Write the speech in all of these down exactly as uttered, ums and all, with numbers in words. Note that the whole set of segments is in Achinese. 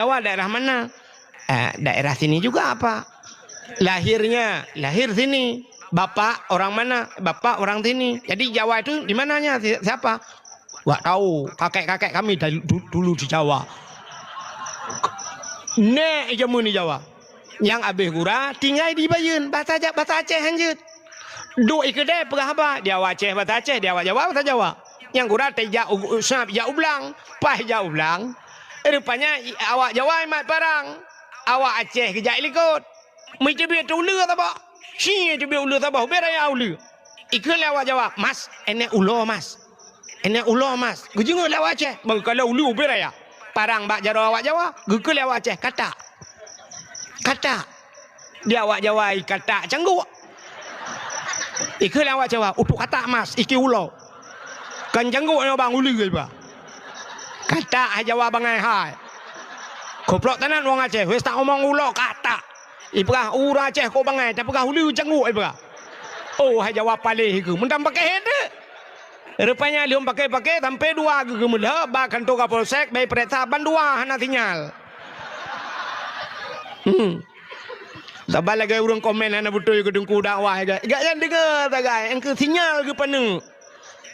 Jawa daerah mana? Eh, daerah sini juga apa? Lahirnya, lahir sini. Bapak orang mana? Bapak orang sini. Jadi Jawa itu di mananya? Si-, siapa? Wak tahu, kakek-kakek kami dari du-, dulu di Jawa. Nek jameun di Jawa. Nyang abéh gura tinggai di Bayeuen, bahasa Ja-, bahasa Aceh hanjeuet. Duek i keudè peugah haba, di awak Aceh bahasa Aceh, di awak Jawa bahasa Jawa. Nyang gura teuh jak u, u, sab jak u blang, paih jak u blang. Rupanya i, awak Jawa mat parang, awak Aceh geujak i likot. Meuteubiet uleue saboh. Ci teubiet uleue saboh, ubé raya uleue. Ikheun lé awak Jawa, "Mas, énèk ulo, Mas." Énèk ulo, Mas. Geujeungok lé awak Aceh. Meukalon uleue ubé raya. Parang bak jaroe awak Jawa. Geukheun lé awak Aceh, "Katak." Katak. Di awak Jawa i katak cangguk. Ikheun lé awak Jawa, "Utok katak, Mas, iki ulo." Kan cangguk nyoe bang uleue iba. Katak hai Jawa bangai hai. Koplok tanan wong Aceh, wes tak omong ulo katak. Ipeugah ureueng Aceh kok bangai, tapeugah uleue cangguk ipeugah. Oh, hai Jawa paléh keu. Meunan pakéh hé teuk. Rupanya lheueh pakéh-pakéh sampoe dua geuh geumeulheueh bak kantô Kapolsek, bèk peuriksa bandua hana sinyal. Hmm. Saban lagèe ureueng komen hana beutôi keu Teungku dakwah gak. Gak nyan deungö sagai, engkeu sinyal geupaneuk.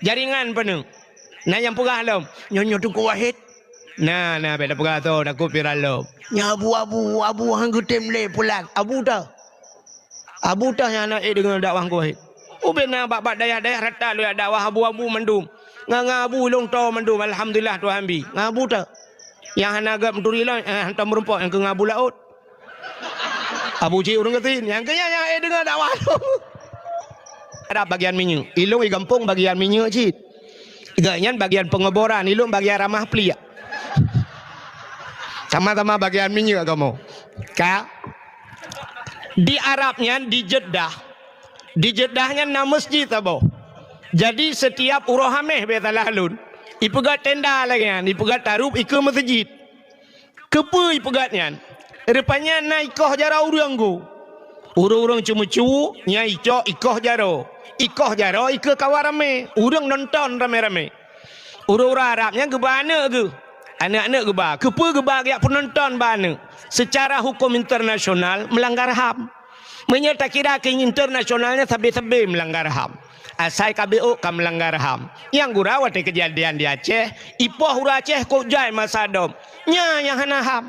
Jaringan paneuk. Na nyang peugah lom, "Nyoe, nyoe Teungku Wahid." Na, na, bèk tapeugah soe, takot viral lom. "Nyoe abu-abu, abu han geutem lé pulan." Abu teuh. Abu teuh nyang hana ék deungö dakwah Teungku Wahid. Ubé na bak-bak dayah-dayah rata lôn jak dakwah abu-abu mandum. Ngon, ngon abu ilôn toe mandum, alhamdulillah Tuhan bi. Ngon abu teuh. Nyang hana gèt meuturi lôn, eh, hantom meurumpok nyang keu ngon abu laôt. Abu cit ureueng gasien, nyang keu nyan nyang ék deungö dakwah lôn. Arab bagian minyeuk. Ilôn i gampông bagian minyeuk cit. Gobnyan bagian pengoboran, ilôn bagian ramah pliek. Sama-sama bagian minyeuk kamoe. Ka? Di Arab nyan, di Jeddah. Di Jeddah nyan na masjid saboh. Jadi, setiap uroe Hamèh, bèk salah lôn, ipeugöt tenda lagèe nyan, ipeugöt tarôp ikeue meuseujid. Keupeue ipeugöt nyan? Rupanya na ikoh jaroe ureueng geuh. Ureueng-ureueng ceumeucue, nyan icok ikoh jaroe. Ikoh jaroe ikeue kawan ramé, ureueng nonton ramé-ramé. Ureueng-ureueng Arab nyan geuba aneuk geuh. Aneuk-aneuk geuba. Keupeue geuba geujak peunonton bak aneuk? Seucara huköm internasional meulanggar ham. Meunyoe takira keu internasional nyan sabe-sabe meulanggar ham. Asai ka B O ka meulanggar ham. Nyang gura watèe keujadian di Aceh, ipoh ureueng Aceh kok jai masa dom. Nyan nyang hana ham.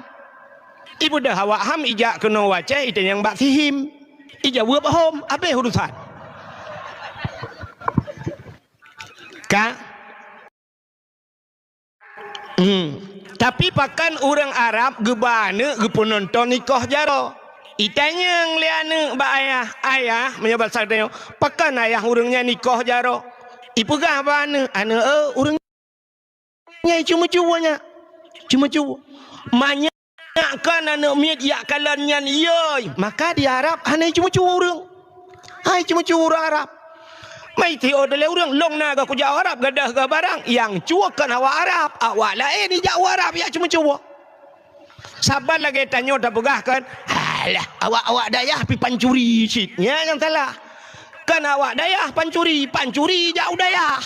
Ibeudôh awak ham ijak keunoe u Aceh itanyong bak sihim. Ijaweueb hom, abéh urusan. Ka? Hmm. Tapi pakon ureueng Arab geuba aneuk geupeunonton ikoh jaroe? Itanyong lé aneuk bak ayah, "Ayah," meunyoe basa tanyoe, "pakon ayah ureueng nyan ikoh jaroe?" Ipeugah bak aneuk, "Aneuk, eh, ureueng nyan ceumeucue nyan. Ceumeucue." Manyak Nyak kon aneuk miet jak kalon nyan yoi, maka di Arab hana jiceumeucue ureueng. Hai ceumeucue ureueng Arab. Mai tiôp lé ureueng, lôn na geuh kujak u Arab gadôh geuh barang, nyang cue kon awak Arab, awak laén ijak u Arab jak ceumeucue. Saban lagèe tanyoe tapeugah kon, "Alah, awak-awak dayah pi pancuri cit." Nyan nyang salah. Kon awak dayah pancuri, pancuri jak u dayah.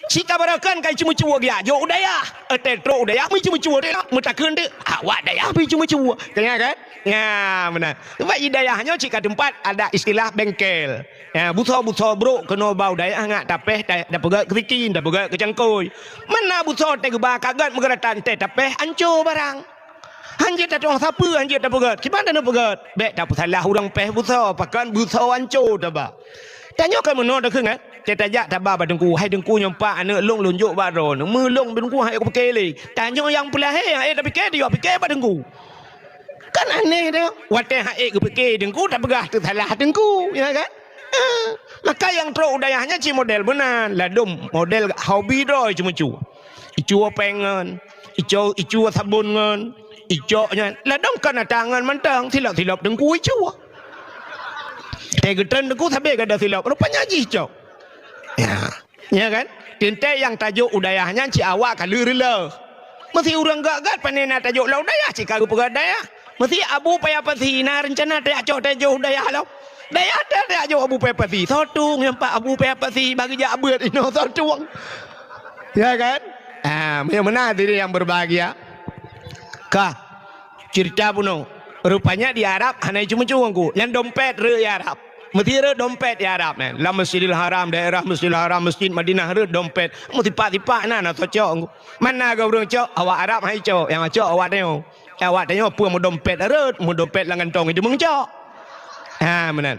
Cit ka barokon ka jiceumeucue geujak jok u dayah. Watèe trôk u dayah, meuceumeucue teuk lah. Meutakheun teuk, awak dayah pih ceumeucue. Ka nyan kan? Nyan, meunan. Sabab i dayah nyoe cit ka teumpat ada istilah bengkel. Ya, busoe-busoe brôk keunoe ba u dayah ngat tapéh, ta-, tapeugöt keu sikin, tapeugöt keu cangkôi. Meunan busoe teuh geuba ka gèt meugeuratan teuh tapéh, anco barang. Hanjeuet tatu'oh sapeue, hanjeuet tapeugöt. Kiban taneuk peugöt? Bèk tapeusalah ureueng péh busoe, pakon busoe anco taba. Tanyoe ka meunoe takheun, eh? Teutajak taba bak teungku, "Hai teungku, nyoe pat aneuk lôn, lôn jok bak droeneuh." Meulôn teungku han ék kupiké lé. Tanyoe nyang peulahé han ék tapiké, tiyok piké bak teungku. Kan aneh teuh. Watèe han ék geupiké teungku, tapeugah teusalah teungku, ya kan? Eh, maka nyang trôk u dayah nyan cit model meunan, ladôm model hobi droe ceumeucue. Icue péng ngon, icue, icue sabon ngon, icok nyan. Ladôm kon ata ngon mantong, silop-silop teungku icue. Teugeutreun teungku sabé gada silop, rupanya jih cok. Ya. Ya kan? Teuntèe nyang tajok u dayah nyan cit awak ka lheueh reuloh. Meusé ureueng gèt-gèt pane na tajok lam u dayah cit ka geupeugöt dayah. Meusé Abu Paya Pasi na reuncana tajak cok tajok u dayah lom. Dayah teuh tajak jok Abu Paya Pasi. Soe tueng nyang pat Abu Paya Pasi bagi jak beuet inoe soe tueng. Ya kan? Ah, meunyoe meunan hadirin yang berbahagia. Ka cerita bunoe. Rupanya di Arab hana icu-mucu Teungku. Nyan dompet rhot di Arab. Meusti rhot dompet di Arab nyan. Lam Masjidil Haram, daerah Masjidil Haram, Masjid Madinah rhot dompet. Meusipak-sipak na, na tacok Teungku. Mana ga ureuëng cok, awak Arab hai cok, nyang cok awak tanyoe. Awak tanyoe peue meudompet rhot, meudompet lam kantong itu meucok. Ha, meunan.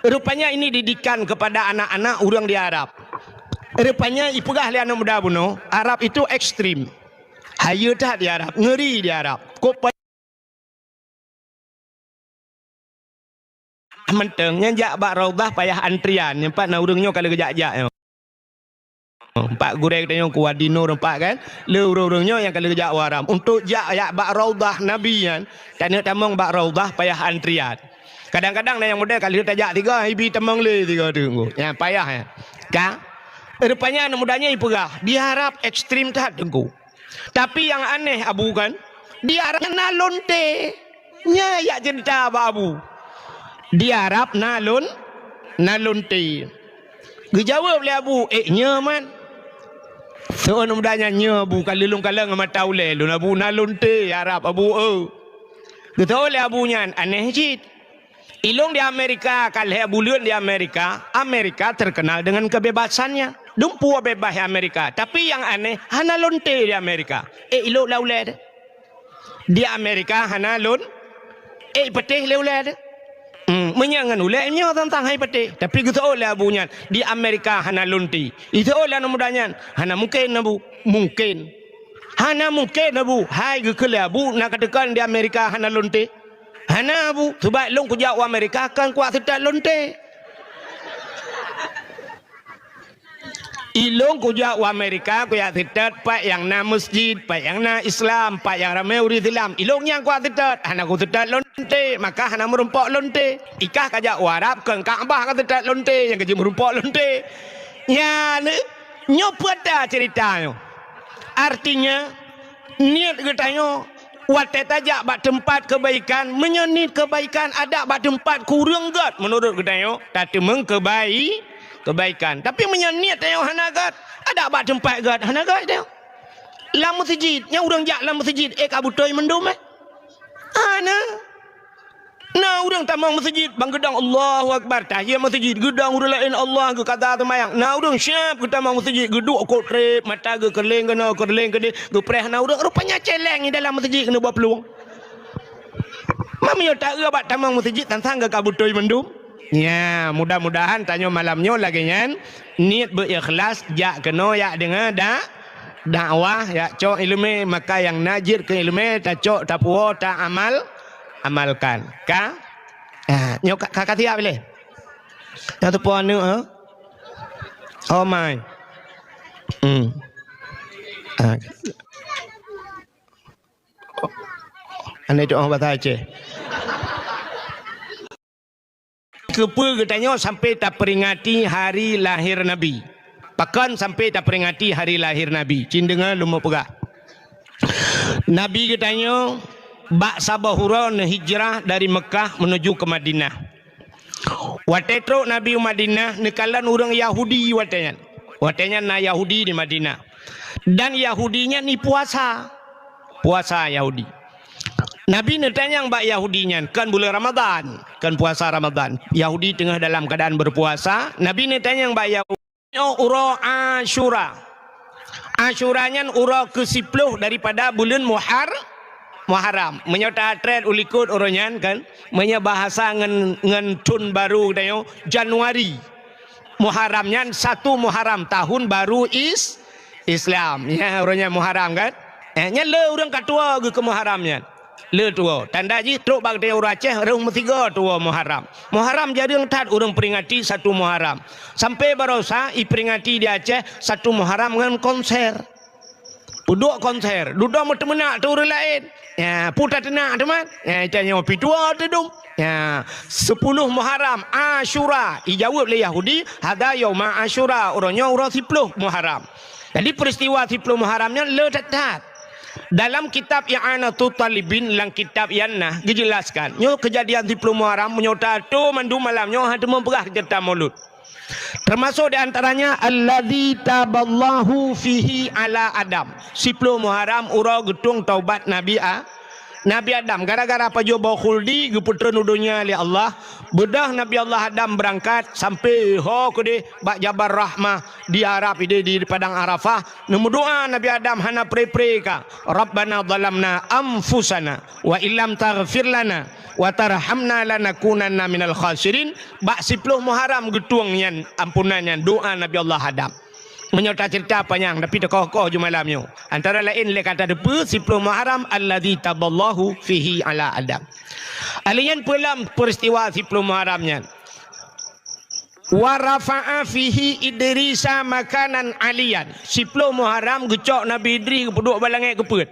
Rupanya ini didikan kepada anak-anak ureuëng di Arab. Rupanya ipeugah lé aneuk muda bunoe, Arab itu ekstrim. Hayeue that di Arab, ngeri di Arab. Kok pa-, mantong nyan jak bak Raudhah payah antrian, nyan pat na ureuëng nyoe ka lheueh geujak-jak nyoe. Empat gurée tanyoe ku Wadi Nur empat kan. Le ureuëng-ureuëng nyoe nyang ka lheueh geujak u Haram. Untuk jak, jak bak Raudhah Nabi nyan, taneuk tamong bak Raudhah payah antrian. Kadang-kadang na nyang model ka lheueh tajak tiga, ibi tamong lé tiga teungku. Nyan payah nyan. Ka? Rupanya aneuk muda nyan ipeugah, di Arab ekstrim that teungku. Tapi nyang aneh Abu kan, di Arab na lonte. Nyan jak ceurita bak Abu. Di Arab na lon-, na lonte. Geujaweueb lé Abu, "Eh, nyoe man." Soe aneuk muda nyan, "Nyoe Abu, ka lheueh lôn kalon ngon mata ulée lôn Abu, na lonte Arab Abu, eu." Geutawök lé Abu nyan, "Aneh cit. Ilôn di Amerika, ka lhée buleuen di Amerika, Amerika terkenal dengan kebebasannya. Dumpeue bebas Amerika, tapi nyang aneh, hana lonte di Amerika." Eh, ilok lam ulée teuh. Di Amerika hana lon-, eh, patéh lé ulée teuh. Hmm, meunyoe ngon ulée nyoe tantang hai patéh. Tapi geutawök lé Abu nyan, di Amerika hana lonte. Itawök lé aneuk muda nyan, hana mungken Abu. Mungken. Hana mungken Abu. Hai geukheun lé Abu, na kateuka di Amerika hana lonte. Hana Abu, sabab lôn kujak u Amerika kon kuat seutôt lonte. Ilôn kujak u Amerika kujak seutôt pat nyang na masjid, pat nyang na Islam, pat nyang ramé ureuëng Islam. Ilôn nyang kuat seutôt, hana kuseutôt lonte, maka hana meurumpok lonte. Ikah kajak u Arab kon Ka'bah kaseutôt lonte, nyang kajak meurumpok lonte. Nyan, nyoe peue ta ceurita nyoe. Artinya, niet geutanyoe watée tajak bak teumpat keubaikan, meunyoe niet keubaikan adak bak teumpat kureueng gét meunurot geutanyoe, tateumeung keubai-, keubaikan. Tapi meunyoe niet tanyoe hana gét, adak bak teumpat gét hana gét tanyoe. Lam meuseujid, nyang ureuëng jak lam meuseujid, eh, ka beutôi mandum, eh? Hana. Na ureuëng tamong meuseujid, ban geudong Allahu Akbar, tahiyat meuseujid, geudong ureuëng laén Allah geukata teumayang. Na ureuëng siab geutamong meuseujid, geuduek kot treb, mata geukeureuléng keunoe, keureuléng keudeh, geupreh na ureuëng, rupanya céléng di dalam meuseujid keuneuk bak plueng. Meunyoe taeu bak tamong meuseujid, tantang geuka beutôi mandum. Nya, mudah-mudahan tanyoe malam nyoe lagée nyan, niet beu ikhlas, jak keunoe, jak deungoe dak-, dakwah, jak cok iéleumé, maka nyang na jeuet keu iéleumé, tacok, tapuwoe, taamal-, amalkan. Ka? Ah, nyoe ka, ka, ka siap lé? Nyang teupeue aneuk, ha? Oh my. Hmm. Ah. Aneuk tu oh bahasa Aceh. Keupeue geutanyoe sampai taperingati hari lahir Nabi? Pakon sampai taperingati hari lahir Nabi? Cit deungoe lôn peugah. Nabi geutanyoe bak saboh uroe neuhijrah dari Meukah menuju ke Madinah. Watée trok Nabi u Madinah, neukalon ureuëng Yahudi watée nyan. Watée nyan na Yahudi di Madinah. Dan Yahudi nyan ni puasa. Puasa Yahudi. Nabi neutanyong bak Yahudi nyan, kon buleuen Ramadhan, kon puasa Ramadhan. Yahudi teungoh dalam keuadaan beupuasa, Nabi neutanyong bak Yahudi, "Nyoe uroe Asyura." Asyura nyan uroe keusiploh daripada buleuen Muhar-, Muharram. Meunyoe tatrét u likot uroe nyan kan, meunyoe bahasa ngon, ngon thon barô geutanyoe, Januari. Muharram nyan satu Muharram, tahun baru Is-, Islam. Ya, uroe nyan Muharram kan? Eh, nyan le ureuëng ka tuwoe geuh keu Muharram nyan. Le tuwoe. Tanda jih trok bak geutanyoe ureuëng Aceh, rhot meusigoe tuwoe Muharram. Muharram jareueng that ureuëng peringati satu Muharram. Sampai barosa iperingati di Aceh satu Muharram ngon konser. Peuduek konser, dudoe meuteumeunak tu ureuëng laén. Ya, peue tateunak teuma. Ya, itanyoe pih tuwoe teudum. Ya, sepuluh Muharram, Asyura. Ijaweueb lé Yahudi, "Hadza yauma Asyura." Uroe nyoe uroe siploh Muharram. Jadi peristiwa siploh Muharram nyan le that-that. Dalam kitab I'anatut Talibin, lam kitab nyan na geujelaskan. Nyoe keujadian siploh Muharram, meunyoe tato mandum malam nyoe hana teumeupeugah ceurita Maulud. Termasuk di antaranya, alladzi taballahu fihi ala Adam. Siploh Muharram uroe geutueng taubat Nabi A-, Nabi Adam. Gara-gara pajoh boh khuldi geupeutreun u donya lé Allah, beudôh Nabi Allah Adam beurangkat sampai ho keudeh bak Jabal Rahmah di Arab, di, di Padang Arafah. Neumeudoa Nabi Adam hana pre-pre ka, "Rabbana zalamna anfusana wa illam taghfir lana wa tarhamna lanakunanna minal khasirin." Bak siploh Muharram geutueng nyan ampunan nyan doa Nabi Allah Adam. Meunyoe taceurita panyang, tapi teukoh-koh ju malam nyoe. Antara laén lé ka tateupeue siploh Muharram alladzi taballahu fihi ala Adam. Alheuh nyan peue lam peuristiwa siploh Muharram nyan? Wa rafa'a fihi Idrisa makanan aliyan. Siploh Muharram geucok Nabi Idris geupeuduek bak langét keupeuet.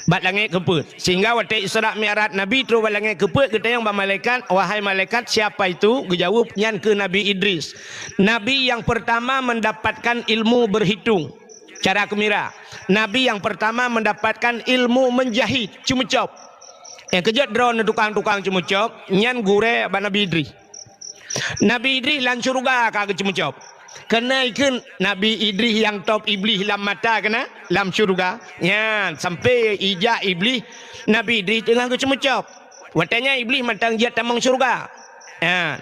Bak langét keupeuet. Sehingga watée Isra Mi'raj Nabi trok bak langét keupeuet, geutanyong bak malaikat, "Wahai malaikat, siapa itu?" Geujaweueb, "Nyan keuh Nabi Idris. Nabi yang pertama mendapatkan ilmu berhitung." Cara keumira. Nabi yang pertama mendapatkan ilmu menjahit, ceumeucop. Nyang keujeuet droeneuh tukang-tukang ceumeucop, nyan gurée bak Nabi Idris. Nabi Idris lam syeuruga ka geuceumeucop. Keuneuk kheun Nabi Idris nyang top Iblih lam mata keunan lam syeuruga. Nyan, sampoe ijak Iblih, Nabi Idris teungoh geuceumeucop. Watée nyan Iblih mantong jeuet tamong syeuruga. Nyan.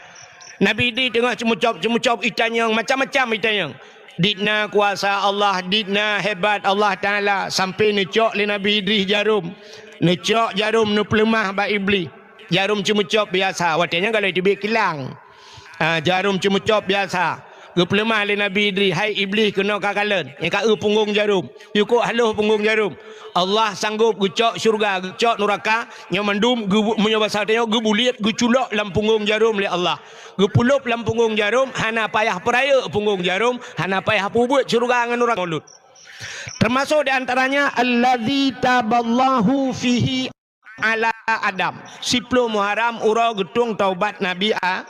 Nabi Idris teungoh ceumeucop-ceumeucop, itanyong macam-macam itanyong. Dit na kuasa Allah, dit na hebat Allah Taala, sampoe neucok lé Nabi Idris jarom. Neucok jarom, neupeuleumah bak Iblih. Jarom ceumeucop biasa, watée nyan galak teubiet kilang. Ha, jarom ceumeucop biasa. Geupeuleumah lé Nabi Idris, "Hai Iblih, keunoe kakalon. Nyang ka eu punggong jarom. Yue kok haloh punggong jarom." Allah sanggob geucok syeuruga, geucok nuraka, nyoe mandum geu-, meunyoe basa tanyoe geubuliet, geuculok lam punggong jarom lé Allah. Geupeulop lam punggong jarom, hana payah peurayeuk punggong jarom, hana payah peubuet syeuruga ngon nuraka. Termasuk di antaranya, alladzi taballahu fihi ala Adam, siploh Muharram uroe geutueng taubat Nabi A-,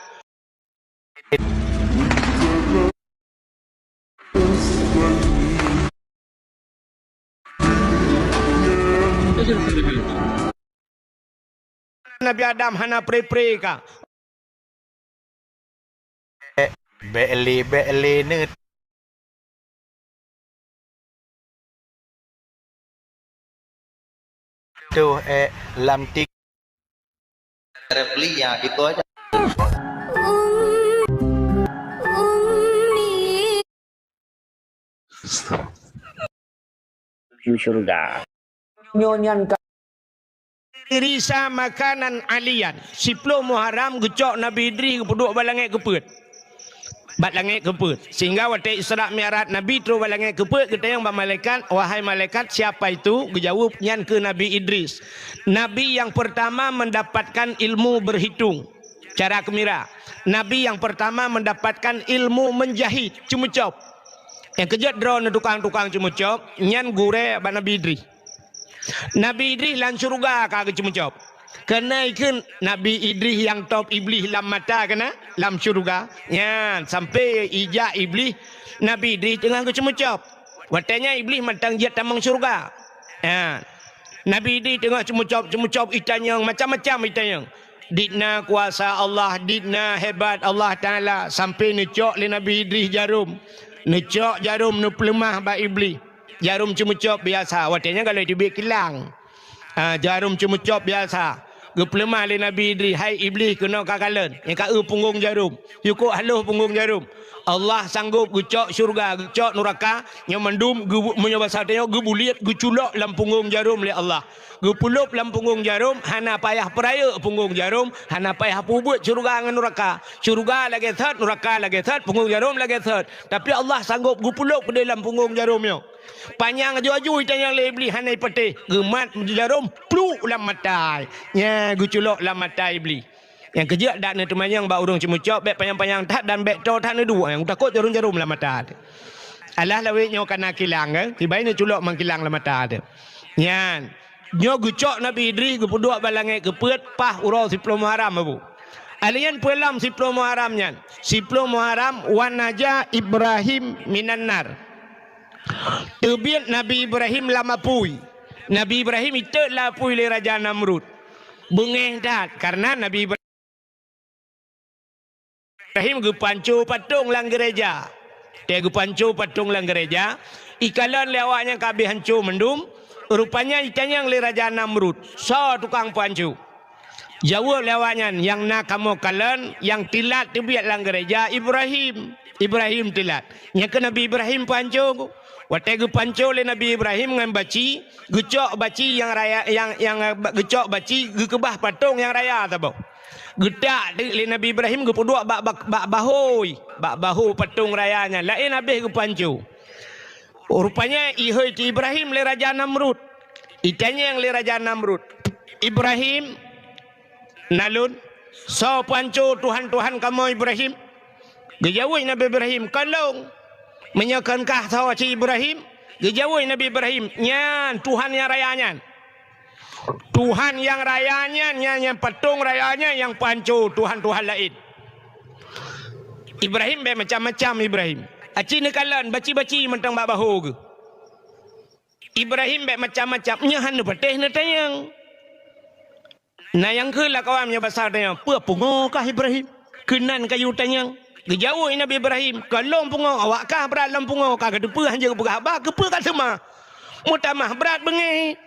Nabi Adam hana pre-pre ka. Bék lé, bék lé neuh. Tuh, eh, lam tik. Repli ya, gitu aja. Di syurga. Nyoe nyan ka Idrisa makanan aliyan. Siploh Muharram geucok Nabi Idris geupeuduek bak langét keupeuet. Bak langét keupeuet. Sehingga watée Isra Mi'raj Nabi trok bak langét keupeuet, geutanyong bak malaikat, "Wahai malaikat, siapa itu?" Geujaweueb, "Nyan keuh Nabi Idris. Nabi yang pertama mendapatkan ilmu berhitung." Cara keumira. Nabi yang pertama mendapatkan ilmu menjahit, ceumeucop. Nyang keujeuet droeneuh tukang-tukang ceumeucop, nyan gurée bak Nabi Idris. Nabi Idris lam syeuruga ka geuceumeucop. Keuneuk kheun Nabi Idris nyang top Iblih lam mata keunan, lam syeuruga. Nyan, sampoe ijak Iblih, Nabi Idris teungoh geuceumeucop. Watée nyan Iblih mantong jeuet tamong syeuruga. Nyan. Nabi Idris teungoh ceumeucop-ceumeucop, itanyong macam-macam itanyong. Dit na kuasa Allah, dit na hebat Allah Taala, sampoe neucok lé Nabi Idris jarom. Neucok jarom, neupeuleumah bak Iblih. Jarom ceumeucop biasa, watée nyan galak teubiet kilang. Ha, jarom ceumeucop biasa. Geupeuleumah lé Nabi Idris, "Hai Iblih, keunoe kakalon. Nyang ka eu punggong jarom. Yue kok haloh punggong jarom." Allah sanggob geucok syeuruga, geucok nuraka, nyoe mandum geu-, meunyoe basa tanyoe geubuliet, geuculok lam punggong jarom lé Allah. Geupeulop lam punggong jarom, hana payah peurayeuk punggong jarom, hana payah peubuet syeuruga ngon nuraka. Syeuruga lagée that, nuraka lagée that, punggong jarom lagée that. Tapi Allah sanggob geupeulop keudeh lam punggong jarom nyoe. Panyang aju-aju itanyong lé Iblih hana ipatéh, geumat jarom pluk lam mata. Nyan geuculok lam mata Iblih. Nyang keujeuet dak neuteumanyong bak ureuëng ceumeucok, bék panyang-panyang that dan bék toe that neuduek, nyang takot jarom-jarom lam mata teuh. Alah lawét nyoe kana kilang, eh? Sibai neuculok mang kilang lam mata teuh. Nyan, nyoe geucok Nabi Idris geupeuduek bak langét keupeuet paih uroe siploh Muharram, Abu. Alheuh nyan peue lam siploh Muharram nyan? Siploh Muharram, "Wa naja Ibrahim minan nar." Teubiet Nabi Ibrahim lam apui. Nabi Ibrahim itot lam apui lé Raja Namrud. Beungéh that, karena Nabi Ibrahim Ibrahim geupanco patong lam gereja. Watèe geupanco patong lam gereja, ikalon lé awaknyan ka abéh hanco mandum. Rupanya itanyong lé Raja Namrud, "Soe tukang panco?" Jaweueb lé awaknyan, "Nyang na kamoe kalon, nyang teulat teubiet lam gereja Ibrahim. Ibrahim teulat." Nyan keuh Nabi Ibrahim panco. Watèe geupanco lé Nabi Ibrahim ngon baci, geucok baci nyang raya, nyang, nyang, eh, geucok baci geukeubah patong nyang raya saboh. Geutak teuk lé Nabi Ibrahim geupeuduek bak, bak, bak bahôi, bak bahô patong raya nyan. Laén abéh geupanco. Rupanya ihôi teu Ibrahim lé Raja Namrud. Itanyong lé Raja Namrud, "Ibrahim, na lôn, soe panco tuhan-tuhan kamoe Ibrahim?" Geujaweueb Nabi Ibrahim, "Kon lôn." "Meunyoe kon kah soe cit Ibrahim?" Geujaweueb Nabi Ibrahim, "Nyan tuhan nyang raya nyan. Tuhan nyang raya nyan, nyan, nyan patong raya nyan nyang panco tuhan-tuhan laén." Ibrahim bèk macam-macam Ibrahim. Aci neukalon baci-baci mantong bak bahô geuh. Ibrahim bèk macam-macam, nyan hana patéh neutanyong. Na nyang kheun lam kawan meunyoe basa tanyong, "Peue pungo kah Ibrahim? Keunan kayue tanyong." Geujaweueb Nabi Ibrahim, "Kon lôn pungo, awak kah brat lom pungo, ka kateupeue hanjeuet geupeugah haba, keupeue ka seumah? Meutamah brat beungéh."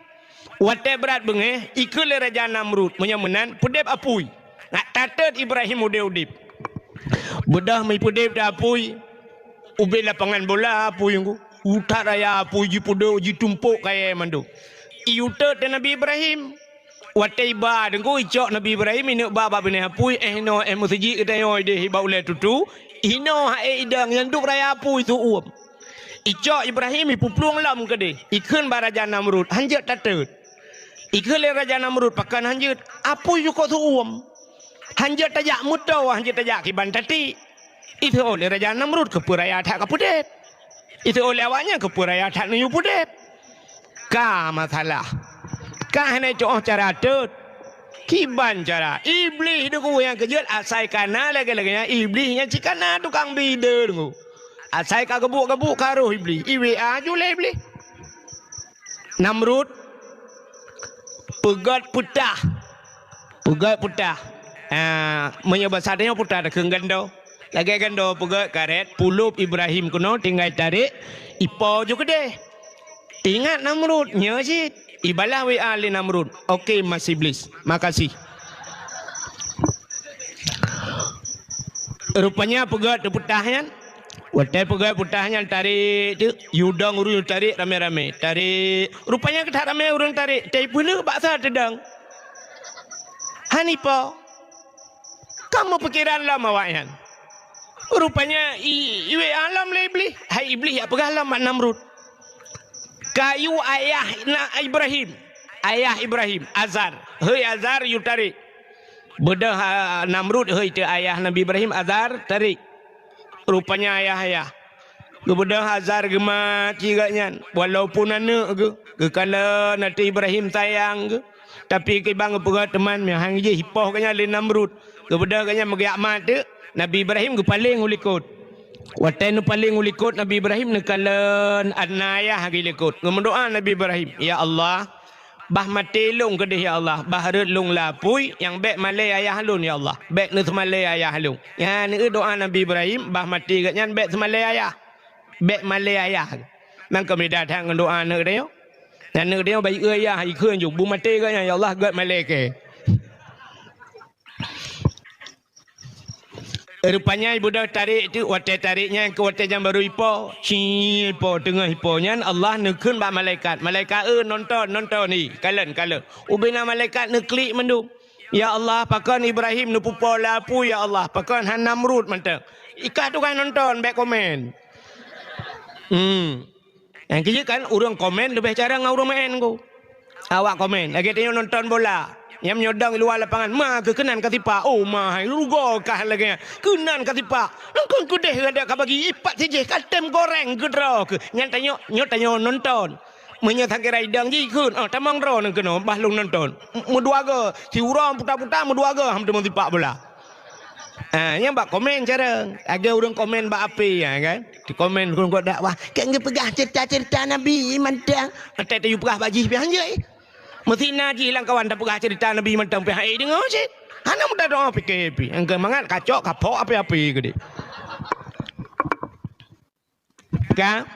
Watèe brat beungéh, ikheun lé Raja Namrud, "Meunyoe meunan, peudép apui. Nak tatot Ibrahim udép-udép." Beudôh meupeudép teuh apui, ubé lapangan bola apui nyan. Utak raya apui jipeudép, jitumpôk kayèe mandum. Iyue tot teuh Nabi Ibrahim. Watèe iba teungku, icok Nabi Ibrahim ineuk ba bak binéh apui, eh inoe, eh meuseujid geutanyoe idéh bak ulèe tutu, inoe hak ék idong nyang duek raya apui su uem. Icok Ibrahim ipeuplueng lom keudéh, ikheun bak Raja Namrud, "Hanjeuet tatot." Ikheun lé Raja Namrud, "Pakon hanjeuet? Apui jukôk su uem. Hanjeuet tajak meuto, hanjeuet tajak kiban tatiek." Iseuôt lé Raja Namrud, "Keupeue raya that ka peudép?" Iseuôt lé awaknyan, "Keupeue raya that neuyue peudép?" Ka masalah. Ka hana tu'oh cara tot. Kiban cara? Iblih deungon nyang keujeuet asai ka na lagèe-lagèe nyan, Iblih nyan cit ka na tukang bi ide deungon. Asai ka geubuek-geubuek ka roh Iblih. I WA ju lé Iblih. Namrud peugöt peutah. Peugöt peutah. Ah, meunyoe basa tanyoe peutah takheun gando. Lagèe gando peugöt karét, pulop Ibrahim keunoe tinggai tarek, ipo ju keudeh. Ingat Namrud, nyoe cit. Ibalah WA lé Namrud. Oke, Mas Iblis. Makasih. Rupanya peugöt teupeutah nyan. Watèe peugöt peutah nyan tarek teuk, yudong ureueng tarek ramé-ramé. Tarek. Rupanya keuthat ramé ureueng tarek. Tapi peuleueh bak sa teudong. Hana ipo. Ka meupikiran lom awaknyan. Rupanya i, i WA lom lé Iblih. Hai Iblih, jak peugah lom bak Namrud. Kayue ayah na Ibrahim. Ayah Ibrahim, Azar. Hei Azar, yue tarek. Beudôh, ah, Namrud hôi teuk ayah Nabi Ibrahim, Azar, tarek. Rupanya ayah-ayah. Geubeudôh Azar geumat cit geuh nyan, walaupun aneuk geuh, geukalon ateueh Ibrahim sayang geuh, tapi kiban geupeugah teuma meuhang jih ipoh geuh nyan lé Namrud. Geubeudôh geuh nyan meugeuyak mat teuk, Nabi Ibrahim geupaleng u likot. Watèe neupaleng u likot Nabi Ibrahim neukalon na ayah geuh likot. Geumeudoa Nabi Ibrahim, "Ya Allah, bah maté lôn keudeh ya Allah, bah rhot lôn lam apui, nyang bèk malèe ayah lôn ya Allah, bèk neuseumalèe ayah lôn." Nyan keuh doa Nabi Ibrahim, bah maté geuh nyan bèk seumalèe ayah. Bèk malèe ayah. Nyan keuh beda that ngon doa aneuk tanyoe. Aneuk tanyoe bah ikheun ayah, ikheun ju, beumaté geuh nyan ya Allah, göt malèe kèe. Rupanya ibeudôh tarek teuk, watèe tarek nyan keu watèe nyan barô ipo. Ci ipo, teungoh ipo nyan Allah neukheun bak malaikat. Malaikat, "Eh, nonton, nonton, eh, kalon, kalon." Ubena malaikat neuklik mandum. "Ya Allah, pakon Ibrahim neupeupo lam apui, ya Allah? Pakon han Namrud mantong?" Ikah tugaih nonton, bèk komen. Hmm. Nyang keujeuet kan ureueng komen leubeh carông ngon ureueng maén ko. Awak komen, lagèe tanyoe nonton bola. Nyang meunyoe dong luwa lapangan, "Ma keuh keunan ka sipak." "Oh, ma hai, rugoe kah lagèe nyan. Keunan ka sipak. Nangkon keudeh gata ka bagi ipat sijih ka tem goreng keudroe keuh." Nyan tanyoe, nyoe tanyoe nonton. Meunyoe sakira idong jih kheun, "Oh, tamong droeneuh keunoe, bah lôn nonton." M-, meudua goe, siuroe puta-puta meudua goe han meuteumé sipak bola. Ah, nyan bak komen carông. Lagèe ureueng komen bak HP, ya kan? Di komen ureueng buet dakwah, "Kan geupeugah cerita-cerita Nabi mantong." Até tayue peugah bak jih pih hanjeuet. Meusti na jih lam kawan tapeugah cerita Nabi mantong pih han ék deungoe cit. Hana meudoa pike pih. Nyang keu mangat kacok kapok api-api geude. Ka?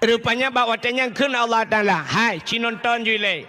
Rupanya bak watée nyan kheun Allah Taala, "Hai, ci nonton ju ilée."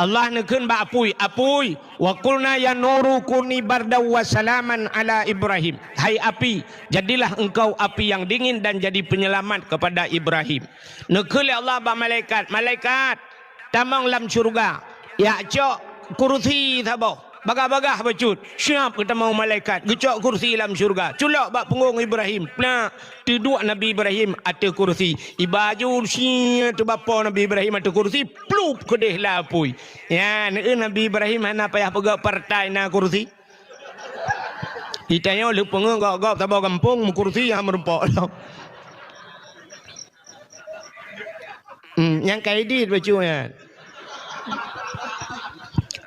Allah neukheun bak apui, "Apui, wa qulna ya nuru kuni bardan wa salaman ala Ibrahim." "Hai api, jadilah engkau api yang dingin dan jadi penyelamat kepada Ibrahim." Neukheun lé Allah bak malaikat, "Malaikat, tamong lam syeuruga, jak cok kursi saboh." Bagah-bagah bacut, siap geutamong malaikat, geucok kursi lam syeuruga. Culok bak punggong Ibrahim, plak, teuduek Nabi Ibrahim ateueh kursi. Iba aju sie teubapo Nabi Ibrahim ateueh kursi, plup keudeh lam apui. Nyan, eu Nabi Ibrahim hana payah peugah partai na kursi. Di tanyoe lheueh peungeuh gob-gob saboh gampông meukursi nyang meurumpok lom. Hmm, nyang ka idit bacut nyan.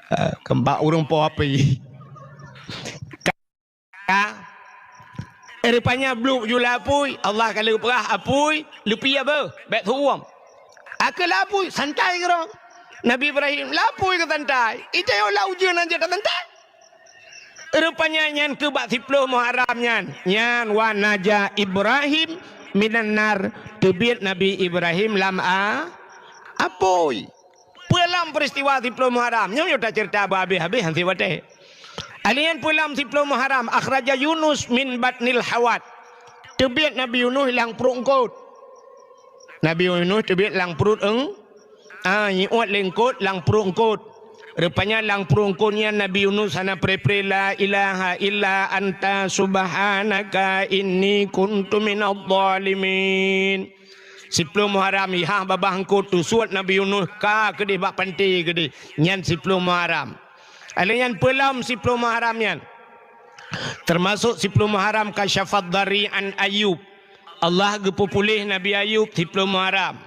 Ah, keumbak ureuëng po api. Ka. Rupanya bluek ju lam apui, Allah ka lheueh peugah apui, leupie beuh, bék seuuem. Akhé lam apui, santai keudroe. Nabi Ibrahim, lam apui keu santai. Di tanyoe lam ujeuen aja tasantai. Rupanya nyan keu bak siploh Muharram nyan. Nyan wa naja Ibrahim minan nar, teubiet Nabi Ibrahim lam a-, apui. Peue lom peristiwa siploh Muharram? Nyoe, nyoe taceurita beuhabéh-habéh han siwatée. Alheuh nyan peue lom siploh Muharram? Akhraja Yunus min batnil hawat. Teubiet Nabi Yunus lam pruet eungkot. Nabi Yunus teubiet lam pruet eung-, ah, iôt lé eungkot, lam pruet eungkot. Rupanya lam pruet eungkot nyan Nabi Yunus hana pre-pre, "La ilaha illa anta subhanaka inni kuntu minadh dhalimin." Siploh Muharram, ihah babah eungkot teusuet Nabi Yunus ka keudeh bak panté keudeh. Nyan siploh Muharram. Alheuh nyan peue lom siploh Muharram nyan? Teumasok siploh Muharram, kasyafad dhari an Ayub. Allah geupeupuléh Nabi Ayub siploh Muharram.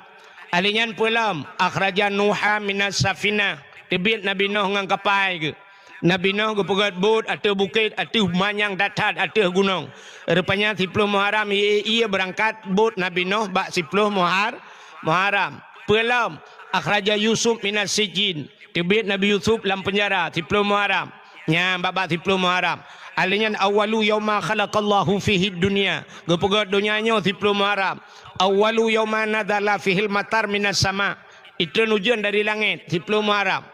Alheuh nyan peue lom? Akhraja Nuha minas safinah. Teubiet Nabi Nuh ngon kapai geuh. Nabi Nuh geupeugét buet ateueh bukét, ateueh manyang that-that, ateueh gunong. Rupanya siploh Muharram ie-ie beurangkat buet Nabi Nuh bak siploh Muhar-, Muharram. Peue lom? Akhraja Yusuf minas sijin. Teubiet Nabi Yusuf lam peunjara siploh Muharram. Nyan bak-bak siploh Muharram. Alheuh nyan awwalu yauma khalaqallahu fihid dunya. Geupeugét donya nyoe siploh Muharram. Awwalu yauma nazala fihil matar minas sama. Itreun ujeuen dari langét siploh Muharram.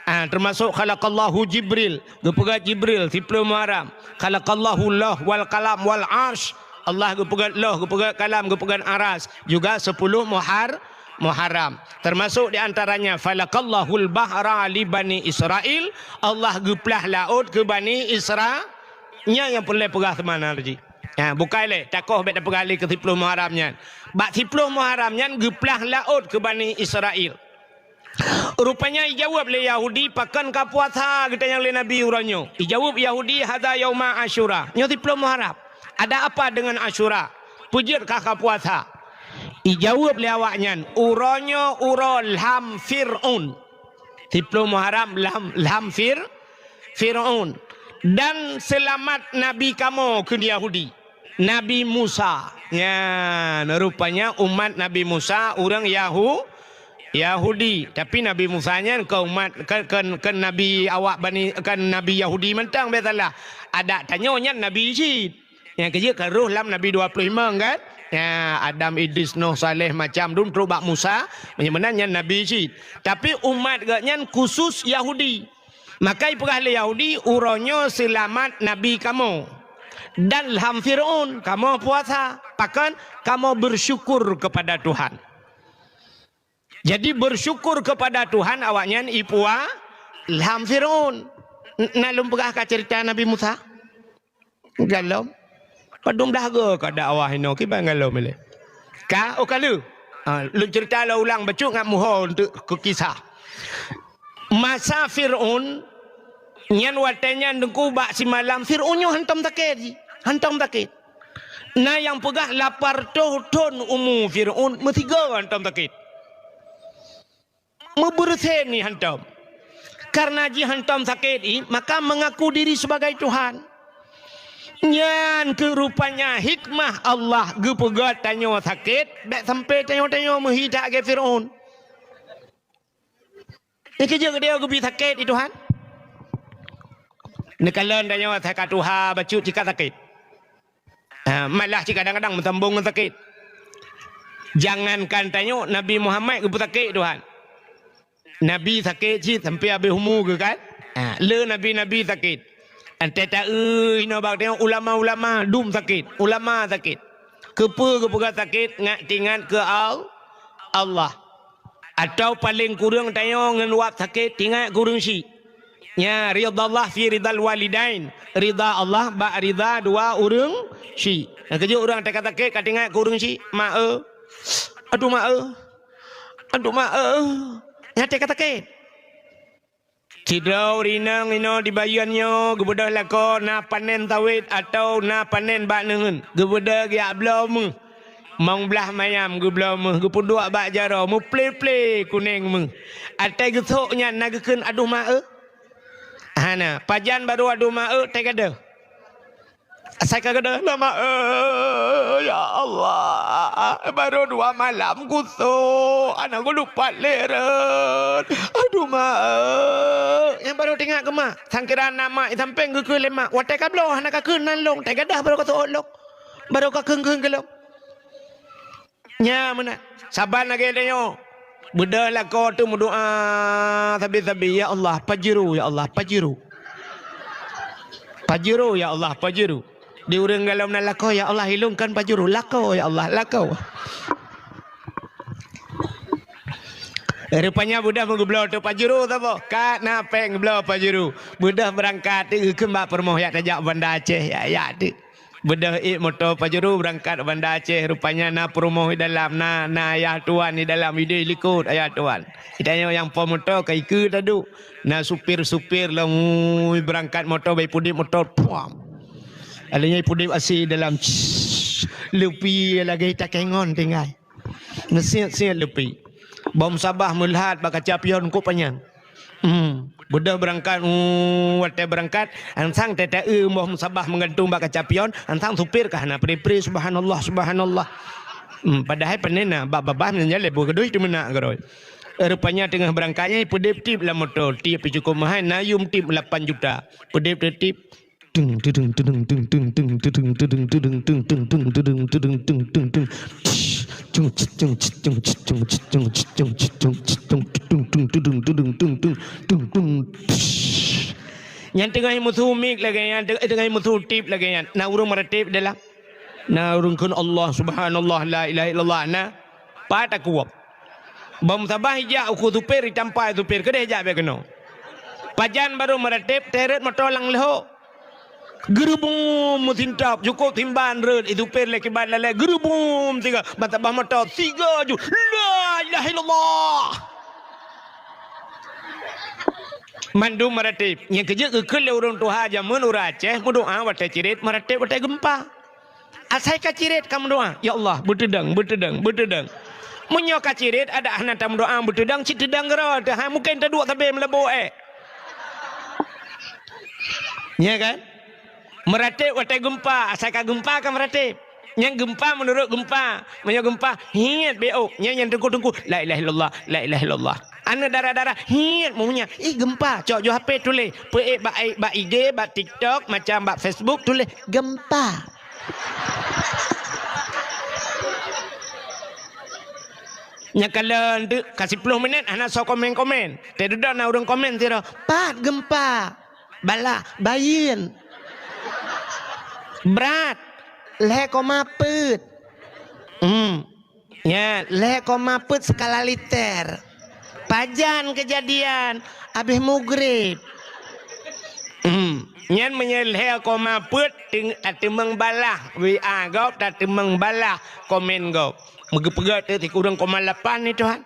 Ah, teumasok khalaqallahu Jibril, geupeugét Jibril siploh Muharram. Khalaqallahu Lauh wal Qalam wal Arsy. Allah geupeugét Lauh, geupeugét Kalam, geupeugét Aras. Juga siploh Muhar-, Muharram. Teumasok di antaranya, falaqallahul bahra li Bani Israil, Allah geuplah laôt keu Bani Isra-, nyan nyang peureulée peugah seumana jih. Ha, bukai lé, takoh bék tapeugah lé keu siploh Muharram nyan. Bak siploh Muharram nyan geuplah laôt keu Bani Israil. Rupanya ijaweueb lé Yahudi, "Pakon ka puasa geutanyong lé Nabi uroe nyoe?" Ijaweueb Yahudi, "Hadza yauma Asyura." Nyoe siploh Muharram. Ada apa dengan Asyura? Peue jeuet kah ka puasa? Ijaweueb lé awaknyan, "Uroe nyoe uroe lham Fir'aun." Siploh Muharram lham, lham Fir-, Fir'aun. "Dan seulamat nabi kamoe," kheun Yahudi. Nabi Musa. Nyan, rupanya umat Nabi Musa ureuëng Yahu-, Yahudi. Tapi Nabi Musa nyan kon umat, kon, kon, kon nabi awak Bani, kon nabi Yahudi mantong, biasalah. Adak tanyoe nyan nabi cit. Nyang keujeuet ka roh lam Nabi dua puluh lima kan? Ya, Adam, Idris, Nuh, Saleh, macam dum trok bak Musa, meunyoe meunan nyan nabi cit. Tapi umat geuh nyan khusus Yahudi. Maka ipeugah lé Yahudi, "Uroe nyoe seulamat nabi kamoe. Dan lham Fir'aun kamoe puasa." Pakon? Kamoe bersyukur kepada Tuhan. Jadi, bersyukur kepada Tuhan awaknyan ipua lham Fir'aun. N-, na lôn peugah ka cerita Nabi Musa? Galom. Padum blaih go ka dakwah inoe kiban galom ilée. Ka, oh ka lheueh. Ha, lôn cerita lôn ulang bacut ngat muho untuk keu kisah. Masa Fir'aun, nyan watée nyan teungku bak simalam Fir'aun nyoe hantom sakét jih. Hantom sakét. Na nyang peugah lapan reutôh thon umu Fir'aun meusigoe hantom sakét. Meubeureusen ni hantom. Karena jih hantom sakét i, maka mengaku diri sebagai Tuhan. Nyan keuh rupanya hikmah Allah geupeugét tanyoe sakét, bék sampai tanyoe-tanyoe meuhi that lagée Fir'aun. Nyang keujeuet geutanyoe geubi sakét di Tuhan. Neukalon tanyoe asai ka tuha bacut cit ka sakét. Ha, malah cit kadang-kadang meusambong ngon sakét. Jangankan tanyoe, Nabi Muhammad geupeusakét Tuhan. Nabi sakét cit sampai habéh umu geuh kan? Ha, le nabi-nabi sakét. Antai taeu inoe bak tanyoe ulama-ulama dum sakét, ulama sakét. Keupeue geupeugah sakét? Ngat teuingat keu Al-, Allah. Atawa paleng kureueng tanyoe ngon wab sakét teuingat keu ureueng syik. Nya, ridha Allah fi ridhal walidain. Ridha Allah bak ridha dua ureueng syik. Nyang keujeuet ureueng teuka sakét ka teuingat keu ureueng syik. Mak eu. Aduh mak eu. Aduh mak eu. Nyan teuka sakét. Sidroe ureueng inong inoe di Bayeuen nyoe geubeudôh lakoe na panen sawét atawa na panen bak neuheun. Geubeudôh geujak bloe méuh. Mong blaih mayam geubloe méuh, geupeuduek bak jaroe, meuple-ple kuneng méuh. Atai geusok nyan na geukheun aduh mak eu. Hana, pajan barô aduh mak eu, teugadôh. Asai ka gadôh, "Lama, eh, ya Allah, barô dua malam kusok, hana kulupot lé rot. Aduh, mak, eh." Nyang barô teuingat keu mak, sangkira na mak i sampéng geukheun lé mak, "Watèe ka bloe hana kakheun nan lôn, teugadôh barô kasok lôn. Barô kakheun-kheun keu lôn." Nya meunan. Saban lagèe tanyoe. Beudôh lakoe teuh meudoa sabe-sabe, "Ya Allah, pajuru, ya Allah, pajuru. Pajuru, ya Allah, pajuru." Di ureueng galom na lakoe, "Ya Allah, ilôn kan pajuru." Lakoe, ya Allah, lakoe. Rupanya beudôh meugeubloe teuh pajuru saboh. Ka na péng geubloe pajuru. Beudôh beurangkat teuh geukheun bak peurumoh, "Jak tajak Banda Aceh, ya, ya teuh." Beudôh ék moto pajuru beurangkat Banda Aceh, rupanya na peurumoh di dalam, na, na ayah tuan di dalam, idéh likot ayah tuan. Di tanyoe nyang po moto ka ikeue taduek. Na supir-supir lom, ui, beurangkat moto, bah ipudép moto, puam. Alèh nyan ipudép asi dalam, leupie lagèe takèe ngon tinggai. Meusiet-siet leupie. Bom sabah meulhat bak kaca pion kok panyang. Hmm, beudôh beurangkat, uh, watèe beurangkat, ansang teuta-eu boh meusabah meugantung bak kaca pion, ansang supir ka hana pri-pri, subhanallah, subhanallah. Hmm, padahai panen na, bak babah meunyan lé boh keudeh teumeunak keudroe. Rupanya teungoh beurangkat nyan, peudép tip lam moto, tip pih cukôp meuhai, na yum tip lapan juta. Peudép tip, Nyan teungoh musu mik lagèe nyan, teungoh musu tip lagèe nyan. Na ureueng meuratéb dalam. Na ureueng kheun Allah, subhanallah, la ilaha illallah. Na. Pat takue. Bom sabah ijak ukeue supir, itampa supir, keudeh jak bèk keunoe. Pajan barô meuratéb, teuret moto lam leuho. Geurubum meusintap, cukôp simban rot, isupir lé kiban lalé, geurubum siga, ban sabah moto, siga ju, la ilaha illallah. Mandum meuratéb. Nyang keujeuet geukheun lé ureueng tuha jameun ureueng Aceh, meudoa watèe cirét, meuratéb watèe geumpa. Asai ka cirét ka meudoa, "Ya Allah, beuteudong, beuteudong, beuteudong." Meunyoe ka cirét, adak hana tameudoa beuteudong, cit teudong keudroe teuh, hai mungken taduek sabe meulabô ék. Nya kan? Meuratéb watèe geumpa, asai ka geumpa ka meuratéb. Nyang geumpa meunurot geumpa. Meunyoe geumpa, hiet beuôk. Nyang, nyang teungku-teungku, "La ilaha illallah, la ilaha illallah." Aneuk dara-dara, hiet meunyang, "Ih, geumpa." Cok ju H P tuléh. Peuék bak, bak I G, bak TikTok, macam bak Facebook, tuléh, "Geumpa." Nyan kalon teuk ka siploh minét hana soe komen-komen. Teududoe na ureueng komen sidroe, "Pat geumpa?" "Balah." "Bayeuen." "Brat." "Lhèe koma peuet." Hmm. Nya, lhèe koma peuet skala liter. Pajan keujadian? Abéh mugreb. Hmm. Nyan meunyoe lhèe koma peuet, teung-, tateumeung balah. W A gob tateumeung balah komen gob. Meugeupeugah teuh sikureueng koma lapan ni, Tuhan.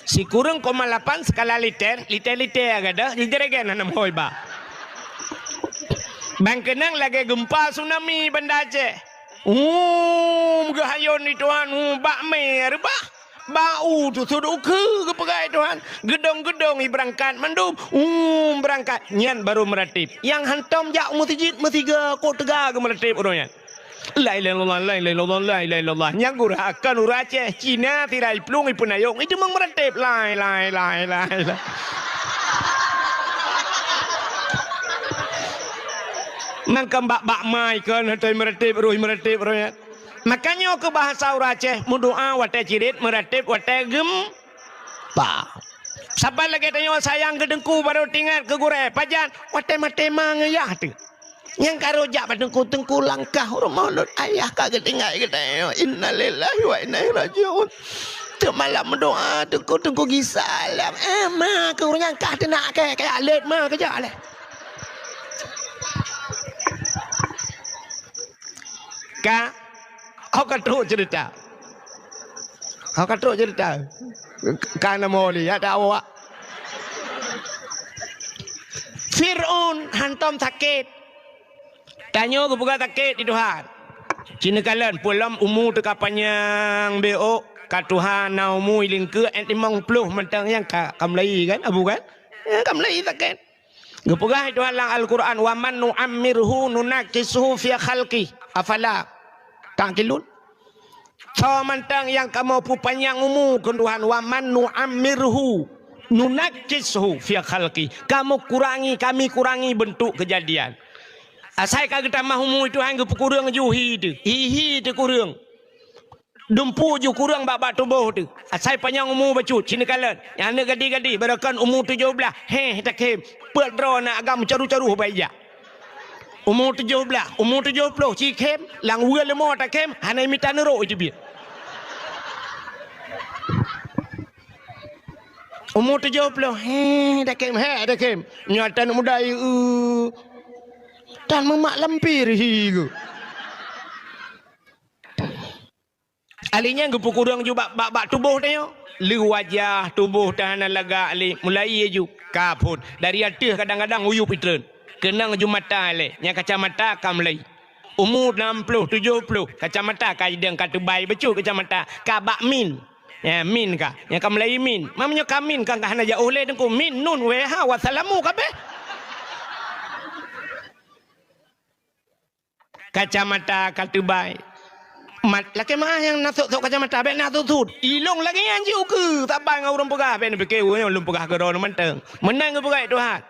Sikureueng koma lapan skala liter, liter-liter gadôh, di jregen hana meuhôi ba. Ban keunong lagèe geumpa tsunami Banda Aceh. Hum, geuhayôn di Tuhan, hum, bak mé reubah. Bak u teusut ukeue geupeugah di Tuhan. Geudong-geudong i beurangkat mandum, hum, beurangkat. Nyan barô meuratéb. Nyang hantom jak u meuseujid meusiga kok teuga geumeuratéb uroe nyan. La ilaha illallah, la ilaha illallah, la ilaha illallah. Nyang gurah akan ureueng Aceh, Cina, tirai plueng, ipeunayong, iteumeung meuratéb. La ilaha, la ilaha, la ilaha. Mangkam bak-bak mai kon, hatoi meuratéb roh, meuratéb roh nyan. Makajih keu bahasa ureuëng Aceh, meudoá watée cirit, meuratéb watée gem- pa. Saban lagée tanyoe sayang keu teungku barô teuingat keu gurée, pajan watée maté ma ngon yah teuh. Nyang ka rhot jak bak teungku, teungku langkah u rumoh lôn, ayah ka geutinggai geutanyoe. Innalillahi wa inna ilaihi rajiun. Teuk malam meudoá teungku, teungku gisa lam. Eh, ma keu ureuëng nyang kah teunak kée, kée aleuet ma keujak lé. Ka, oh, ka trok cerita. Haka trok cerita. Ka na moli, ya, tak awak. Fir'aun hantom sakét. Tanyoe geupeugah sakét di Tuhan. Cina kalon, peulom umu teuka panyang beok, ka Tuhan na umu ilingkeue et limong ploh mantong nyang ka, ka mulai kan, Abu kan? Ya, ka mulai sakét. Geupeugah Tuhan lam Al-Quran, "Wa man nu'ammirhu nunakkishu fi khalqi, afala ta'qilun." Soe mantong nyang kamoe peupanyang umu keu Tuhan, "Wa man nu'ammirhu nunakkishu fi khalqi." Kamoe kurangi, kami kurangi beuntuk keujadian. Asai ka geutamah umu Tuhan geupeukureueng ju hi teuh, hi-hi teuh kureueng. Dumpu ju kureueng bak-bak tuboh teuh. Asai panyang umu bacut, cina kalon. Nyang aneuk gadih-gadih, barokon umu tujoh blaih, héh, takhem. Peuet droe na agam caru-caru bak ija. Umu tujoh blaih, umu tujoh ploh, cikhem, lam weue leumo takhem, hana mita neurok iteubiet. Umu tujoh ploh, héh, takhem, héh, takhem. Nyoe tan muda, eu. Tan meumak lampir hi geuh. Ali nyan geupeukureueng ju bak, bak, bak tuboh tanyoe. Lé wajah tuboh teuh hana lagak lé, mulai ju ka phon. Dari ateueh kadang-kadang uyueb itreun. Keunong ju mata lé, nyang kacamata ka mulai. Umu nam ploh, tujoh ploh, kacamata ka idong ka teubai bacut kacamata, ka bak min. Ya, min ka. Nyang ka mulai min. Meunyoe ka min ka, ka hana jaoh lé teungku. Min, nun, weh, ha, wassalamu kabeh. Kacamata ka teubai. Mat, lakée meu'ah nyang na sot-sot kacamata, bék na sot-sot. Ilong lagée nyan jiôh keu saban ngon ureuëng peugah, bék neupiké ureuëng nyoe lôn peugah keudroe mantong. Meunan geupeugah Tuhan.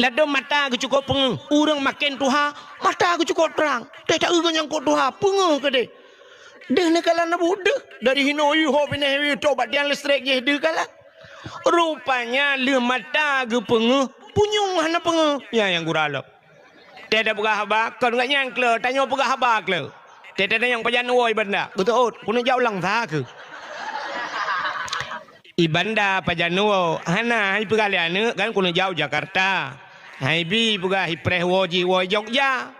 Ladôm mata geucukôp peungeuh, ureuëng maken tuha, mata geucukôp trang. Teuh taeu geunyang kot tuha, peungeuh keudeh. Deuh neukalon na buet deuh, dari hinoe yue ho binéh yue toh bak tiang listrik jih deuh kalon. Rupanya lheueh mata geupeungeuh, punyueng hana peungeuh. Nyan nyang gura lom. Teuh tapeugah haba, kon geuh nyang kleu, tanyoe peugah haba kleu. Teuh tatanyong pajan woe i Banda, geuteuôt, keuneuk jak u Langsa keuh. I Banda pajan woe, hana, hai peugah lé aneuk kan keuneuk jak u Jakarta. Hai bi peugah i preh woe jih woe i Jogja.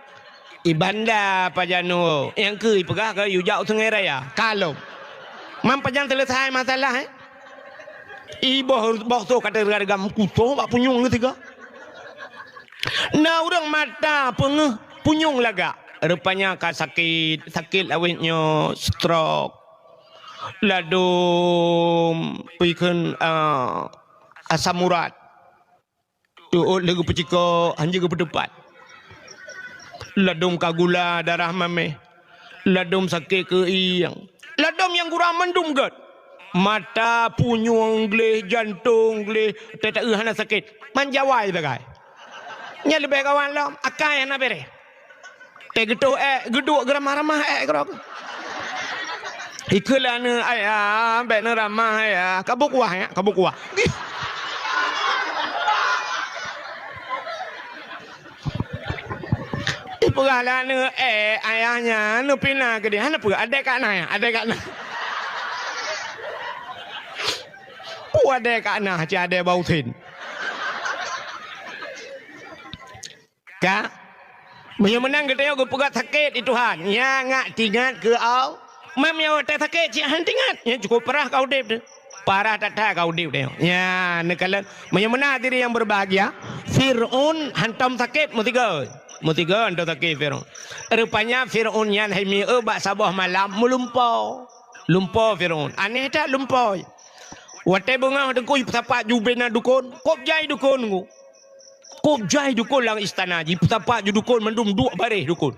I Banda pajan woe, nyang keu i peugah keu yue jak u Sungai Raya. Ka lom. Man pajan seuleusai masalah, eh? I boh, boh soe ka teuga-teuga meukusoh bak punyueng geuh siga. Na ureuëng mata peungeuh punyueng lagak. Rupanya ka sakét, sakét awét nyoe stroke. Ladôm peue kheun, ah, asam urat. Teuôt lé geupeucikok, hanjeuet geupeuteupat. Ladôm ka gula darah maméh. Ladôm sakét keuieng. Ladôm nyang gura mandum gét. Mata, punyueng gleh, jantong gleh, teuh taeu hana sakét. Man jawai sagai. Nyan leubeh kawan lom, akai hana béréh. Teuh geutoh ék, geuduek geuramah-ramah ék keudroe. Ikheun lé aneuk, "Ayah, bék neuramah, Ayah. Ka beukuah, ya, ka beukuah." Ipeugah lé aneuk, "Eh, ayah nyan neupina keudeh." Hana peue, adèe ka na, ya, adèe ka na. Peue adèe ka na, cit adèe bak usen. Ka? Meunyoe meunan geutanyoe geupeugah sakét di Tuhan, nyan ngat tingat keu Allah. Meunyoe watèe sakét cit han tingat, nyan cukôp parah ka udép teuh. Parah that-that ka udép teuh. Nyan neukalon. Meunyoe meunan hadirin yang berbahagia, Fir'aun hantom sakét meusigoe. Meusigoe hantom sakét Fir'aun. Rupanya Fir'aun nyan hai mieu bak saboh malam meulumpoe. Lumpoe Fir'aun. Aneh that lumpoe. Watèe beungoh teungku ipeusapat ju bina dukon, kôb jai dukon teungku. Kôb jai dukon lam istana jih, ipeusapat ju dukon mandum duek baréh dukon.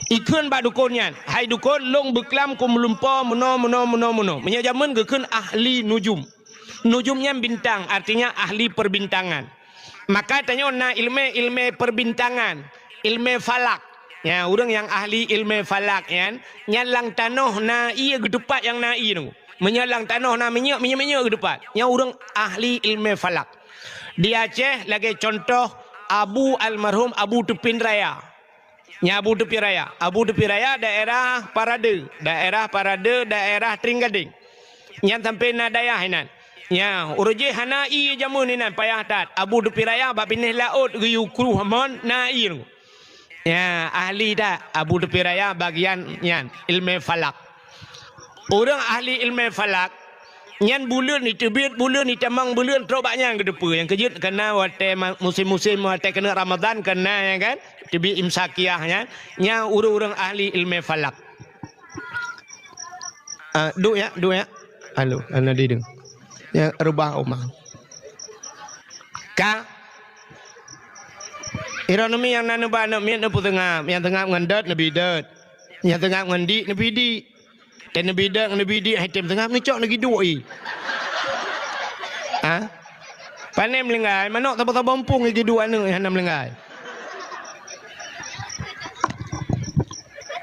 Ikheun bak dukon nyan, "Hai dukon, lôn beuklam keu meulumpoe meunoe, meunoe, meunoe, meunoe." Meunyoe jameun geukheun ahli nujum. Nujum nyan bintang, artinya ahli perbintangan. Maka tanyoe na ileumèe-ileumèe perbintangan. ilmè falak. Nya, ureuëng nyang ahli ilmè falak nyan, nyan lam tanoh na ié geutupat nyang na ié nyoe. Meunyoe lam tanoh na minyeuk, minyeuk-minyeuk geutupat. Nyan ureuëng ahli ilmè falak. Di Aceh lagèe contoh Abu almarhum Abu Tupin Raya. Nya Abu Tupin Raya. Abu Tupin Raya daerah Parade. Daerah Parade, daerah Tringgading. Nyan sampoe na dayah inan. Nya, ureuëng jih hana ié jameun inan payah that. Abu Tupin Raya bak binéh laôt geuyue kruh amon na ié nyoe. Nya, ahli that Abu Tupin Raya bagian nyan, ilmè falak. Ureuëng ahli ilmè falak, nyan buleuen iteubiet, buleuen itamong, buleuen trok bak nyan geuteupeue. Nyang keujeuet keuna watèe ma-, musém-musém watèe keuneuk Ramadhan keuna, ya kan? Teubiet imsakiah nyan, nyan ureuëng-ureuëng ahli ilmè falak. Ah, duek ya, duek ya. Halo, hana dideung. Ya, reubah uma. Ka. Ironomi nyang na neuba aneuk miet neupeuseungab, nyang seungab ngon dot neubi dot. Nyang seungab ngon dik neubi dik. Dan neubi dot neubi dik hai tem seungab neucok neugi duek i. Ha? Pané meulinggai, manok saboh-saboh mumpung i duek aneuk hana meulinggai.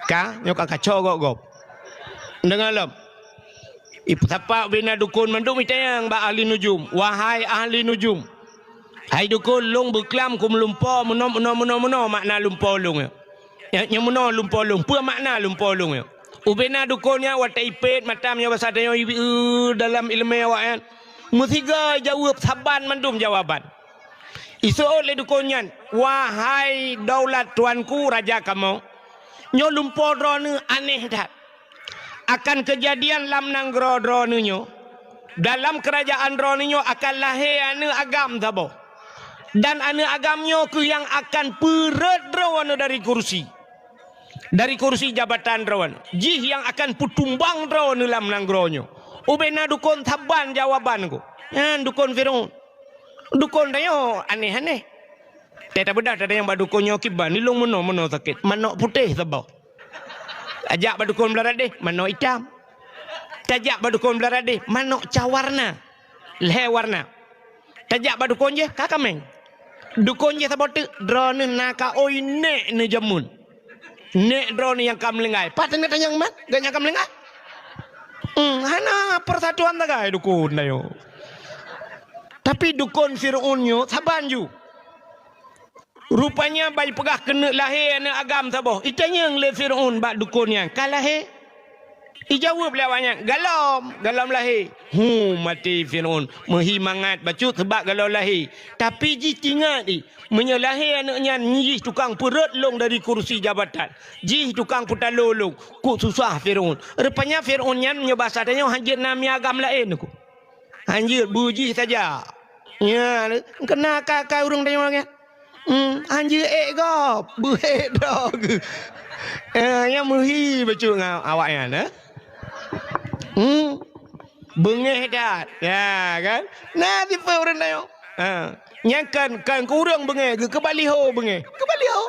Ka, nyoe ka kacau gob-gob. Deungoe lom. Ipeusapat ubena dukon mandum itanyong bak ahli nujum, "Wahai ahli nujum, hai dukon, lôn beuklam keu meulumpo meunoe, meunoe, meunoe, meunoe makna lumpo lôn nyoe. Nyoe, nyoe meunoe lumpo lôn, peue makna lumpo lôn nyoe?" Ubena dukon nyan watèe ipét mata meunyoe basa tanyoe ibi-, eu, dalam ileumèe awaknyan, meusigoe jaweueb saban mandum jawaban. Iseuôt lé dukon nyan, "Wahai daulat tuanku, raja kamoe, nyoe lumpo droeneuh aneh that. Akan keujadian lam nanggroe droeneuh nyoe, dalam keurajaan droeneuh nyoe akan lahé aneuk agam saboh. Dan aneuk agam nyoe kheueh nyang akan peureuet droeneuh dari kursi, dari kursi jabatan droeneuh. Jih nyang akan peutumbang droeneuh lam nanggroe nyoe." Ubena dukon saban jawaban nyan. Nyan dukon Fir'aun. Dukon tanyoe aneh-aneh. Teutabeudah tatanyong bak dukon nyoe kiban, ilong meunoe-meunoe sakét, manok putéh saboh. Tajak bak dukon Beularadeh, manok itam. Tajak bak dukon Beularadeh, manok ca warna. Lhèe warna. Tajak bak dukon jéh, ka kaméng. Dukon jéh saboh teuk, droeneuh na ka oi nèk neujameun. Nèk droeneuh nyang ka meulinggai. Pat teuneuk tanyong mat, gobnyan ka meulinggai. Hmm, hana persatuan sagai dukon tanyoe. Tapi dukon Fir'aun nyoe saban ju. Rupanya ban jipeugah keuneuk lahé aneuk agam saboh. Itanyong lé Fir'aun bak dukon nyan, "Ka lahé?" Ijaweueb lé awaknyan, "Galom, galom lahé." Hu, maté Fir'aun, meuhi mangat bacut seubab galom lahé. Tapi jih teuingat i, meunyoe lahé aneuk nyan jih tukang peureuet lôn dari kursi jabatan, jih tukang peutalo lôn, kok susah Fir'aun. Rupanya Fir'aun nyan meunyoe basa tanyoe hanjeuet na mié agam laén kok. Hanjeuet beu jih saja. Nya, keuna ka, ka ureuëng tanyoe lagée nyan. Hmm, hanjeuet ék gob, beu ék droe geuh. Eh, nyang meuhi bacut ngon awaknyan, eh. Hmm, beungéh that. Ya, kan? Na tipe ureuëng tanyoe. Ha. Nyang kan, kan keu ureuëng beungéh, geuh keu baliho beungéh. Keu baliho.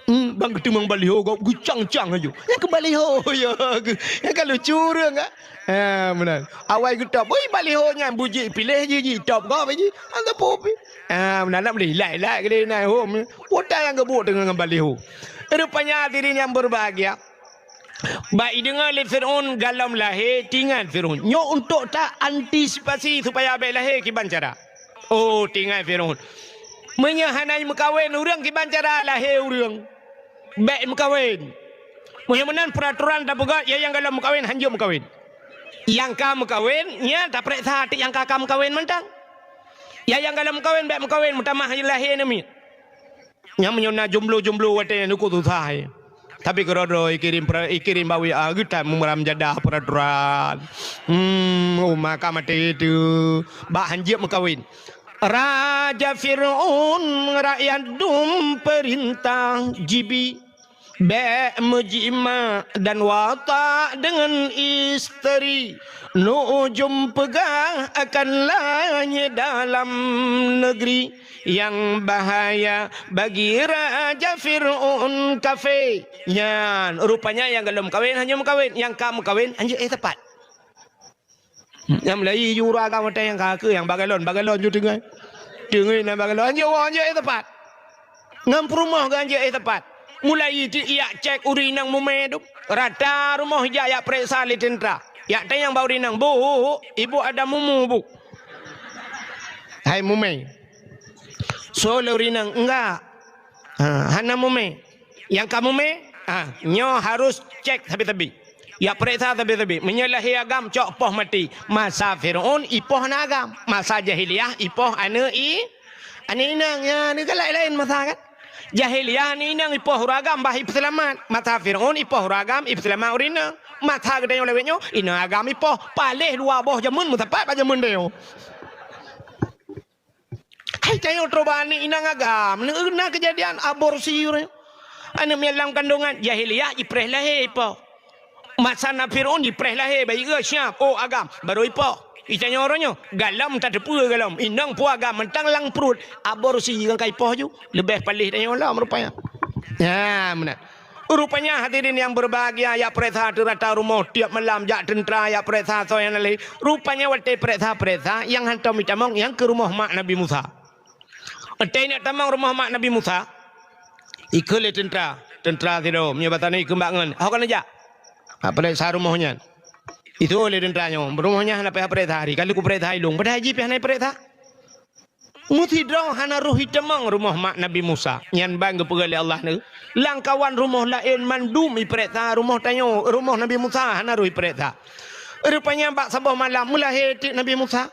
Hmm, ban geuteumong baliho gob geucang-cang laju. Nyang keu baliho, ya, geuh. Nyang ka lucu ureuëng, kan? Ha, meunan. Awai geutôb, ui, baliho nyan bujik piléh jih, jih tôb gob jih. Hana peue pi. Ha, meunan nak meulilai-lai keudéh na hom. Utai nyang geubuet teungoh ngon baliho. Rupanya hadirin yang berbahagia, bak ideungoe lé Fir'aun galom lahé, teuingat Fir'aun. Nyoe untuk ta antisipasi supaya bék lahé kiban cara. Oh, teuingat Fir'aun. Meunyoe hana meukawen ureuëng kiban cara lahé ureuëng. Bék meukawen. Meunyoe meunan peuraturan tapeugah, ya nyang galom meukawen hanjeuet meukawen. Nyang ka meukawen, nyan tapeuriksa até nyang ka, ka meukawen mantong. Ya nyang galom meukawen bék meukawen, meutamah lahé aneuk miet. Nyang meunyoe na jomblo-jomblo watée nyan ukeue susah, eh. Tapi keudroe-droe ikirém pra-, ikirém bak W A geutan meuram jadah peuraturan. Hmm, uma ka maté teuh. Bak hanjeuet meukawen. Raja Fir'aun rakyat dum peurintah jibi. Bék meujimak dan watak deungon isteri. Nujum peugah akan lahé dalam negeri. Nyang bahaya bagi Raja Fir'aun kafé. Nyan, rupanya nyang galom meukawen hanjeuet meukawen, nyang ka meukawen hanjeuet éh teupat. Nyang meulayi jura ka watée nyang ka keu nyang bagalon, bagalon ju teungoh. Teungoh na bagalon, hanjeuet woe, hanjeuet éh teupat. Ngon peurumoh geuh han jeuet éh teumpat. Mulai ijak cek ureueng inong mumè tu. Rata rumoh ijak yak peuriksa lé teuntra. Yak tanyong bak ureueng inong, "Bu, ibu ada mumu, Bu?" Hai mumè. Soe lé ureueng inong, "Enggak." Ha, hana mumè. Nyang ka mumè, ha, nyoe harôh cek sabe-sabe. Yak peuriksa sabe-sabe. Meunyoe lahé agam, cok poh maté. Masa Fir'aun, ipoh aneuk agam. Masa jahiliyah, ipoh aneuk i-, aneuk inong. Ya, ni kan laén-laén masa kan. Jahiliyah aneuk inong ipoh ureueng agam bah ipeuseulamat. Masa Fir'aun ipoh ureueng agam ipeuseulamat ureueng inong. Masa geutanyoe lawét nyoe, inong agam ipoh. Paléh dua boh jameun meusapat bak jameun tanyoe. Hai tanyoe trok bak aneuk inong agam, na keujadian aborsi ureueng. Aneuk miet lam kandungan, jahiliyah ipreh lahé ipoh. Masa na Fir'aun jipreh lahé, bayi geuh siap, oh agam, barô ipoh. Itanyoe uroe nyoe, galom tateupeue galom, inong peue agam mantong lam pruet, aborsi nyang ka ipoh ju, leubeh paléh tanyoe lom rupanya. Nyan meunan. Rupanya hadirin yang berbahagia, yak peuriksa teurata rumoh tiep malam jak teuntra yak peuriksa soe nyang na lahé. Rupanya watèe peuriksa-peuriksa nyang hantom itamong nyang keu rumoh mak Nabi Musa. Watèe neuk tamong rumoh mak Nabi Musa, ikheun lé teuntra, teuntra sidroe, meunyoe basa nyoe ikheun bak ngon, "Ho keuneuk jak?" Bak peuriksa rumoh nyan. Itu'oh lé teuntra nyoe, "Rumoh nyan hana payah peuriksa, hari ka lheueh kupeuriksa ilong." Padahai jih pih hana peuriksa. Meusidroe hana roh itamong rumoh mak Nabi Musa. Nyan ban geupeugah lé Allah neu, "Lamkawan rumoh laén mandum ipeuriksa, rumoh tanyoe, rumoh Nabi Musa hana roh ipeuriksa." Rupanya bak saboh malam meulahé teuk Nabi Musa.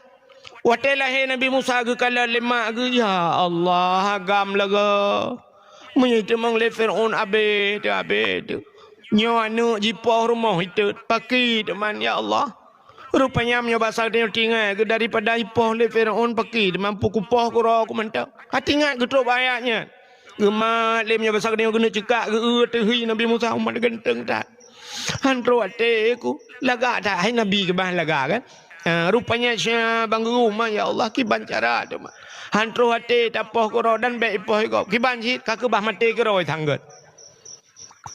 Watèe lahé Nabi Musa geukalon lé mak geuh, "Ya Allah, agam lagèe. Meunyoe itamong lé Fir'aun abéh teuh, abéh teuh. Nyoe aneuk jipoh rumoh itot, pakri teuma, ya Allah." Rupanya meunyoe basa tanyoe tinggai geuh daripada ipoh lé Fir'aun pakri teuma, peue kupoh keu droe ku mantong. Hati ingat geutrok bak ayat nyan. Geumat lé meunyoe basa tanyoe keuneuk ceukak geu-eu teuh hi Nabi Musa, umat ganteng that. Han trok até ku, lagak that hai Nabi keubah lagak kan. Ha, rupanya sia bang geurumoh, ya Allah, kiban cara teuma. Han trok até tapoh keu droe dan bèk ipoh gob. Kiban cit ka keubah maté keu droe sanggot.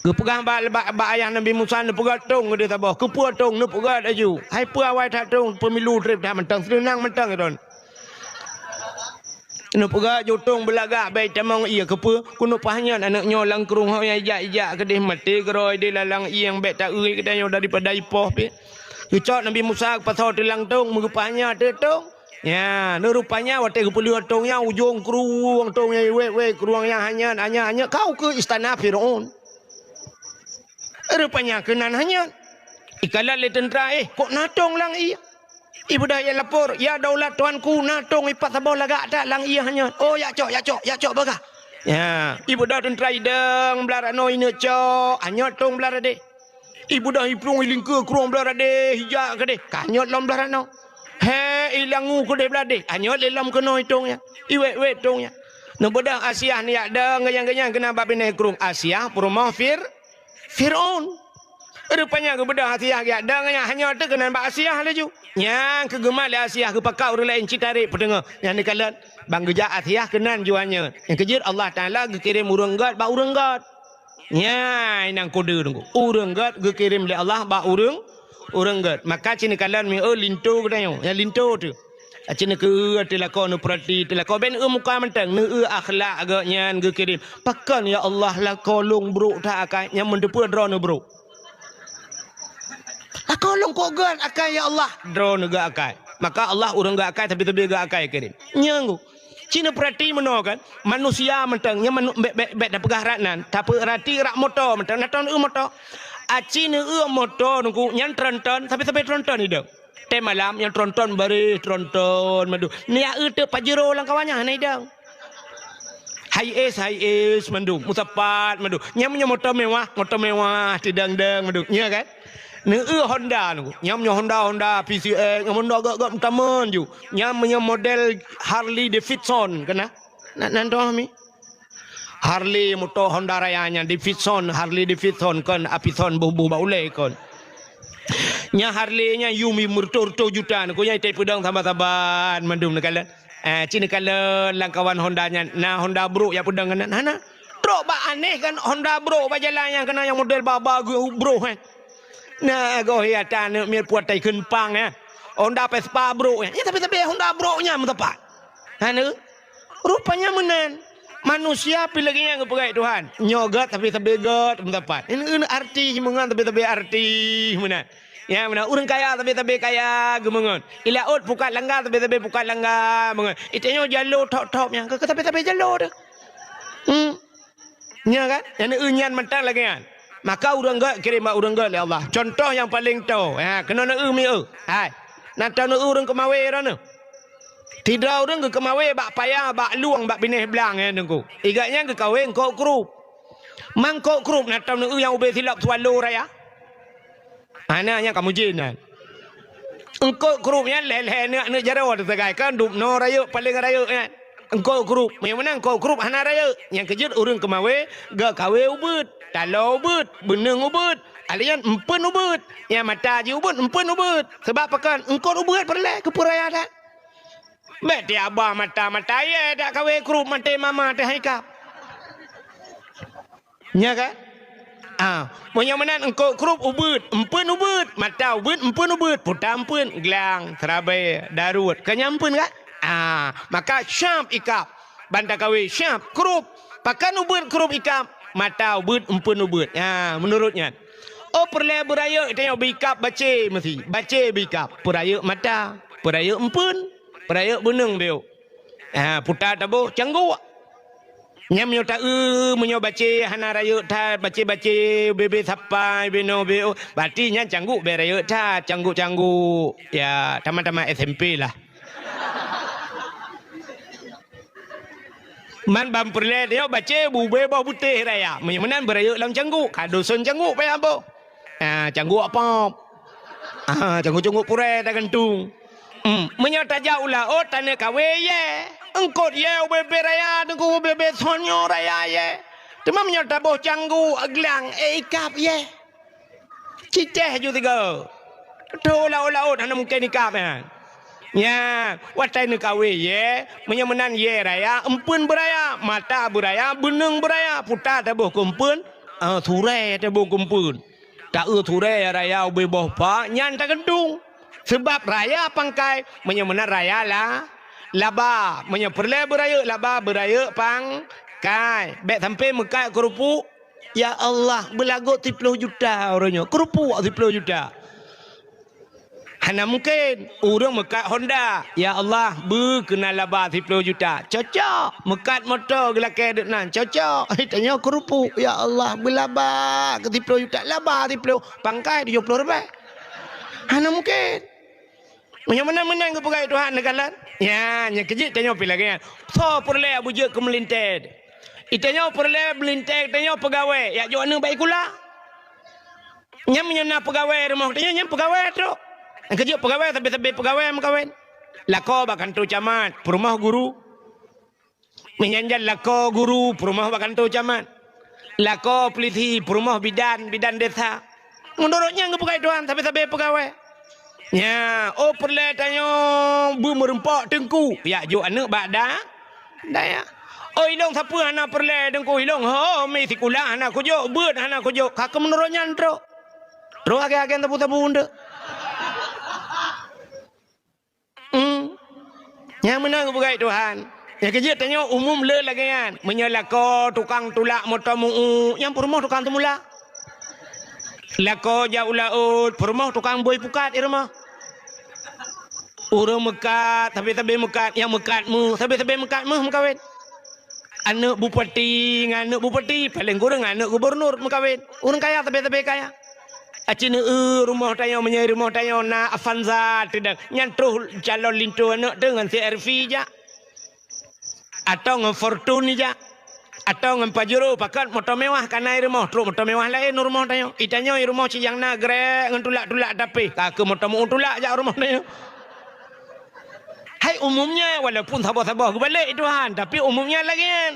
Geupeugah bak, bak, bak ayah Nabi Musa, neupeugah tông geuh saboh. Keupeue tông? Neupeugah laju. Hai peue awai that tông, peumilu trép that mantong, seunang mantong droen. Neupeugah jutông beulagak bèk tamong ié. Keupeue? Keuneuk pahnyan aneuk nyoe lam krueng ho nyang ijak-ijak keudeh maté keudroe di lalang ié, bèk ta-eu geutanyoe daripada ipoh pih. Geucok Nabi Musa geupasoe teulang tông, meugeupahnya teuk tông. Nya, neurupanya watèe geupeuleueh tông nyan ujông krueng tông nyan wèk-wèk krueng nyan hanyot, hanyot, hanyot kau keu istana Firaun. Rupanya keunan hanyot. Ikalon lé teuntra, "Eh, kok na tông lam ié?" Ibeudôh ia lapor, "Ya daulat tuanku, na tông ipat saboh lagak that lam ié hanyot." "Oh, yak cok, yak cok, yak cok bagah." Ya, ibeudôh teuntra idong blah ranoe ineuk cok, hanyot tông blah radeh. Ibeudôh iplueng ilingkeue krueng blah radeh, ijak keudeh, ka hanyot lom blah ranoe. He, ilangu keudeh blah deh, hanyot lé lom keunoe tông nyan. Iwèk-wèk tông nyan. Neubeudôh Asiah nyak dong geunyang-geunyang keunan bak binéh krueng. Asiah peurumoh Fir-, Firaun. Rupanya geubeudôh Asiah geujak dong nyan, hanyot teuk keunan bak Asiah laju. Nyang keu geumat lé Asiah geupakat ureueng laén cit tarek peuteungoh. Nyan neukalon, ban geujak Asiah keunan ju hanyot. Nyang keujeuet Allah Taala geukirém ureueng gèt bak ureueng gèt. Nyan inong kode teungku. Ureueng gèt geukirém lé Allah bak ureueng, ureueng gèt. Maka ci neukalon mieu linto geutanyoe. Nyan linto teuh. Aci neukeu teuh lakoe neupeurati, teuh lakoe bèk neueu muka mantong, neueu akhlak geuh nyan geukirém. Pakon ya Allah lakoe lôn brok that akai, nyan meuteupeue droeneuh brok. Lakoe lôn kok gèt akai ya Allah, droeneuh gèt akai. Maka Allah ureueng gèt akai, tapi-tapi gèt akai kirém. Nyan geuh. Ci neupeurati meunoe kan, manusia mantong, nyan manu-, bèk, bèk, bèk tapeugah rat nan, tapeurati rak moto mantong, na tông neueu moto. Aci neueu moto teungku, nyan tronton, tapi-tapi tronton idong. Tém malam nyang tronton bareh, tronton mandum. Nyak eu teuk Pajero lam kawan nyan hana idong. Hiace, Hiace mandum, meusapat mandum. Nyan meunyoe moto mewah, moto mewah, teudong-dong mandum. Nya kan? Neueu Honda nyoe. Nyan meunyoe Honda, Honda P C X, nyan Honda gèt-gèt meutamon ju. Nyan meunyoe model Harley Davidson keunan. Nan, nan toh mi. Harley moto Honda Raya nyan, Davidson, Harley Davidson kon, Apison boh-boh bak ulèe kon. Nya Harley nyan yum, yum meureutôh-reutôh juta, nyan keuh nyan itai peudong saban-saban mandum neukalon. Eh, ci neukalon lam kawan Honda nyan, na Honda brok jak peudong keunan, hana. Trok bak aneh kan Honda brok bak jalan nyan keunan nyang model ba-ba geuh brok, eh. Na goh ya ta aneuk miet puat tai kheun pang, eh. Honda Vespa brok, eh. Ya, tapi-tapi Honda brok nyan meusapat. Hana. Rupanya meunan. Manusia pih lagèe nyan geupeugah Tuhan. Nyoe gèt tapi sabe gèt meusapat. Ini, ini artis meungon tapi sabe artis meunan. Ya, meunan ureueng kaya tapi sabe kaya geumeungon. Ilaôt pukat langga tapi sabe pukat langga meungon. Itanyoe jalo thop-thop nyan ke tapi sabe jalo tu. Hmm. Nya kan? Nyang neu nyan mantong lagèe nyan. Maka ureueng gèt kirém bak ureueng gèt lé Allah. Contoh nyang paleng toe. Ha, keunoe neu mieu. Hai. Nan tanoe ureueng keumawé droeneuh. Sidroe ureueng geukeumawé bak paya, bak lueng, bak binéh blang, eh, Teungku. Igat nyan geukawé eungkôt krup. Mangkôt krup na tom neueu nyang ubé silop Swallow raya. Hana nyang kamoe jén nyan. Eungkôt krup nyan lhèe-lhèe aneuk-aneuk jaroe teusagai kan dubnoe rayeuk paleng rayeuk nyan. Eungkôt krup, meunyoe meunan eungkôt krup hana rayeuk. Nyang keujeuet ureueng keumawé geukawé ubeuet, taloe ubeuet, beuneueng ubeuet, alèh nyan empeuen ubeuet. Nyang mata jih ubeuet, empeuen ubeuet. Sabab pakon? Eungkôt ubeuet peureulèe keu peuraya that. Bèk tiaba mata-mata yèe dak kawé krup maté mama teuh hai kap. Nya kan? Ah, meunyoe meunan eungkôt krup ubeuet, empeuen ubeuet, mata ubeuet, empeuen ubeuet, puta empeuen, glang, seurabe, daruet, ka nyan empeuen kan? Ah, maka syab ikab, ban takawé syab krup, pakon ubeuet krup ikab, mata ubeuet, empeuen ubeuet. Ah, meunurot nyan. Oh, peureulèe beurayeuk tanyoe beu ikab bacé meusi, bacé beu ikab, peurayeuk mata, peurayeuk empeuen. Peurayeuk beuneueng beu. Ha, puta taboh cangguk. Nyan meunyoe taeu, meunyoe bacé hana rayeuk that, bacé-bacé, bebe sapai, beno beu, berarti nyan cangguk bèk rayeuk that, cangguk-cangguk. Ya, tamat-tamat S M P lah. Man ban peureulèe tanyoe bacé beu ubé boh butéh raya. Meunyoe meunan beurayeuk lam cangguk, ka dusun cangguk payah boh. Ah, cangguk apam. Ah, cangguk-cangguk purèe tagantung. Hmm, meunyoe tajak u laôt taneuk kawé yèe. Eungkôt yèe ubé-bé raya, teungku ubé-bé sonyoe raya yèe. Teuma meunyoe taboh cangguk glang, eh, ikab yèe. Cicéh ju tiga. Tho laôt-laôt hana mungken ikab nyan. Nya, watèe neukawé yèe, meunyoe meunan yèe raya, empeuen beuraya, mata beuraya, beuneueng beuraya, puta taboh keu empeuen, ah, surèe taboh keu empeuen. Taeu surèe raya ubé boh pak nyan tagantung. Seubab raya pangkai, meunyoe meunan raya la, laba. Meunyoe peureulèe beurayeuk laba, beurayeuk pangkai. Bèk sampoe meukat keurupuek, ya Allah, beulagot siploh juta uroe nyoe. Keurupuek siploh juta. Hana mungken. Ureueng meukat Honda, "Ya Allah, beu keunan laba siploh juta." Cocok. Meukat moto geulakèe deuk nan. Cocok. Tanyoe keurupuek, "Ya Allah, beu laba keu siploh juta." Laba siploh, pangkai tujoh ploh ribèe. Hana mungken. Meunyoe meunan-meunan geupeugah Tuhan neukalon. Nya, nyang keujeuet tanyoe pih lagèe nyan. Soe peureulèe beujeuet keu meulintèe? Itanyoe peureulèe meulintèe, tanyoe peugawèe, jak jok aneuk bak sikula. Nyan meunyoe na peugawèe rumoh tanyoe, nyan peugawèe trok. Nyang keujeuet peugawèe, sabe-sabe peugawèe meukawen. Lakoe bak kantô camat, peurumoh guru. Meunyan jan lakoe guru, peurumoh bak kantô camat. Lakoe peulisi, peurumoh bidan, bidan desa. Meunurot nyan geupeugah Tuhan, sabe-sabe peugawèe. Nya, oh peureulèe tanyoe beumeureumpok teungku, jak jok aneuk bak da-, dayah. Oh ilông sapeue hana peureulèe teungku, ilông ho mi sikula hana kujok, beuet hana kujok, ka keu meunurot nyan trok. Trok agen-agen sabu-sabu eunteuk. Hmm. Nyang meunan geupeugah Tuhan. Nyang keujeuet tanyoe umum le lagèe nyan. Meunyoe lakoe tukang tulak moto meu-u, nyang peurumoh tukang teumulak. Lakoe jak u laôt, peurumoh tukang bôi pukat i rumoh. Ureueng meukat, sabe-sabe meukat, nyang meukat méuh, sabe-sabe meukat méuh meukawen. Aneuk bupati ngon aneuk bupati, paleng kureueng aneuk gubernur meukawen. Ureueng kaya sabe-sabe kaya. Aci neueu rumoh tanyoe, meunyoe rumoh tanyoe na Avanza teudang, nyan troh calon linto aneuk teuh ngon C R V jak. Atau ngon Fortuner jak. Atau ngon Pajero, pakat moto mewah ka na i rumoh, trok moto mewah laén u rumoh tanyoe. I tanyoe i rumoh ci nyang na grek ngon tulak-tulak tapi, ka keu moto meu-u tulak jak u rumoh tanyoe. Hai umumnya, walaupun saboh-saboh geubalek Tuhan, tapi umumnya lagèe nyan.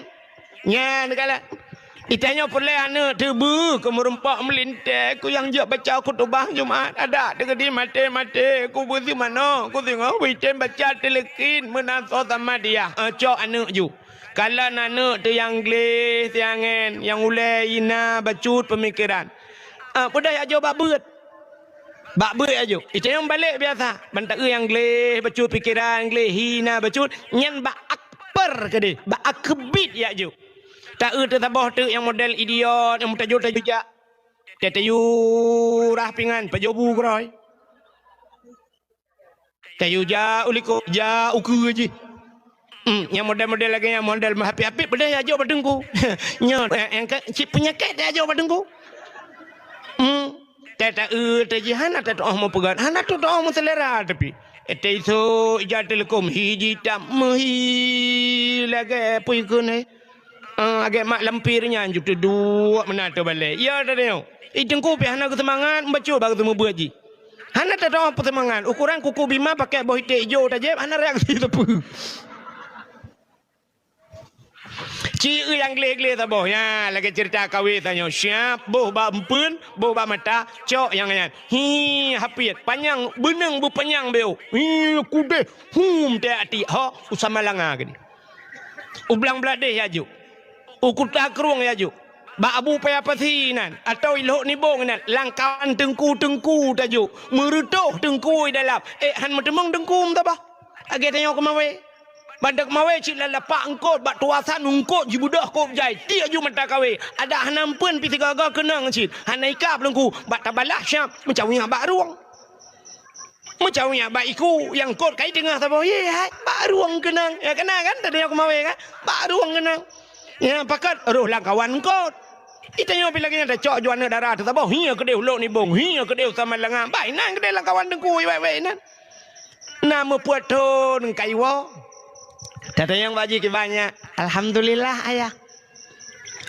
Nyan kala. I tanyoe peureulèe aneuk teuh beu keu meureumpok meulintèe, keu nyang jeuet baca khutubah Jumat, adak teukeudi maté-maté, keu beuseumanoe, keu singoh beuitem baca teuleukin meunan soe sama dia. Eh, cok aneuk ju. Kalon aneuk teuh nyang gleh, siangen, nyang ulèe, hina, bacut peumikeran. Eh, peudeh ajoh bak beuet. Bak beuet ajoh. I tanyoe balek biasa. Ban taeu nyang gleh, bacut pikeran, gleh, hina, bacut. Nyan bak ak-, Per keudeh, bak akeubiet jak jok. Ta-eu teusaboh teuk nyang model idiot, nyang meutajô-tajô jak. Teu-teu yue rah pingan, pajoh bu keurôi. Teu-teu yue jak u likôt, jak u keue jih. Hmm, nyang model-model lagèe nyan, model meuhapit-hapit, peudeh jak jok bak teungku. Nyoe, eh, eh, ka, cit peunyakét jak jok bak teungku. Hmm. Teu-teu, teu-teu jih hana teutu'oh meupeugah, hana teutu'oh meuseulera tapi. Teu-teu isôk ija teuleukom hi jitam meuhi lagèe peue kheun, eh. Ah, lagèe mak lampir nyan ju teuduek meunan teubalèe. Ya, teu-teu nyoe. I teungku pih hana geuseumangat, bacut bak geuseumeubeuet jih. Hana teutu'oh peuseumangat. Ukoran kuku bima pakèk boh iték ijo tajép, hana reaksi sapeue. Ci eu nyang gleh-gleh saboh. Nyan, lagèe ceurita kawé tanyoe. Siap, boh bak empeuen, boh bak mata, cok nyang nyan. Hi, hapit. Panyang, beuneueng beupanyang beu. Hi, kudeh. Hum, teu atik. Ho, u Samalanga keudeh. U Blang Bladeh jak jok. U Kuta Krueng jak jok. Bak Abu Paya Pasi nan. Atawa i Lhok Nibong nan. Lam kawan teungku-teungku tajok. Meureutôh teungku i dalam. Eh, han meuteumeung teungku meutabah. Lagèe tanyoe keumawé. Ban teuk mawé cit lam lapak eungkôt bak tuasan eungkôt jibeudôh kôb jai, tiek ju mata kawé. Adak hana empeuen pih sigoe-goe keunong cit. Hana ikab teungku, bak tabalah siap meucawiyak bak rueng. Meucawiyak bak iku nyang eungkôt kai teungoh saboh, ye hai, bak rueng keunong. Ya, keunong kan, tadi aku mawé kan? Bak rueng keunong. Ya, pakat roh lam kawan eungkôt. Itanyoe pih lagèe nyan tacok ju aneuk dara teusaboh, hi keudeh u Lhok Nibong, hi keudeh u Samalanga. Bah, inan keudeh lam kawan teungku, wèk-wèk inan. Na meupeuet thon ka iwoe. Tatanyong bak jih kiban nyan, "Alhamdulillah, Ayah."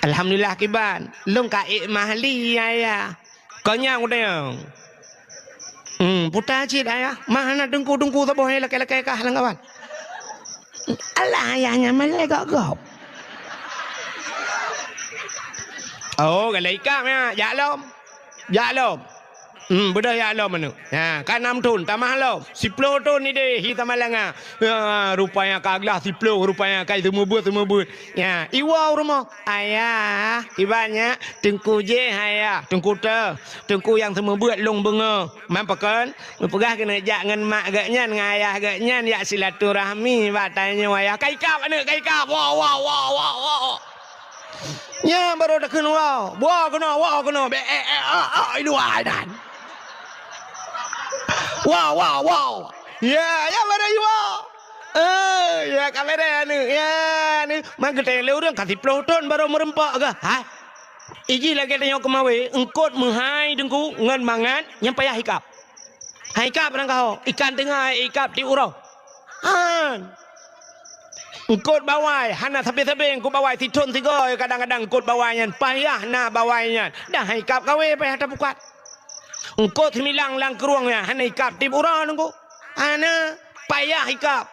"Alhamdulillah kiban, lôn ka ék mah lé, Ayah." Kon nyan kutanyong. "Hmm, peue cit, Ayah? Mah hana teungku-teungku saboh nyang lakèe-lakèe kah lam kawan?" "Alah, Ayah nyan malèe gob-gob." "Oh, galèe ikab nyan, jak lom." Jak lom. Hmm, beudôh jak lom aneuk. Ha, ka nam thon, tamah lom. Siploh thon idéh hi Samalanga. Ha, rupanya ka glah siploh, rupanya ka seumeubeuet-seumeubeuet. Ya, iwoe u rumoh. "Ayah, kiban nyan, teungku jih, Ayah. Teungku teu, teungku nyang seumeubeuet lôn beungoh." Man pakon? Meupeugah keuneuk jak ngon mak geuh nyan, ngon ayah geuh nyan, jak silaturahmi bak tanyoe, Ayah. Ka ikab aneuk, ka ikab. Woe, woe, woe, woe, woe. Nyan barô takheun woe. Woe keunoe, woe keunoe. Bèk, eh, eh, ah, ah, i luwa nyan. Woe, woe, woe. Ya, ya barô iwoe. Eh, ya ka bèrèh aneuk. Ya, ni. Man geutanyong lé ureueng ka siploh thon barô meureumpok kah? Hai. Ijih lagèe tanyoe keumawé, eungkôt meuhai teungku ngon mangat nyang payah ikab. Han ikab barangkaho, ikan teungoh ikab tiep uroe. Han. Eungkôt bawai, hana sabe-sabe eungkôt bawai, sithon sigoe kadang-kadang eungkôt bawai nyan, payah na bawai nyan. Dah han ikab kawé payah tapukat. Eungkôt seumilang lam krueng nyan, hana ikab tiep uroe teungku. Hana, payah ikab.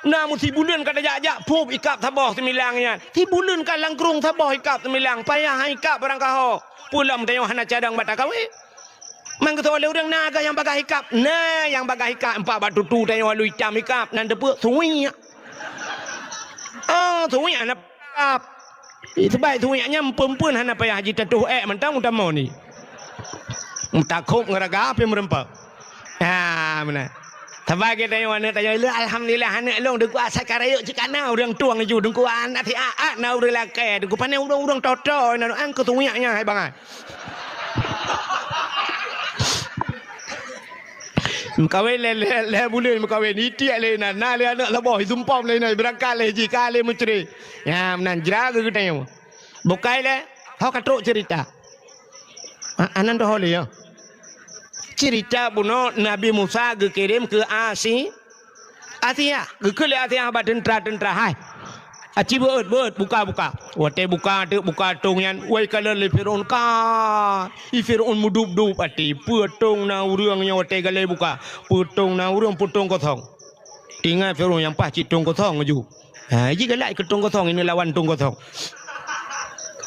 Na meusibuleuen ka tajak-jak, phup ikab saboh seumilang nyan. Sibuleuen ka lam krueng saboh ikab seumilang, payah han ikab barangkaho. Peue lom tanyoe hana cadang bak takawé. Man geusoe lé ureueng na geuh nyang bagaih ikab. Na nyang bagaih ikab, empat bak tutu tanyoe lalu itam ikab, nan teupeue suwiek. Oh, suwiek hana ikab. Ih, seubab suwiek nyan meupeuen-peuen hana payah jitatoh èk mantong meutamong ni. Meutakôb ngon raga pih meureumpok. Ha, meunan. Sabai geutanyoe aneuk tanyoe, "Alhamdulillah aneuk lôn, Teungku, asai ka rayeuk cit ka na ureueng tueng ju, Teungku, aneuk siat-at na ureueng lakèe, Teungku, pane ureueng-ureueng toto, na an keu suwiek nyan hai bangai." Meukawen lé, lé, lé buleuen meukawen, itiek lé inan, na lé aneuk saboh, isumpom lé inan, beurangkat lé jih, ka lé meucre. Nyan meunan jra geutanyoe. Bukai lé, ho ka trok ceurita. A-, anan doho lé, ya. Ceurita bunoe Nabi Musa geukirém keu Asi-, Asia, geukheun lé Asia bak teuntra-teuntra, "Hai, aci beuet, beuet, buka, buka." Watèe buka, teuk buka tong nyan, wai kalon lé Firaun, ka. I Firaun meudup-dup até, peue tong na ureueng nyoe watèe galai buka, peue tong na ureueng, peue tong kosong. Tinggai Firaun nyang paih cit tong kosong ju. Ha, ji galak keu tong kosong, ini lawan tong kosong.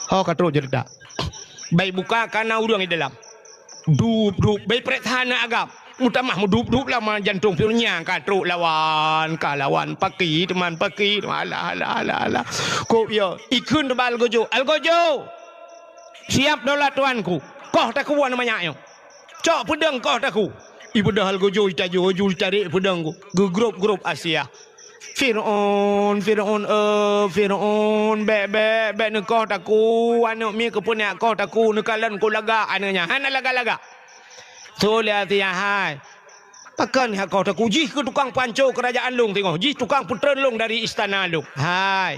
Ho ka trok ceurita. Bai buka ka na ureueng di dalam. Dup-dup, bai preh hana agam. Meutamah meudup-dup lama jantong pion nyang ka trok lawan, ka lawan paki, teuma paki, teuma alah, alah, alah, alah. Kok yo, ikheun teuma Algojo, "Algojo! Siap dolat tuanku. Koh takue manyak nyoe. Cok peudeueng koh takue." Ibeudôh Algojo, itajo, ju itarek peudeueng ku. Geugrop-grop Asia. "Fir'aun, Fir'aun, eh, Fir'aun, bèk, bèk, bèk neukoh takue, aneuk miet keupeue neukoh takue, neukalon keu lagak aneuk nyan." Hana lagak-lagak. Tho lé Asiah, hai. Pakon hana koh takue, jih keu tukang panco keurajaan lôn singoh, jih tukang peutreun lôn dari istana lôn. Hai.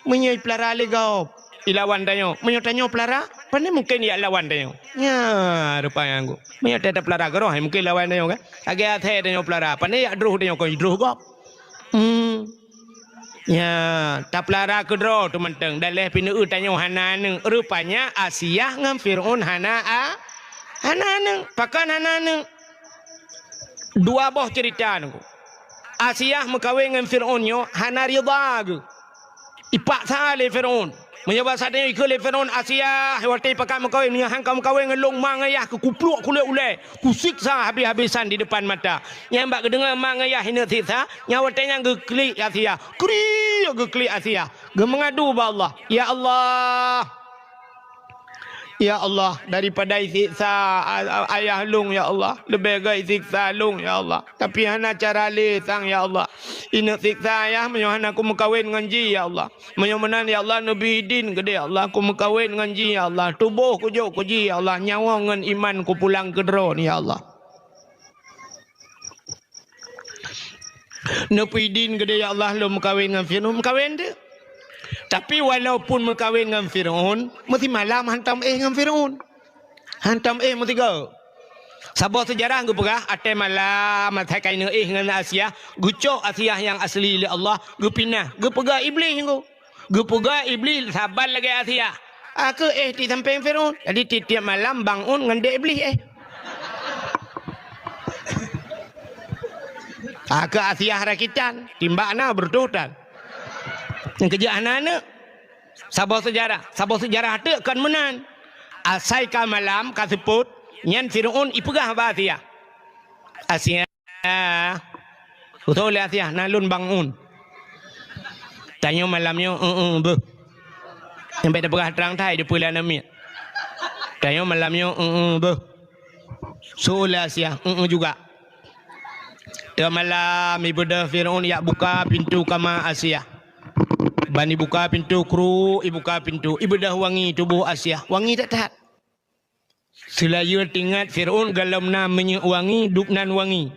Meunyoe ipeulara lé gob, ilawan tanyoe. Meunyoe tanyoe peulara, pane mungken ijak lawan tanyoe. Nya, rupa nyang ku. Meunyoe ta-, tapeulara keudroe, mungken lawan tanyoe kan. Lagèe asèe tanyoe peulara, pane ijak droh tanyoe kon droh gob. Hmm. Nya, tapeulara keudroe teuh mantong. Daleh pineue tanyoe hana aneuk. Rupanya Asiah ngon Fir'aun hana a-, hana aneuk. Pakon hana aneuk? Dua boh ceurita nyoe. Asiah meukawen ngon Fir'aun nyoe hana ridha geuh. Ipaksa lé Fir'aun. Meunyoe basa tanyoe ikheun lé Fir'aun, "Asiah, watèe pakat meukawen, meunyoe han ka meukawen ngon lôn, ma ngon yah kukupluek kulét ulèe, kusiksa habéh-habésan di depan mata." Nyan bak geudeungoe ma ngon yah ineuk siksa, nyan watèe nyan geuklik Asiah. Kriek geuklik Asiah. Geumeungadu bak Allah, "Ya Allah, ya Allah, daripada isiksa a-, a-, ayah lôn, ya Allah, leubeh gèt isiksa lôn, ya Allah. Tapi hana cara lé sang, ya Allah. Ineuk siksa ayah meunyoe hana kumeukawen ngon jih, ya Allah. Meunyoe meunan, ya Allah, neubri idin keudéh, ya Allah, kumeukawen ngon jih, ya Allah. Tuboh kujok keu jih, ya Allah. Nyawöng ngon iman kupulang keu droeneuh, ya Allah." Neupeudin keudéh, "Ya Allah, lôn meukawen ngon Fir'aun." Meukawen teuh. Tapi walaupun meukawen ngon Fir'aun, meusimalam hantom éh ngon Fir'aun. Hantom éh meusigoe. Saboh seujarah geupeugah, watèe malam, watèe ka ineuk éh ngon Asiah, geucok Asiah nyang asli lé Allah, geupinah, geupeugah Iblih nyoe. Geupeugah Iblih saban lagèe Asiah. Ka keuh éh di sampéng Fir'aun. Jadi, tiep-tiep malam bangun ngon dèk Iblih éh. Ka keuh Asiah rakitan, timbak na beureutoh tan. Nyang keujeuet hana aneuk. Saboh seujarah, saboh seujarah teuk kon meunan. Asai ka malam, ka seupôt, nyan Fir'aun ipeugah bak Asiah. Asiah. Beutôi lé Asiah, na lôn bangun. Tanyoe malam nyoe, eu-eu, beuh. Nyang bèk tapeugah trang that, deuh peue lé aneuk miet. Tanyoe malam nyoe, eu-eu, beuh. Su lé Asiah, eu-eu juga. Teuma malam, ibeudôh Fir'aun ijak buka pintoe kama Asiah. Ban ibuka pintoe, kruk, ibuka pintoe. Ibeudôh wangi tuboh Asiah. Wangi that-that. Seulayeue teuingat Fir'aun gohlom na minyeuk wangi, dub nan wangi.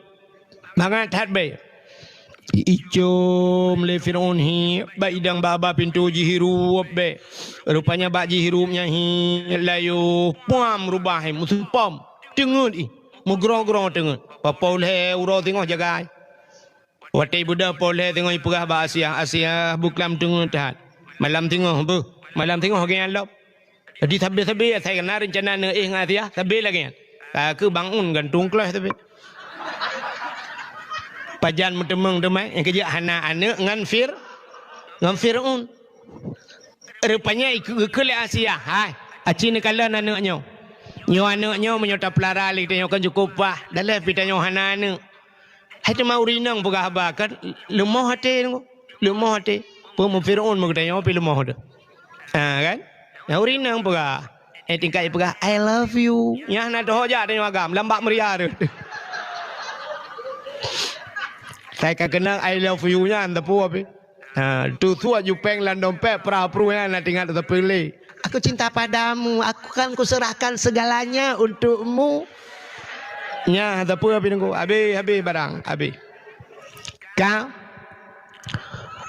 Mangat that bèe. Icom lé Fir'aun hi, bak idang bak haba pintoe jihirup bèe. Rupanya bak jihirup nyan hi, layoh, puam rubah hi, meuseupom. Teungeut ih, meugrong-grong teungeut. Papaulhèe uroe singoh jagai. Watèe ibeudôh paulhèe singoh ipeugah bak Asiah, "Asiah, beuklam teungeut that. Malam singoh beuh, malam singoh lagèe nyan lom." Jadi sabe-sabe asai na reuncana neuéh ngon Asiah, sabe lagèe nyan. Ka keuh bangun gantung kleuh sabe. Pajan meuteumeung teuma, nyang keujeuet hana aneuk ngon Fir-, ngon Fir'aun. Rupanya ikeu-, geukheun lé Asiah, "Hai, aci neukalon aneuk nyoe. Nyoe aneuk nyoe meunyoe tapeulara lé tanyoe kan cukôp paih, daleh pih tanyoe hana aneuk." Hai teuma ureueng inong peugah haba kan leumoh até, leumoh até. Peue meu Fir'aun meu geutanyoe pih leumoh teuh. Ha kan? Nyang ureueng inong peugah, eh, tingkat peugah, "I love you." Nyan na teuh jak tanyoe agam lam bak meuria teuh. Sai ka keunong "I love you" nyan teupeu pih. Ha, tusuak jupeng lam dompet, prah pruh nyan na teuingat teupeu lé. "Aku cinta padamu, aku kan kuserahkan segalanya untukmu." Nyan teupeu pih nunggu. Habéh, habéh barang, habéh. Ka.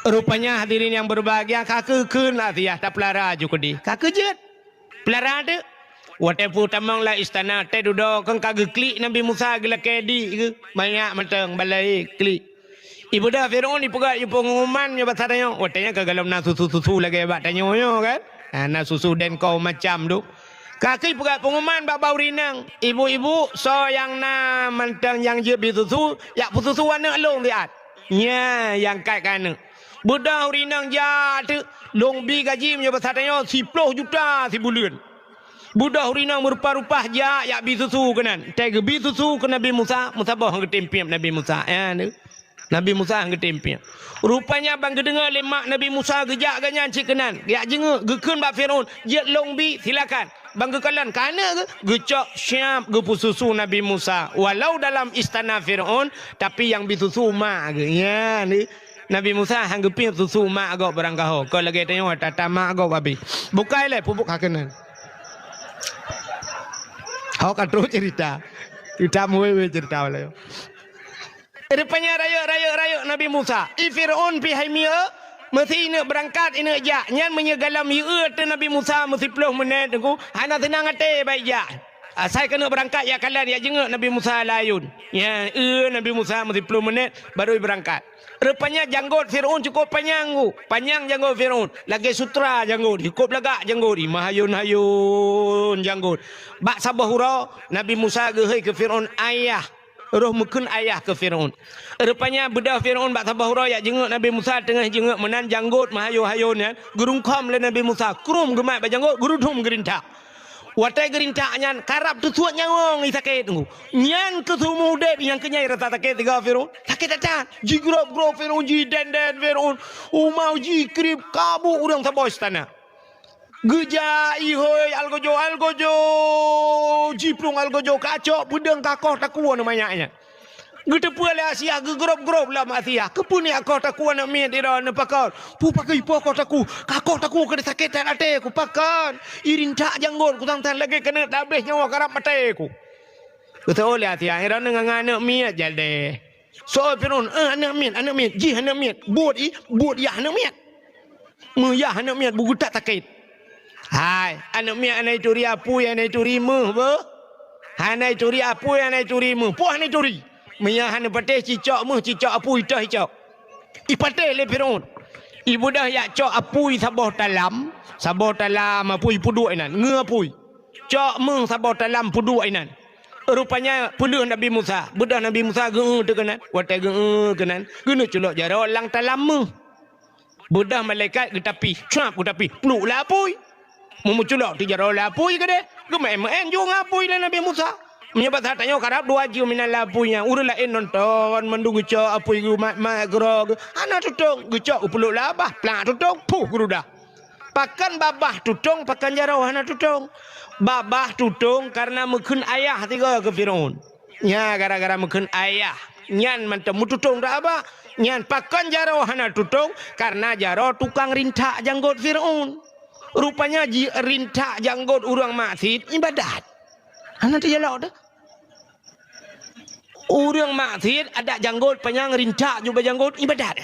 Rupanya hadirin yang berbahagia, ka keuh kheun Asiah tapeulara ju keudéh. Ka keuh jeuet. Peulara teuk. Watèe peutamong lam istana, watèe dudoe kan ka geuklik Nabi Musa geulakèe di geuh. Banyak mantong balai klik. Ibeudôh Fir'aun ipeugah ié peunguman nyoe basa tanyoe. Watèe nyan ka gohlom na susu-susu lagèe bak tanyoe nyoe kan. Ha, na susu dan kaum macam tu. Ka keuh ipeugah peunguman bak bak ureueng inong. "Ibu-ibu, soe nyang na mantong nyang jeuet bi susu, jak peususu aneuk lôn siat." Nyan nyang kat keu aneuk. Beudôh ureueng inong jak teuk, lôn bi gaji meunyoe basa tanyoe siploh juta sibuleuen. Beudôh ureueng inong meurupa-rupa jak, jak bi susu keunan. Watèe geubi susu keu Nabi Musa, meusaboh geutem piep Nabi Musa. Ya, tu. Nabi Musa geutem piep. Rupanya ban geudeungoe lé mak Nabi Musa geujak gobnyan cit keunan. Jak jingeuk, geukheun bak Fir'aun, "Jeuet lôn bi, silakan." Ban geukalon keu aneuk geuh, geucok siap geupeususu Nabi Musa. Walau dalam istana Fir'aun, tapi nyang bi susu mak geuh. Ya, ni. Nabi Musa han geupiep susu mak gob barangkaho. Kon lagèe tanyoe tata mak gob abéh. Bukai lé pupuk ka keunan. Ho ka trok cerita. Kita muwe-we cerita wala. Rupanya rayeuk, rayeuk, rayeuk Nabi Musa. I Firaun pih hai mieu, meusi ineuk beurangkat, ineuk jak. Nyan meunyoe galam yue teu Nabi Musa meusiploh meunét teungku, hana seunang até bak jak. Asai keuneuk beurangkat jak kalon, jak jeungeuk Nabi Musa lam ayôn. Nyan, eu Nabi Musa meusiploh meunét baru beurangkat. Rupanya janggot Firaun cukup panyang, ku. Panyang janggot Firaun. Lagèe sutra janggot, cukup lagak janggot, i meuhayôn-hayôn janggot. Bak saboh uroe, Nabi Musa geuhôi keu Firaun, "Ayah." Roh meukheun ayah keu Firaun. Rupanya beudôh Firaun bak saboh uroe jak jeungeuk Nabi Musa, teungoh jeungeuk meunan janggot meuhayôn-hayôn nyan, geurungkhom lé Nabi Musa, krum geumat bak janggot, geurudum geurintak. Watèe geurintak nyan, karab teusuet nyawöng i sakét teungku. Nyan keuh seumeu udép nyang keu nyan rasa sakét sigoe Firaun. Sakét that-that. Jigrob-grob Firaun, jidèn-dèn Firaun. Uma jikrieb, kabôk ureueng saboh istana. Geujak ihôi algojo-algojo, jiplueng algojo, kacok peudeueng kakoh takue aneuk manyak nyan. Geuteupeue lé Asiah, geugrob-grob lam Asiah. Keupeue neuk koh takue aneuk miet droeneuh pakon? Peue pakon ipoh koh takue? Kakoh takue keu sakét that até ku pakon? Irintak janggot ku sang-sang lagèe keuneuk tabeh nyawa karab maté ku. Geuteupeue lé Asiah, droeneuh ngon aneuk miet jadeh. Soe Firaun, "Eh, aneuk miet, aneuk miet, jih aneuk miet." Buet i, buet yah aneuk miet. Meuyah aneuk miet beugeutat sakét. Hai, aneuk miet hana ituri apui, hana ituri méuh beuh. Hana ituri apui, hana ituri méuh. Peue hana ituri? Meuyah hana patéh cicok méuh, cicok apui toh icok. Ipatéh lé Firaun. Ibeudôh jak cok apui saboh talam, saboh talam apui peuduek inan, ngeue apui. Cok méuh saboh talam peuduek inan. Rupanya peuleueh Nabi Musa. Beudôh Nabi Musa geu-eu teuh keunan. Watèe geu-eu keunan, geuneuk culok jaroe lam talam méuh. Beudôh malaikat geutapih, cuap geutapih, pluek lam apui. Meumeuculok teuh jaroe lam apui keudeh, geumeu'en-meu'en ju ngon apui lé Nabi Musa. Meunyoe basa tanyoe karab dua jeuem inan lam apui nyan, ureueng laén nonton, mandum geucok apui geumat-mat keudroe, hana tutong, geucok geupluek lam babah, plak tutong, puh geurudah. Pakon babah tutong, pakon jaroe hana tutong? Babah tutong kareuna meukheun ayah sigoe keu Firaun. Nya gara-gara meukheun ayah nyan mantong meututong dak abah. Nyan pakon jaroe hana tutong, kareuna jaroe tukang rintak janggot Firaun. Rupanya jirintak janggot ureueng maksiet ibadat. Hana teujalok teuh. Ureueng maksiet adak janggot panyang rintak ju bak janggot ibadat.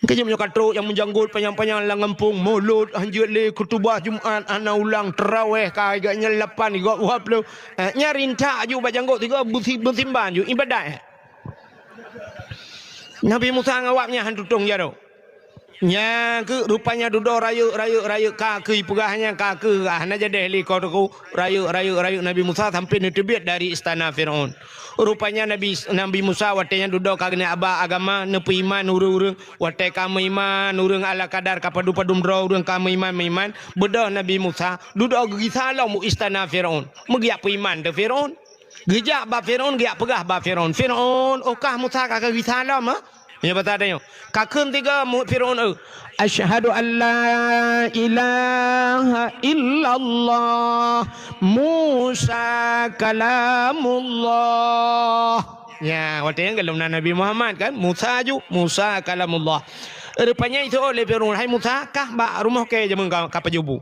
Keu jeuem nyoe ka trok nyang meujanggot panyang-panyang lam gampông, mulod hanjeuet lé, khutubah Jumat hana ulang, taraweh ka gak nyan lapan, gak uap lé. Eh, nyan rintak ju bak janggot sigoe beusi-, beusimban ju ibadat. Nabi Musa ngon awak nyan han tutong jaroe. Nyan keuh rupanya dudoe rayeuk, rayeuk, rayeuk ka keuh ipeugah nyan ka keuh hana jadeh lé koh takue. Rayeuk, rayeuk, rayeuk Nabi Musa sampai neuteubiet dari istana Firaun. Rupanya Nabi, Nabi Musa watèe nyan dudoe ka geuneuk aba agama, neupeuiman ureueng-ureueng. Watèe ka meuiman ureueng ala kadar ka padum-padum droe ureueng ka meuiman-meuiman, beudôh Nabi Musa dudoe geugisa lom u istana Firaun. Meugeuyak peuiman teuh Firaun. Geujak bak Firaun, geujak peugah bak Firaun, "Firaun, oh kah Musa ka geugisa lom, ha?" Meunyoe basa tanyoe, ka kheun sigoe mu-, Firaun, eu, "Asyhadu an la ilaha illallah, Musa kalamullah." Nya, watèe nyan gohlom na Nabi Muhammad kan, Musa ju, Musa kalamullah. Rupanya iseuôt lé Firaun, "Hai Musa, kah bak rumoh kèe jameun ka, ka pajoh bu?"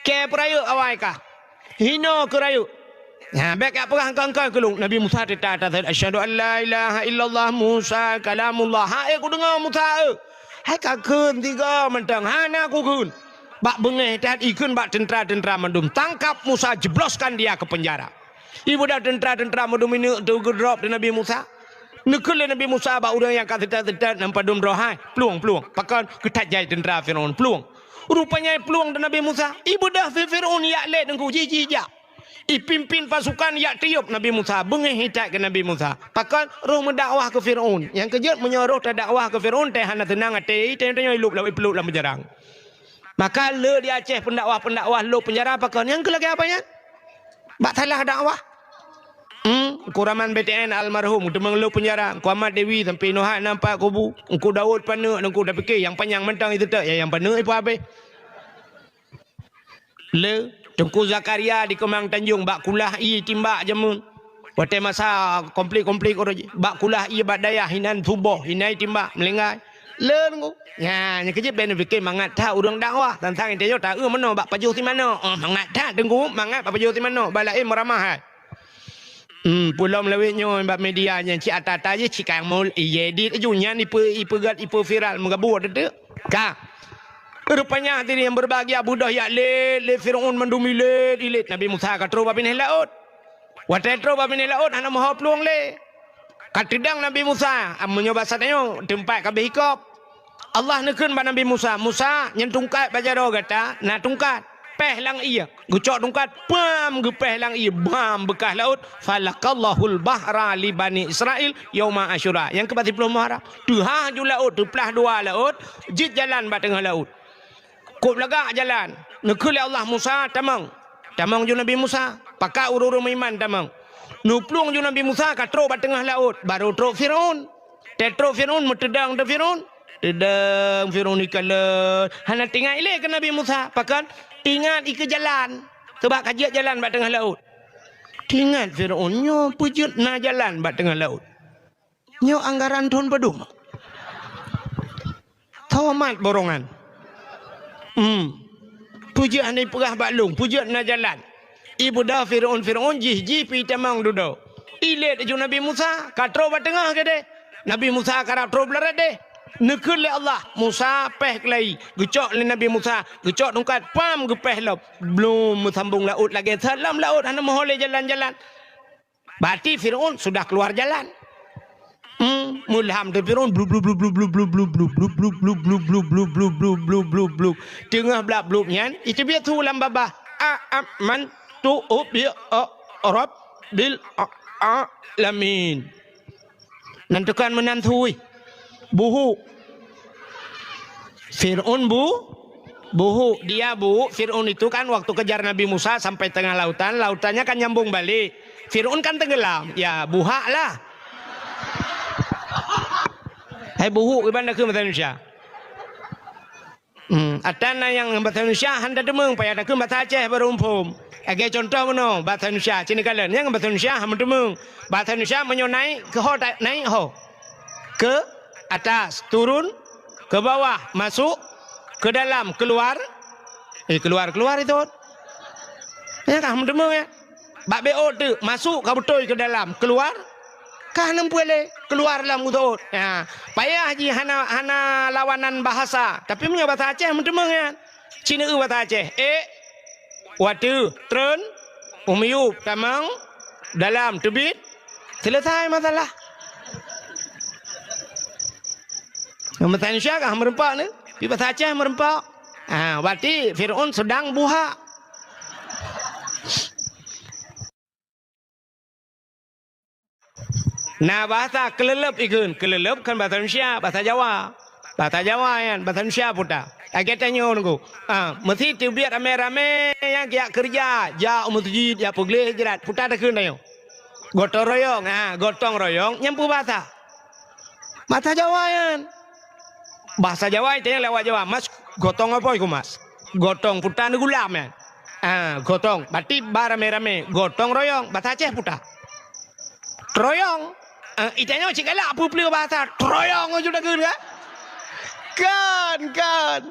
Kèe peurayeuk awai kah? Hinoe keu rayeuk. Nah, bèk jak peugah engkau-engkau keu lôn. Nabi Musa teuta taseuôt, "Asyhadu an la ilaha illallah Musa kalamullah." Hai kudeungoe Musa, eu. Hai ka kheun sigoe mantong, hana kukheun. Bak beungéh that ikheun bak teuntra-teuntra mandum, "Tangkap Musa, jebloskan dia ke penjara." Ibeudôh teuntra-teuntra mandum ineuk teuh geudrop di Nabi Musa. Neukheun lé Nabi Musa bak ureueng nyang ka seutôt-seutôt nyang padum droe, "Hai, plueng, plueng." Pakon? Geuthat jai teuntra Firaun, plueng. Rupanya plueng di Nabi Musa. Ibeudôh Firaun jak lé teungku, jih-jih jak. Ipimpin pasukan jak tiôb Nabi Musa, beungéh itat keu Nabi Musa. Pakon? Roh meudakwah keu Firaun. Nyang keujeuet meunyoe roh tadakwah keu Firaun, teuh hana seunang até, teuh tanyoe ilôb lam, ipeulôb lam peujarang. Maka le di Aceh pendakwah-pendakwah lôb penjara pakon? Nyang keu lagèe apa nyan? Bak salah dakwah. Hmm, Teungku Raman B T N almarhum, teuma lôb penjara. Teungku Ahmad Dewi sampai inoe hana nampak kubu. Teungku Daud paneuk, teungku dah pikir nyang panyang mantong itu tak, ya, nyang paneuk ipa habéh. Le, Teungku Zakaria di Keumang Tanjong bak kulah ie timbak jameun. Watée masa konflik-konflik uroe jih, bak kulah ié bak dayah, inan tuboh, inan timbak, meulinggai. Leuen ku. Nya, nyang keujeuet bèk neupike mangat that ureuëng dakwah, tantang intényo taeu meunoe bak pajoh si manok. Oh, mangat that teungku, mangat bak pajoh si manok, bak laén meuramah hai. Hmm, peulom lawét nyoe bak media nyan cit ata-ata jih cit ka mul, ié dit aju nyan ipe-, ipeugét, ipe viral meugabuk teuk. Ka. Rupanya hadirin yang berbahagia, beudôh jak lét, lé Firaun mandum ilét, ilét. Nabi Musa ka trôh bak binéh laôt. Watée trôh bak binéh laôt hana meuho plueng lé. Ka teudong Nabi Musa, meunyoe basa tanyoe teumpat ka beuhikop. Allah neukheun bak Nabi Musa, "Musa, nyan tungkat bak jaroe gata, na tungkat, péh lam ié." Geucok tungkat, pam, geupéh lam ié, bam, beukah laôt. "Falaqallahul bahra li Bani Israil yauma Asyura." Nyang keubat siploh Muharram. Teuhah ju laôt, teuplah dua laôt, jeuet jalan bak teungoh laôt. Kôb lagak jalan. Neukheun lé Allah, "Musa, tamong." Tamong ju Nabi Musa. Pakat ureuëng-ureuëng meuiman tamong. Neuplueng ju Nabi Musa ka trôh bak teungoh laôt, barô trôh Firaun. Teutrôh Firaun, meuteudong teuh Firaun. Teudong Firaun ikalon. Hana teuingat ilée keu Nabi Musa. Pakon? Teuingat ikeue jalan. Sabab ka jeuet jalan bak teungoh laôt. Teuingat Firaun nyoe peue jeuet na jalan bak teungoh laôt. Nyoe anggaran thon padum? Tomat borongan. Hmm. Peue jeuet hana ipeugah bak lôn, peue jeuet na jalan. Ibeudôh Firaun-Firaun jih-jih pih tamong dudoe. Ilét aju Nabi Musa, ka trôh bak teungoh keudeh. Nabi Musa karab trôh beularot deh. Neukheun lé Allah, Musa péh keulayi. Geucok lé Nabi Musa, geucok tungkat, pam, geupéh lom. Blom meusambong laôt lagée that lom laôt hana meuho lé jalan-jalan. Berarti Firaun sudah keluar jalan. Hmm, meulham teuh Firaun, blub, blub, blub. Teungoh blab blub nyan, iteubiet su lam babah. "A, a, man, tu, up, ya, a, Rabbil a, alamin." Nan tukang meunan thui. Buhu. Firaun bu, buhu. Dia bu, Firaun itu kan waktu kejar Nabi Musa sampai tengah lautan, lautannya kan nyambung balik. Firaun kan tenggelam. Ya, buhak lah. Hai buhu, iban dah ke bahasa Indonesia. Hmm, ata na nyang bahasa Indonesia hana teumeung, payah takheun bahasa Aceh baru muphom. Lagée contoh meunoe, bahasa Indonesia, cit neukalon, nyang bahasa Indonesia hana teumeung. Bahasa Indonesia meunyoe naik, keu ho ta-, naik ho. Ke atas, turun, ke bawah, masuk, ke dalam, keluar. Eh, keluar, keluar itu. Ya kan, hana teumeung ya. Bak B O teuk, masuk ka beutôi keu dalam, keluar ka hana muphom lé, keluar lam utot. Ha, payah jih hana, hana lawanan bahasa. Tapi meunyoe bahasa Aceh meuteumeung nyan. Cit neueu bahasa Aceh. Ék, watèe, treun, u miyueb, tamong, dalam, teubiet, selesai masalah. Bahasa Indonesia kah meureumpok ni? Di bahasa Aceh meureumpok. Ha, berarti Firaun sedang buhak. Na bahasa keuleuleub ikheun, keuleuleub kan bahasa Indonesia, bahasa Jawa. Bahasa Jawa nyan, bahasa Indonesia peue ta. Lagèe tanyoe nyoe. Ah, meusti teubiet ramé-ramé nyang jak keureuja, jak u meuseujid, jak peugleh jrat, peue ta takheun tanyoe. Gotong royong, ha, gotong royong nyan peue bahasa? Bahasa Jawa nyan. Bahasa Jawa tanyoe lewat Jawa, "Mas, gotong apa iku, Mas?" Gotong peue ta neugulam nyan. Ah, gotong. Berarti ba ramé-ramé. Gotong royong. Bahasa Aceh peue ta? Troyong. Ah, itanyoe cit galak peue-peue bahasa. Troyong aju takheun kan? Kan, kan.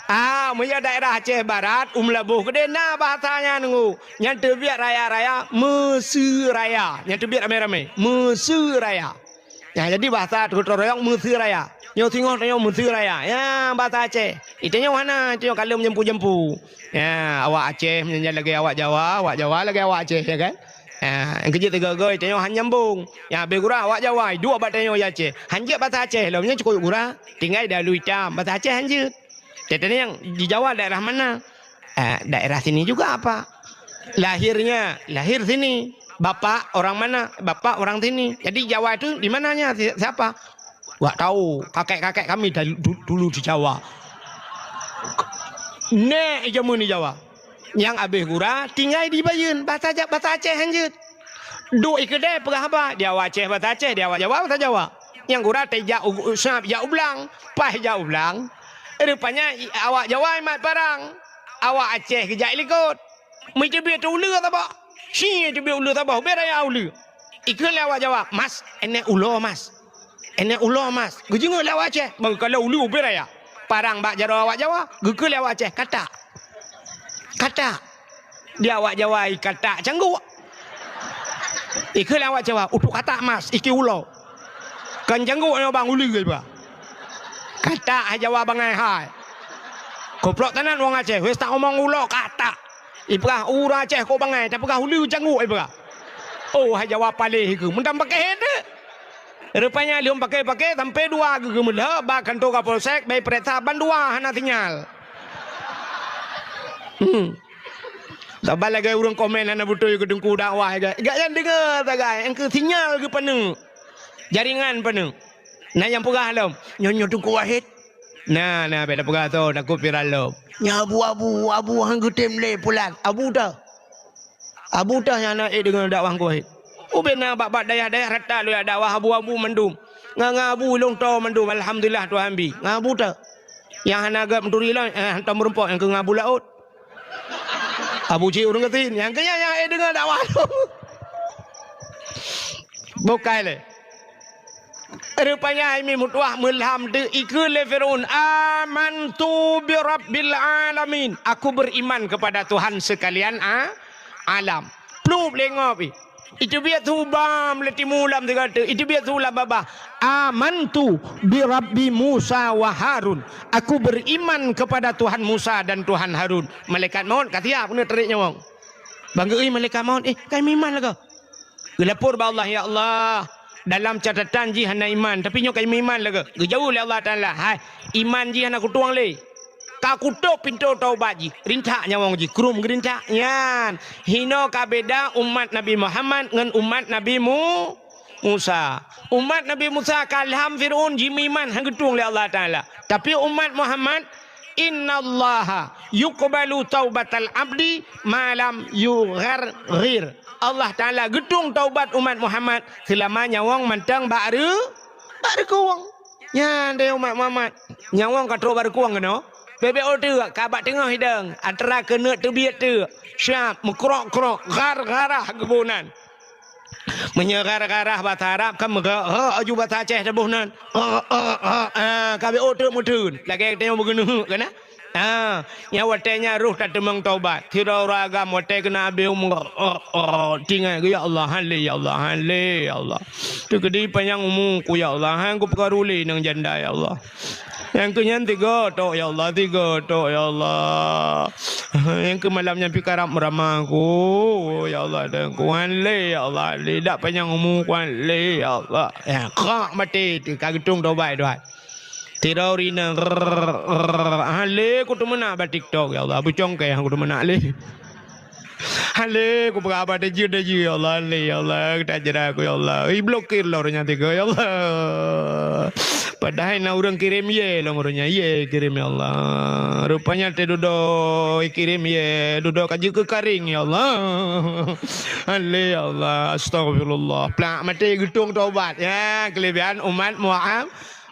Ah, meunyo daerah Aceh Barat, u Meulaboh keudeh na bahasa nyan nunggu. Nyan teubiet raya-raya, meuseuraya. Nyan teubiet ramé-ramé. Meuseuraya. Ya, jadi bahasa gotong royong meuseuraya. Nyoe singoh tanyoe meuseuraya. Ya, bahasa Aceh. Itanyoe hana, itanyoe kalon jampu-jampu. Ya, awak Aceh meunyan lagèe awak Jawa, awak Jawa lagèe awak Aceh, ya kan? Ya, nyang keujeuet teuga-ga itanyoe han nyambong. Ya, abéh gura awak Jawa, iduek bak tanyoe di Aceh. Han jeuet bahasa Aceh lom, nyan cukôp gura. Tinggai dalu itam, bahasa Aceh han jeuet. Jadi nyang di Jawa daerah mana? Eh, daerah sini juga apa? Lahirnya, lahir sini. Bapak orang mana? Bapak orang sini. Jadi Jawa itu di mananya? Si-, siapa? Wak tahu, kakek-kakek kami dari du-, dulu di Jawa. Nèk jameun di Jawa. Nyang abéh gura, tinggai di Bayeuen, bahasa Ja-, bahasa Aceh han jeuet. Duek i keudè peugah haba, di awak Aceh bahasa Aceh, di awak Jawa bahasa Jawa. Nyang gura teuh jak u, u, sab jak u blang, paih jak u blang. Rupanya i, awak Jawa mat parang, awak Aceh geujak i likot. Meuteubiet teuh uleue tabak. Shi teubiet uleue saboh, ubé raya uleue. Ikheun lé awak Jawa, "Mas, éneh ulo, Mas. Éneh ulo, Mas." Geujeungok lé awak Aceh, bak geukalon uleue ubé raya. Parang bak jaroe awak Jawa, geukheun lé awak Aceh, "Katak. Katak." Di awak Jawa, "I katak cangguk." Ikheun lé awak Jawa, "Utuk katak, Mas, iki ulo." Kan cangguk nyoe bang uleue, ipeugah. Katak hai Jawa bangai hai. Kuplok tenan wong Aceh, wes taomong ulo katak. Ipeugah ureueng Aceh kok bangai, tapeugah uleue cangguk ipeugah. Oh, hai Jawa paléh keu, meunan pakéh teuh. Rupanya lheueh pakéh-pakéh sampai dua geuh geumeulheueh bak kantor Kapolsek, bak peuriksa ban dua hana sinyal. Hmm. Saban lagèe ureueng komen hana beutôi keu teungku dakwah, gak, gak nyan deungoe sagai, nyang keu sinyal geupaneuk. Jaringan paneuk. Na nyang peugah lom, "Nyoe, nyoe Teungku Wahid." Na, na, bèk tapeugah soe, takot viral lom. "Nyoe Abu, Abu, Abu han geutem lé pulan." Abu teuh. Abu teuh nyang na ék deungoe dakwah Teungku Wahid. Ubé na bak-bak dayah-dayah rata lôn jak dakwah abu-abu mandum. Ngon, ngon abu lôn toe mandum, alhamdulillah Tuhan bi. Ngon abu teuh. Nyang hana gèt meuturi lôn, eh, hantom meurumpok nyang keu ngon abu laôt. Abu cit ureueng gasien, nyang keu nyan nyang ék deungoe dakwah lôn. Bukai lé. Rupanya hai mi meutuwah meulham teuh ikheun lé Firaun, "Amantu bi rabbil alamin." Aku beriman kepada Tuhan sekalian a-, alam. Plup lé ngob ih. Iteubiet su bam lé timu lam sigoe teuk, iteubiet su lam babah. "Amantu bi Rabbi Musa wa Harun." Aku beriman kepada Tuhan Musa dan Tuhan Harun. Malaikat maut ka siap keuneuk tarék nyawöng. Ban geuéh malaikat maut, "Eh, ka meuiman lagoe?" Geulapor bak Allah, "Ya Allah, dalam catatan jih hana iman, tapi nyoe ka meuiman lagoe." Geujaweueb lé Allah Taala, "Hai, iman jih hana kutueng lé." Ka kutôp pintoe taubat jih, rintak nyawöng jih, krum geurintak. Nyan, hinoe ka beda umat Nabi Muhammad ngon umat Nabi Mu-, Musa. Umat Nabi Musa ka lham Firaun jimeuiman han geutueng lé Allah Taala. Tapi umat Muhammad, "Innallaha yuqbalu taubatal abdi ma lam yugharghir." Allah Taala geutueng taubat umat Muhammad seulama nyawöng mantong bak reu-, bak reukueng. Nyan deh umat Muhammad. Nyawöng ka trok bak reukueng keunoe. Bèk-bèk ôh teuk, ka bak teungoh idong, atra keuneuk teubiet teuk. Siap, meukrok-krok, ghar-gharah geuboh nan. Meunyoe ghar-gharah basa Arab kan meuga-, ha, aju basa Aceh taboh nan. Ha, ha, ha, ha, ka bèk ôh teuk meuteun. Lagèe tanyoe beugeuneuk kan, eh? Ha, nyang watèe nyan roh tateumeung taubat. Sidroe ureueng agam watèe keuneuk abéh umu, oh, oh, tinggai, "Ya Allah, han lé, ya Allah, han lé, ya Allah. Teukeudi panyang umu ku, ya Allah, han kupeukaru lé nyang janda, ya Allah. Nyang keu nyan tiga tok, ya Allah, tiga tok, ya Allah. Nyang keu malam nyan pih karab meurama ku, ya Allah, dan ku han lé, ya Allah, han lé, dak panyang umu ku han lé, ya Allah." Ya, krak maté teuh, ka geutueng taubat, taubat. Sidroe ureueng inong, rrrr, rrrr, "Han lé kuteumeunak bak TikTok, ya Allah, beucongkée han kuteumeunak lé. Han lé kupeugah haba tajeuet-tajeuet, ya Allah, han lé, ya Allah, tajeuet aku, ya Allah. Iblokir lom ureueng nyan tiga, ya Allah." Padahai na ureueng kirém yé lom ureueng nyan, yé kirém, ya Allah. Rupanya teuh dudoe kirém yé, dudoe ka jeuet keu karing, ya Allah. Han lé, ya Allah, astagfirullah. Plak maté geutueng taubat. Ya, keulebihan umat Muhammad.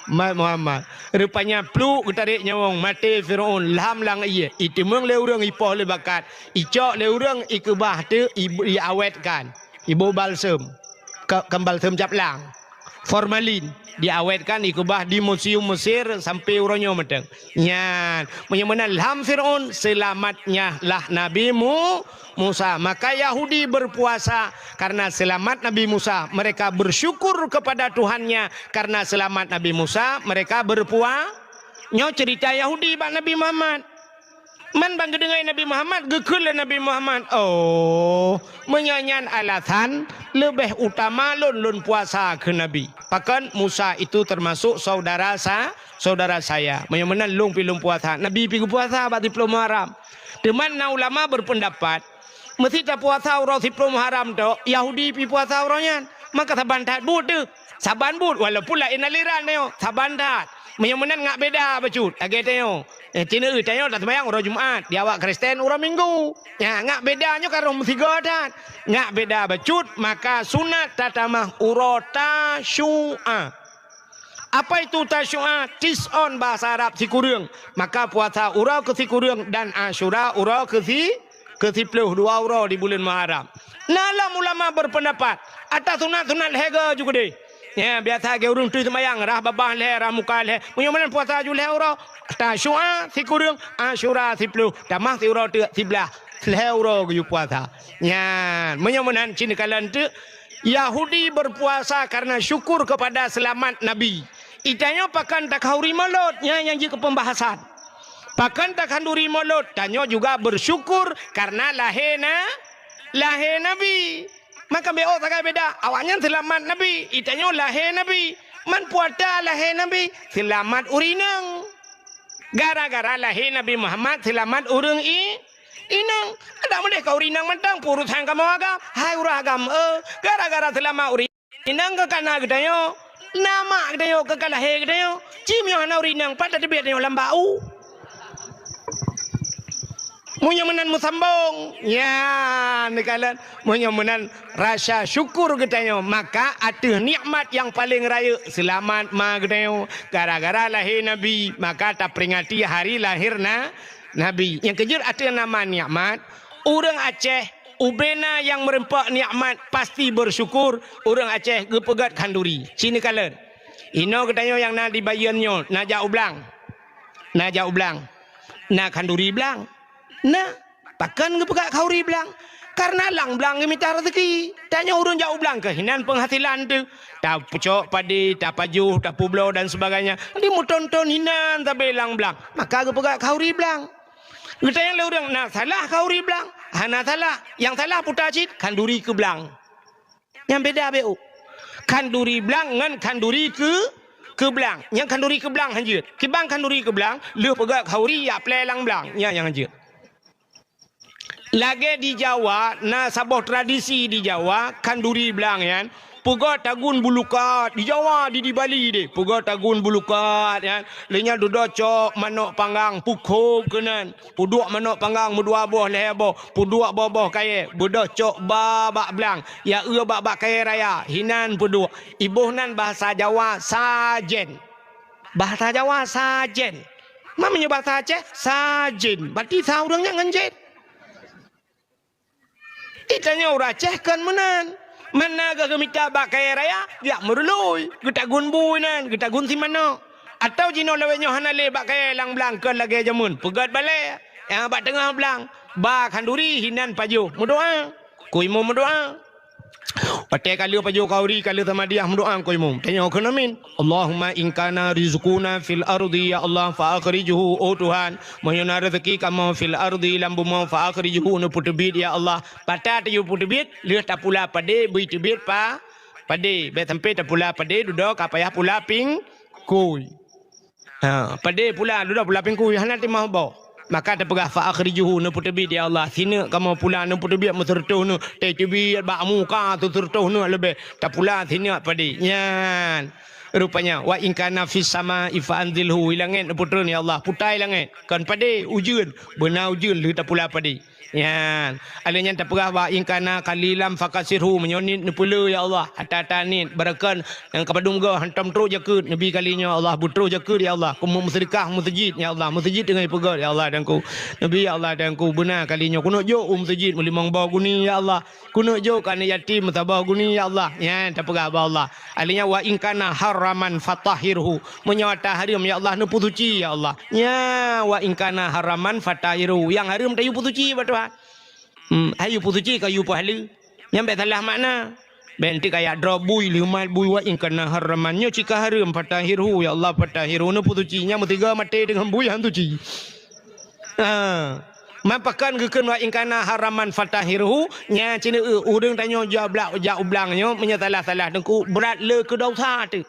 Umat Muhammad. Rupanya pluek geutarek nyawöng maté Firaun lham lam ié. Iteumeung lé ureueng ipoh lé bakat. Icok lé ureueng ikeubah teuk i-, iawetkan. Iboh balsem. Ka-, kan balsem cap lang. Formalin. Diawetkan ikeubah di museum Mesir sampai uroe nyoe mantong. Nyan. Meunyoe meunan lham Firaun, seulamat nyan lah Nabi Mu-, Musa. Maka Yahudi berpuasa karena selamat Nabi Musa. Mereka bersyukur kepada Tuhannya karena selamat Nabi Musa. Mereka berpua-, nyoe cerita Yahudi bak Nabi Muhammad. Man ban geudeungoe Nabi Muhammad, geukheun lé Nabi Muhammad, "Oh, meunyoe nyan alasan, leubeh utama lôn, lôn puasa," kheun Nabi. Pakon Musa itu termasuk saudara sa-, saudara saya. Meunyoe meunan lôn pih lôn puasa. Nabi pih geupuasa bak siplôh Muharram. Teuma na ulama berpendapat, meusti tapuasa uroe siplôh Muharram tok, Yahudi pih puasa uroe nyan. Maka saban that buet teuh. Saban buet, walaupun laén aliran tanyoe, saban that. Meunyoe meunan ngak beda bacut, lagèe tanyoe. Eh, tineuk tanyoe taseumayang uroe Jumat, di awak Kristen uroe Minggu. Nya, ngak beda nyoe ka roh meusigoe that. Ngak beda bacut, maka sunat tatamah uroe Tasyu'a. Apa itu Tasyu'a? Tis'on bahasa Arab sikureueng. Maka puasa uroe keu sikureueng dan Asyura uroe keu si-, keu siplôh dua uroe di buleuen Muharram. Na lom ulama berpendapat, ata sunat-sunat lhèe go ju keudeh. Ya, biasa lagèe ureueng teuh seumayang, rhah babah lhèe, rhah muka lhèe. Meunyoe meunan puasa ju lhèe uroe, Tasu'a sikureueng, Asyura siplôh, tamah siuroe teuk siblaih, lhèe uroe geuyue puasa. Nyan, meunyoe meunan cit neukalon teuk, Yahudi berpuasa karena syukur kepada selamat Nabi. Itanyoe pakon takhanduri Maulud, nyan nyang jeuet keu pembahasan. Pakon takhanduri Maulud, tanyoe juga bersyukur karena lahé na, lahé Nabi. Maka beu sagai beda, awaknyan seulamat Nabi, itanyoe lahé Nabi. Man puasa lahé Nabi, seulamat ureueng inong. Gara-gara lahé Nabi Muhammad, seulamat ureueng i-, inong. Adak meudeh ka ureueng inong mantong, peurusan kamoe agam, hai ureueng agam, eh, gara-gara seulamat ureueng inong ka kana geutanyoe, na mak geutanyoe, ka, ka lahé geutanyoe. Ci meunyoe hana ureueng inong, pat tateubiet tanyoe lam bak u. Meunyoe meunan meusambong, nyan neukalon. Meunyoe meunan rasa syukur geutanyoe, maka ateueh nikmat nyang paleng rayeuk, seulamat ma geutanyoe. Gara-gara lahé Nabi, maka taperingati hari lahé na-, Nabi. Nyang keujeuet ateueh nama nikmat, ureueng Aceh, ubena nyang meureumpok nikmat pasti bersyukur, ureueng Aceh geupeugöt khanduri. Ci neukalon. Inoe geutanyoe nyang na di Bayeuen nyoe, na jak u blang. Na jak u blang. Na khanduri blang. Na, pakon geupeugöt khanduri blang? Karena lam blang geumita raseuki. Tanyoe ureueng jak u blang keuh hinan peunghasilan teuh. Tapeucok padé, tapajoh, tapeubloe dan sebagainya. Di meuton-ton hinan sabe lam blang. Maka geupeugöt khanduri blang. Geutanyoe lé ureueng na salah khanduri blang? Hana salah. Nyang salah puta cit khanduri keu blang. Nyang beda beu. Khanduri blang ngon khanduri keu, keu blang. Nyang khanduri keu blang hanjeuet. Kiban khanduri keu blang, lheueh peugöt khanduri jak plè lam blang. Nyan nyang hanjeuet. Lagèe di Jawa, na saboh tradisi di Jawa, khanduri blang nyan, peugöt tagun bulukat. Di Jawa, di, di Bali deh, peugöt tagun bulukat nyan. Lheueh nyan dudoe cok manok panggang, peukhom keunan. Peuduek manok panggang meudua boh lhèe boh, peuduek boh-boh kayèe, beudôh cok ba bak blang, ya eu bak, bak kayèe raya, hinan peuduek. Iboh nan bahasa Jawa sajen. Bahasa Jawa sajen. Ma meunyoe bahasa Aceh, sajen. Berarti sa ureueng nyan ngon jen. Di tanyoe ureueng Aceh kon meunan. Mana geuh geumita bak kayèe raya, jak meurului, geutagun bui nan, geutagun si manok. Atawa jinoe lawét nyoe hana lé bak kayèe lam blang kon lagèe jameun, peugöt balèe, nyang bak teungoh blang, ba khanduri hinan pajoh meudoa. Ku imum meudoa. Watèe ka lheueh pajoh khanduri, ka lheueh samadiah meudoa ku imum. Tanyoe kheun amin. Allahumma in kana rizquna fil ardi, ya Allah, fa akhrijhu, oh Tuhan, meunyoe na raseuki kamoe fil ardi, lam bumoe, fa akhrijhu, neupeuteubiet, ya Allah. Pat tateubiet, lheueh tapula padé, bri teubiet pa-, padé. Bèk sampoe tapula padé, dudoe ka payah pula pingkui. Ha, padé pula, dudoe pula pingkui, hana timah boh. Maka tapeugah, fa akhrijhu, neupeuteubiet, ya Allah. Sineuk kamoe pula, neupeuteubiet meuseureutoh neuk. Tateubiet bak muka seuseureutoh neuk leubeh. Tapula sineuk padé. Nyan. Rupanya, wa in kana fis samai fa anzilhu, i langèt neupeutreun, ya Allah, putai langèt. Kon padé, ujeuen, beuna ujeuen lheueh tapula padé. Nyan, alèh nyan tapeugah, wa in kana qalilan fakasirhu, meunyoe niet neupeulé, ya Allah, ata-ata niet, barokon nyang ka padum goe hantom trôk jakeuet, neubi kali nyoe, ya Allah, beutrôk jakeuet, ya Allah, keu meuseudeukah meuseujid, ya Allah, meuseujid teungoh ipeugöt, ya Allah, dan ku, neubi, ya Allah, dan ku, beuna kali nyoe, keuneuk jok u meuseujid meulimong boh guni, ya Allah. Keuneuk jok keu aneuk yatim meusaboh guni, ya Allah. Nyan tapeugah bak Allah. Alheuh nyan, wa in kana haraman fatahhirhu. Meunyoe ata hareuem, ya Allah, neupeusuci, ya Allah. Nyan, wa in kana haraman fatahhirhu. Nyang hareuem tayue peusuci bak Tuhan. Hmm, hayue peusuci ka yue peuhaleue. Nyan bèk salah makna. Bèk enteuk kajak droe bui, leumat bui, wa in kana haraman. Nyoe cit ka hareuem, fatahhirhu, ya Allah, fatahhirhu. Neupeusuci. Nyan meusigoe maté deungon bui han suci. Ha. Man pakon geukheun wa in kana haraman fatahhirhu, nyan cit, eh, ureueng tanyoe jak blang, jak u blang nyoe, meunyoe salah-salah teungku, brat le keu desya teuh.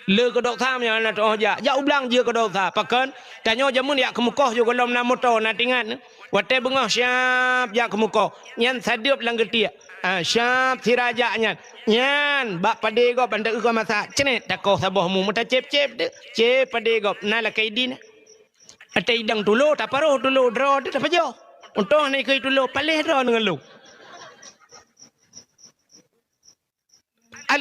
Le keu desya meunyoe hana teu'oh jak. Jak u blang jeuet keu desya. Pakon? Tanyoe jameun jak keumeukoh jih gohlom na moto, na tingat. Watèe beungoh siap jak keumeukoh. Nyan sadeup lam geutiek. Ha, siap sira jak nyan. Nyan, bak padé gob, ban ta-eu gob masak. Ceunet, takoh saboh mu, meutacép-cép teuh. Cép padé gob, na lakèe idin. Watèe idang tulo, taparoh tulo droe teuh tapajoh. Untông hana ikheun tulo, paléh droe deungon lôn.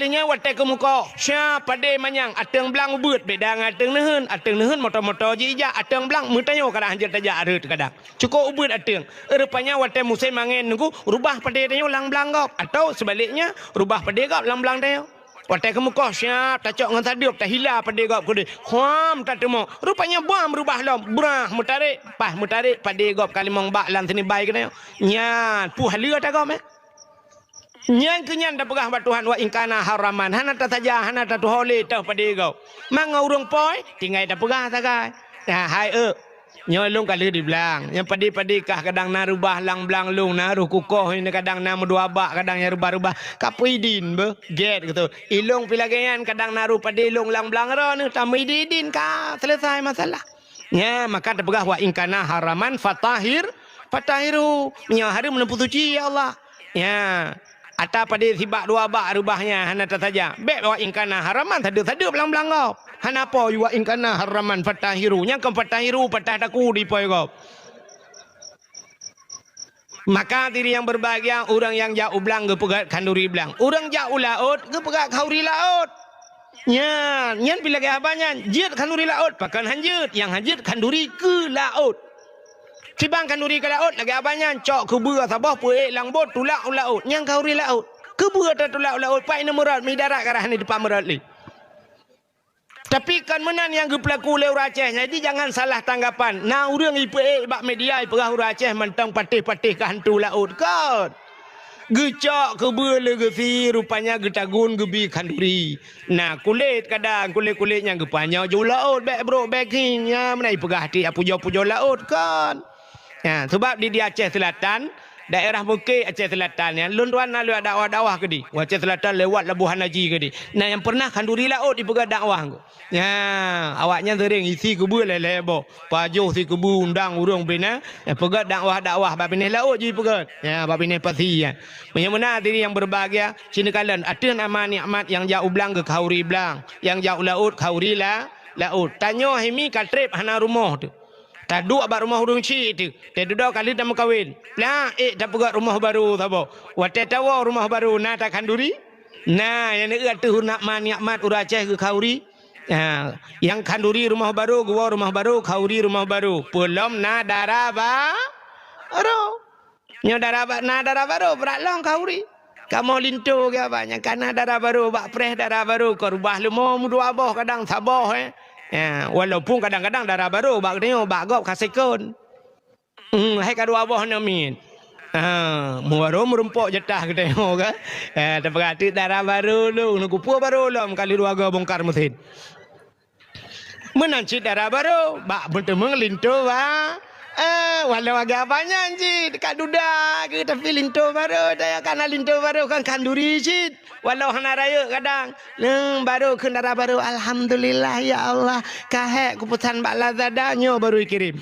Lheueh nyan watèe keumeukoh, siap padé manyang, ateueng blang ubeuet, beda ngon ateueng neuheun. Ateueng neuheun moto-moto jih ijak, ateueng blang meutanyoe kadang hanjeuet tajak rhot kadang. Cukôp ubeuet ateueng. Rupanya watèe musém angén nunggu, rubah padé tanyoe lam blang gob. Atau sebaliknya, rubah padé gob lam blang tanyoe. Watèe keumeukoh siap tacok ngon sadeup, tahila padé gob keudeh. Huam, tateumô. Rupanya buam rubah lom, brah meutarek, paih meutarek padé gob ka limong bak lam sinibai keunoe. Nyan, puh haleue ata gob, eh. Nyan keuh nyan tapeugah bak Tuhan, "Wa in kana haraman." Hana tasaja, hana tatuho lé teuh padé gob. Mangat ureueng poi, tinggai tapeugah sagai. Nah, hai eu, nyoe lôn ka lheueh di blang. Nyang padé-padé kah kadang na rubah lam blang lôn, na roh kukoh ini kadang na meudua bak, kadang nyang rubah-rubah. Ka peuidin beuh, gét gitu. Ilôn pi lagèe nyan kadang na roh padé lôn lam blang droeneuh, tameuidin-idin ka selesai masalah. Nya, maka tapeugah, "Wa in kana haraman fatahhir, fatahhirhu." Meunyoe hareuem, neupeusuci, ya Allah. Nya, ata padé sibak dua bak rubah nyan hana tasaja. Bèk "Wa in kana haraman" sadeup-sadeup lam blang gob. Hana po "Wa in kana haraman fatahhirhu". Nyang kon "fatahhirhu" patah taku di poi gob. Maka diri nyang berbahagia, ureueng nyang jak u blang geupeugöt khanduri blang. Ureueng jak u laôt geupeugöt khanduri laôt. Nyan, nyan pi lagèe haba nyan, jeuet khanduri laôt, pakon han jeuet, nyang han jeuet khanduri keu laôt. Sibang khanduri keu laôt, lagèe haba nyan, cok keubeue saboh peuék lam bot tulak u laôt, nyan khanduri laôt. Keubeue tatulak u laôt, pat ineuk meurot, mi darat ka rhah ni teupah meurot lé. Tapi kon meunan nyang geupeulaku lé ureueng Aceh, jadi jangan salah tanggapan. Na ureueng ipeuék bak media ipeugah ureueng Aceh mantong patéh-patéh keu hantu laôt, kon. Geucok keubeue lé geusie, rupanya geutagun geubi khanduri. Na kulét kadang, kulét-kulét nyang geupanyoe jih u laôt, bèk brok bèk hieng, nyan meunan ipeugah tiep pujoe-pujoe laôt, kon. Nya, sabab di, di Aceh Selatan, daerah Bukét Aceh Selatan nyan, lôn tuan na lewat dakwah-dakwah keudeh. Aceh Selatan lewat Labuhan Haji keudeh. Na nyang pernah khanduri laôt ipeugah dakwah. Nya, awaknyan seuring isi keubeue lhèe-lhèe boh. Pajoh si keubeue undang ureueng binéh, eh, peugah dakwah-dakwah bak binéh laôt jipeugah. Nya, bak binéh pasi nyan. Meunyoe meunan diri nyang berbahagia, ci neukalon ateueh nama nikmat nyang jak u blang geukhanduri blang, nyang jak u laôt khanduri la-, laôt. Tanyoe hai mi ka trép hana rumoh teuh. Taduek bak rumoh ureueng chik teuh. Teuh dudoe ka lheueh tameukawen. Plak ék tapeugöt rumoh barô saboh. Watèe tawoe rumoh barô na takhanduri? Na, nyang neueu ateueh nama nikmat ureueng Aceh geukhanduri. Ha, nyang khanduri rumoh barô, geuwoe rumoh barô, khanduri rumoh barô. Peulom na dara ba-, barô. Nyoe dara ba-, na dara barô, brat lom khanduri. Kamoe linto geuh abah, nyang ka na dara barô, bak preh dara barô, ka rubah leumo meudua boh, kadang saboh, eh. Ya, walaupun kadang-kadang dara barô, bak geutanyoe, bak gob ka sekon. Hmm, hai ka dua boh namiet. Ha, meuwarô meurumpok jatah geutanyoe kan. Eh, tapeugah teuk dara barô lôn, nunggu peue barô lom, ka lheueh dua go bongkar meusin. Meunan cit dara barô, bak meuteumé linto ba-, eh, walau agak banyak cit, ka duda ke, tapi linto barô, daya kana linto barô kan khanduri cit. Walau hana rayeuk kadang. Neng barô kheun dara barô, "Alhamdulillah, ya Allah. Ka hék kupesan bak Lazada, nyoe barô ikirém."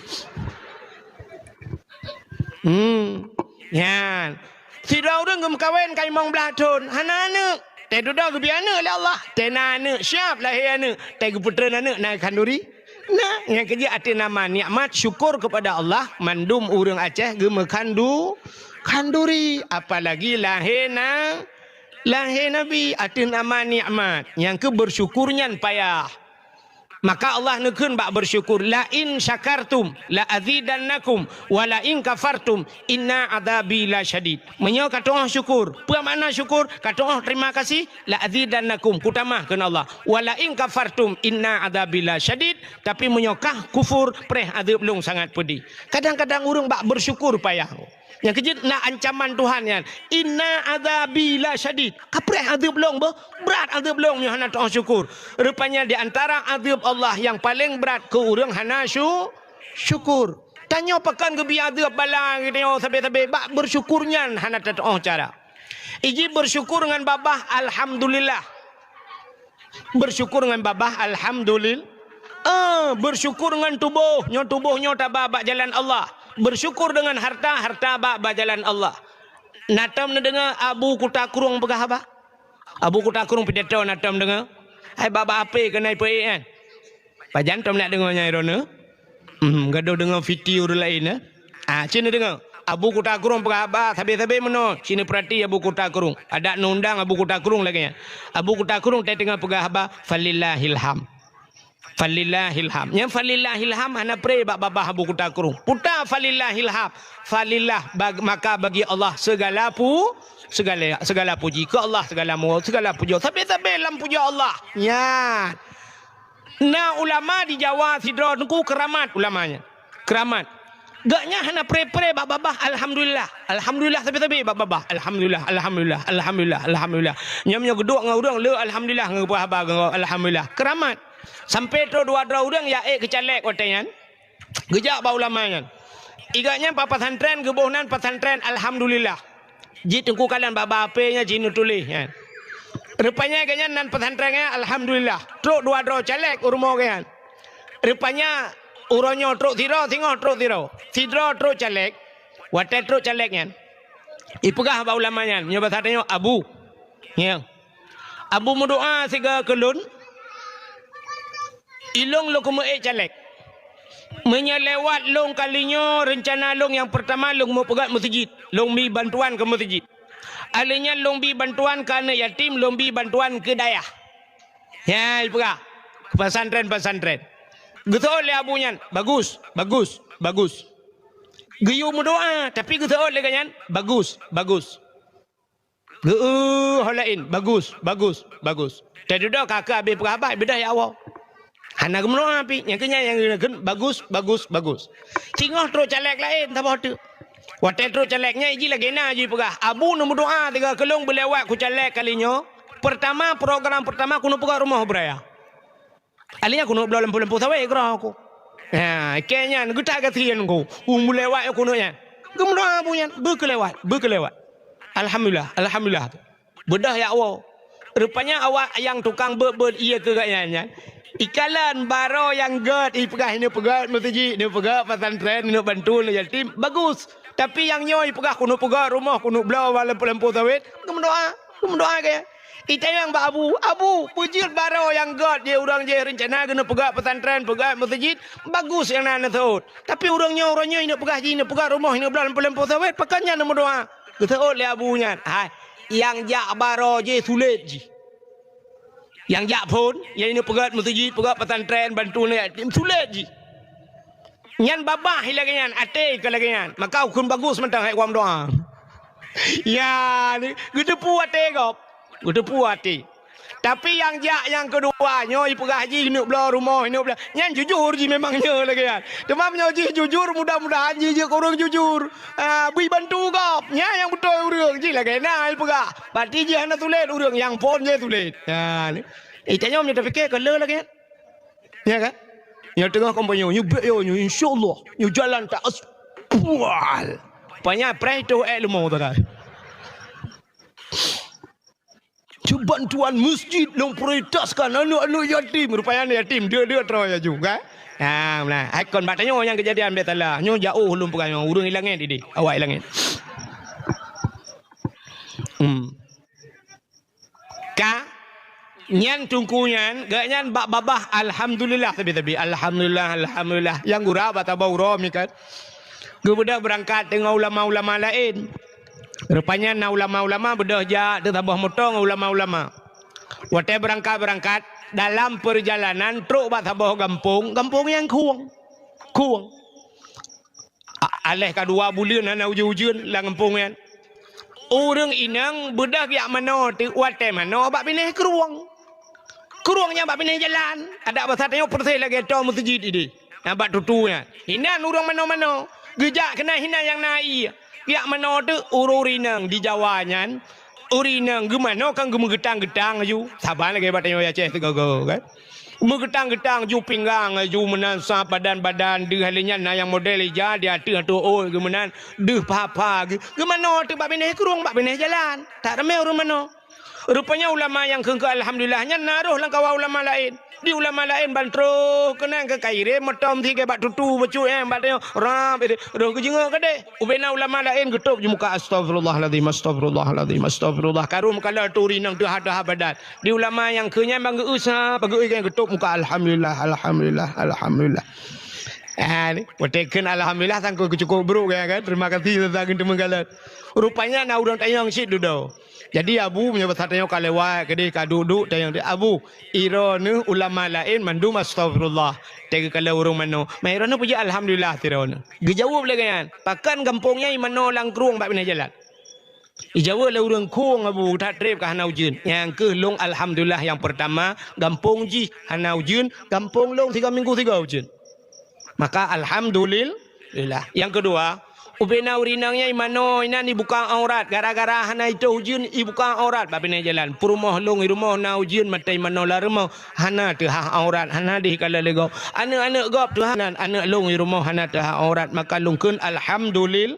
Hmm. Nyan. Sidroe ureueng geumeukawen ka limong blaih thon, hana aneuk. Teuh dudoe geubri aneuk lé Allah. Teuh na aneuk, siap lahé aneuk. Teuh geupeutreun aneuk na khanduri. Nah, nyang keujeuet ateueh nama nikmat syukur kepada Allah, mandum ureueng Aceh geumeukhandu-, khanduri. Apalagi lahé na-, lahé Nabi ateueh nama nikmat. Nyang keu bersyukur nyan payah. Maka Allah neukheun bak bersyukur, "La in syakartum la azidannakum, wa la in kafartum inna adzabi lasyadid." Meunyoe ka tu'oh syukur, peue makna syukur? Ka tu'oh terima kasih, "La azidannakum," kutamah kheun Allah. "Wa la in kafartum inna adzabi lasyadid," tapi meunyoe kah kufur, preh azeub lôn sangat peudeh. Kadang-kadang ureueng bak bersyukur payah. Nyang keujeuet na ancaman Tuhan nyan, "Inna adzabi lasyadid." Ka preh azeub lôn beuh, brat azeub lôn nyoe hana tu'oh syukur. Rupanya di antara azeub Allah nyang paleng brat keu ureueng hana syu-, syukur. Tanyoe pakon geubri azeub bala geutanyoe sabe-sabe, bak bersyukur nyan hana tatu'oh cara. Iji bersyukur ngon babah alhamdulillah. Bersyukur ngon babah, alhamdulil-, eh, bersyukur ngon tuboh, nyoe tuboh nyoe taba bak jalan Allah. Bersyukur dengan harta, harta bak, bak jalan Allah. Na tom neudeungoe Abu Kuta Krueng peugah haba? Abu Kuta Krueng pidato na tom deungoe? Hai bak-bak H P keunoe peuék nyan. Pajan tom nak deungoe nyan droeneuh? Hmm, gadôh deungoe video ureueng laén, eh? Ah, ci neudeungoe. Abu Kuta Krueng peugah haba, sabe-sabe meunoe, sini peurati Abu Kuta Krueng. Adak neuundang Abu Kuta Krueng lagée nyan. Abu Kuta Krueng teungoh peugah haba, "Falillahil hamd. Falillahil hamd." Nyang falillahil hamd hana pre bak babah Abu Kuta Krueng. Puta falillahil hamd. Falillah bag-, maka bagi Allah segala pu-, segala, segala puji. Keu Allah segala mu-, segala puja. Sabe-sabe lam puja Allah. Nyan. Na ulama di Jawa sidroe teungku keramat ulama nyan. Keramat. Gobnyan hana pre-pre bak babah alhamdulillah. Alhamdulillah sabe-sabe bak babah. Alhamdulillah, alhamdulillah, alhamdulillah, alhamdulillah. Nyoe meunyoe geuduek ngon ureuëng le alhamdulillah ngon peugah haba ngon alhamdulillah. Keramat. Sampai trok dua droe ureuëng ya ék keu caleg watée nyan. Geujak bak ulama nyan. Iga nyan bak pesantren geuboh nan pesantren alhamdulillah. Jih teungku kalon bak, bak H P nyan jih neutuléh nyan. Rupanya gobnyan nan pesantren nyan alhamdulillah. Trok dua droe caleg u rumoh gobnyan. Rupanya uroe nyoe trok sidroe, singoh trok sidroe. Sidroe trok caleg, watée trok caleg nyan. Ipeugah bak ulama nyan, nyoe basa tanyoe Abu. Nyan. Abu meudoa siga keu lôn. Ilôn lôn keumeue ék caleg. Meunyoe lewat lôn kali nyoe reuncana lôn nyang peurtama lôn meupeugét meuseujid, lôn bi bantuan keu meuseujid. Alheuh nyan lôn bi bantuan keu aneuëk yatim, lôn bi bantuan keu dayah. Nyan ipeugah, pesantren-pesantren. Geuseuôt lé Abu nyan, bagus, bagus, bagus. Geuyue meudoa, tapi geuseuôt lé gobnyan, bagus, bagus. Geu-, ho laén, bagus, bagus, bagus. Teududoe ka keu abéh peugah haba, beudôh ya Allah. Hana geumeudoa pih, nyang keu nyan nyang keu bagus, bagus, bagus. Singoh trok caleg laén saboh teuk. Watée trok caleg nyan jih lagée na jih peugah, Abu neumeudoa siga keu lôn beulewat ku caleg kali nyoe. Peurtama, program peurtama keuneuk peugah rumoh beuraya. Alheuh nyan keuneuk bloe lampu-lampu sawét keudroe ku. Ha, keu nyan geutak gasien ku. Ulôn lewat keuneuk nyan. Geumeudoa Abu nyan, beu keu lewat, beu keu lewat. Alhamdulillah, alhamdulillah. Beudôh ya Allah. Rupanya awak nyang tukang beuet-beuet ié keu gobnyan nyan. Ikalon baroe nyang gét, ipeugah ineuk peugét meuseujid, ineuk peugét pesantren, ineuk bantu aneuk yatim, bagus. Tapi nyang nyoe ipeugah keuneuk peugét rumoh, keuneuk bloe lampu-lampu sawét, geumeudoa, geumeudoa keu Itanyong bak Abu, "Abu, peue jeuet baroe nyang gét jih ureuëng jih reuncana keuneuk peugét pesantren, peugét meuseujid, bagus nyang na neuseuôt. Tapi ureuëng nyoe, ureuëng nyoe ineuk peugah jih, ineuk peugét rumoh, ineuk bloe lampu-lampu sawét, pakon nyan neumeudoa?" Geuseuôt lé Abu nyan, "Hai, nyang jak baroe jih sulet jih. Nyang jak phon, nyang ineuk peugét meuseujid, peugét pesantren, bantu aneuk yatim, sulet jih. Nyan babah lagée nyan, até ka lagée nyan, maka ukeuen bagus mantong hai geudoa." Ya, ni, geuteupeue até gob. Geuteupeue até. Tapi nyang jak nyang keudua, nyoe ipeugah jih ineuk bloe rumoh, ineuk bloe. Nyan jujur jih memang nyoe lagée nyan. Teuma meunyoe jih jujur, mudah-mudahan jih jeuet keu ureuëng jujur. Ah, bri bantu gob. Nyan nyang beutôi ureuëng jih lagée na ipeugah. Berarti jih hana sulet ureuëng, nyang phon jih sulet. Ya, ni. Eh, tanyoe meunyoe tapike ka le lagée nyan. Ya kan? Nyang teungoh kampanye, nyoe bèk yo, nyoe insyaallah, nyoe jalan tak as-, pual. Panya preh tu eh leumo tu kan. Cuban tuan masjid lôn prioritaskan aneuk-aneuk yatim. Rupanya aneuk yatim, dia-dia terus ya juga. Ha, nah, ikon bak tanyoe nyang kejadian bèk salah. Nyoe jauh lôn peugah nyoe, ureuëng i langét idéh, awak i langét. Hmm. Ka nyan teungku nyan, gobnyan bak babah alhamdulillah sabe-sabe. Alhamdulillah, alhamdulillah. Nyang gura bak saboh uroe mi kan. Geubeudôh beurangkat deungon ulama-ulama laén. Rupanya na ulama-ulama beudôh jak teusaboh moto ngon ulama-ulama. Watée beurangkat-beurangkat, dalam peurjalanan trok bak saboh gampông, gampông nyang khueng. Khueng. A-, aléh ka dua buleuen hana ujeuen-ujeuen lam gampông nyan. Ureuëng inong beudôh jak manoe teuk watée manoe bak binéh krueng. Krueng nyan bak binéh jalan, adak basa tanyoe persis lagée toe meuseujid idéh. Nyang bak tutu nyan. Inan ureuëng manoe-manoe, geujak keunan inan nyang na ié. Jak manoe teuk ureuëng inong di Jawa nyan, ureuëng inong geumanoe kan geumeugeutang-geutang laju. Saban lagée bak tanyoe Aceh sigoe-goe kan. Meugeutang-geutang ju pinggang, ju meunan sa badan-badan, deuh lheueh nyan na nyang model ija di ateueh ateueh ôt, geumeunan deuh pha-pha, geu-, geumanoe teuk bak binéh krueng, bak binéh jalan. That ramé ureuëng manoe. Rupanya ulama nyang kheun keu alhamdulillah nyan na roh lam kawan ulama laén. Di ulama laén ban troh keunan keu kairém moto meusigai bak tutu bacut nyan bak tanyoe rab, roh geujeungok keudeh. Ubena ulama laén geutôb ju muka, "Astagfirullahalazim, astagfirullahalazim, astagfirullah." Karu meukalon turi nang teuha-teuha badan. Di ulama nyang keu nyan ban geu-eu sa, ban geu-eu nyang geutôb muka, "Alhamdulillah, alhamdulillah, alhamdulillah." Ah, ni. Watèe kheun alhamdulillah sangkot keucukôp brôk, ya kan? Terima kasih, teuntang teumeugalak. Rupanya na ureueng tanyong cit dudoe. Jadi, Abu, meunyoe basa tanyoe ka lewat, keudeh ka duek-duek, tanyong, "Abu, droeneuh ulama laén mandum astaghfirullah, teuka lé ureueng manoe. Ma droeneuh peujeuet alhamdulillah sidroeneuh?" Geujaweueb lé gobnyan, "Pakon gampông nyan manoe lam krueng bak binéh jalan." Geujaweueb lé ureueng, "Krueng, Abu, that trép ka hana ujeuen." "Nyan kheueh lôn alhamdulillah nyang peurtama, gampông jih hana ujeuen, gampông lôn tiga minggu tiga ujeuen." Maka alhamdulillah. Nyang keudua, ubena ureueng inong nyan manoe inan ibuka aurat, gara-gara hana itôh ujeuen ibuka aurat bak binéh jalan. Peurumoh lôn i rumoh na ujeuen, mata manoe lam rumoh hana teuhah aurat, hana deuh ikalon lé gob. Aneuk-aneuk gob teuhah nan, aneuk lôn i rumoh hana teuhah aurat, maka lôn kheun alhamdulillah.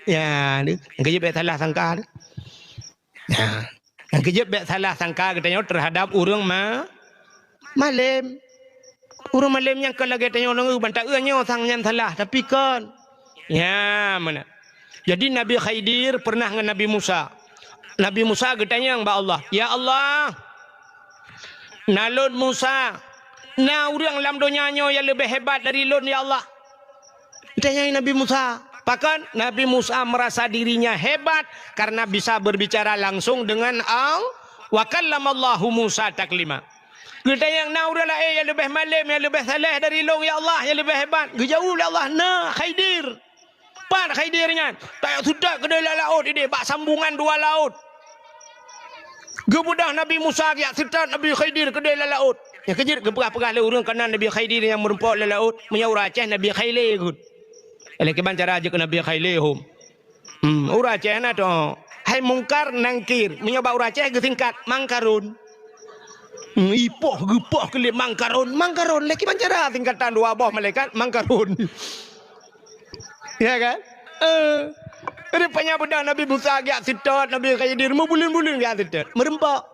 Ya, ni, nyang keujeuet bèk salah sangka. Nah, nyang keujeuet bèk salah sangka geutanyoe teuhadap ureueng ma-, malém. Ureueng malém nyan kon lagèe tanyoe nyoe, banta eu nyoe sang nyan salah, tapi kon. Ya, meunan. Jadi Nabi Khidir pernah ngon Nabi Musa. Nabi Musa geutanyong bak Allah, "Ya Allah, na lôn Musa, na ureueng lam donya nyoe nyang leubeh hebat dari lôn, ya Allah?" Geutanyong Nabi Musa. Pakon? Nabi Musa merasa dirinya hebat karena bisa berbicara langsung dengan Allah. "Wa kallamallahu Musa taklima." Geutanyong, "Na ureueng laén nyang leubeh malém, nyang leubeh saleh dari lôn, ya Allah, nyang leubeh hebat?" Geujaweueb lé Allah, "Na, Khidir." "Pat Khidir nyan?" "Tajak seutôt keudéh lam laôt idéh, bak sambungan dua laôt." Geubeudôh Nabi Musa geujak seutôt Nabi Khidir keudéh lam laôt. Nyang keujeuet geupeugah-peugah lé ureueng keunan Nabi Khidir nyang meureumpok lam laôt, meunyoe ureueng Aceh Nabi Khailé geuh. Lé kiban cara jeuet keu Nabi Khailé hom. Hmm, ureueng Aceh na teuh. Hai Mungkar Nangkir, meunyoe bak ureueng Aceh geusingkat Mangkarun. Hmm, ipoh geupoh keu lé Mangkarun, Mangkarun lé kiban cara singkatan dua boh malaikat Mangkarun. Ya kan? Eh. Rupanya beudôh Nabi Musa geujak seutôt Nabi Khidir, meubuleuen-buleuen geujak seutôt. Meureumpok.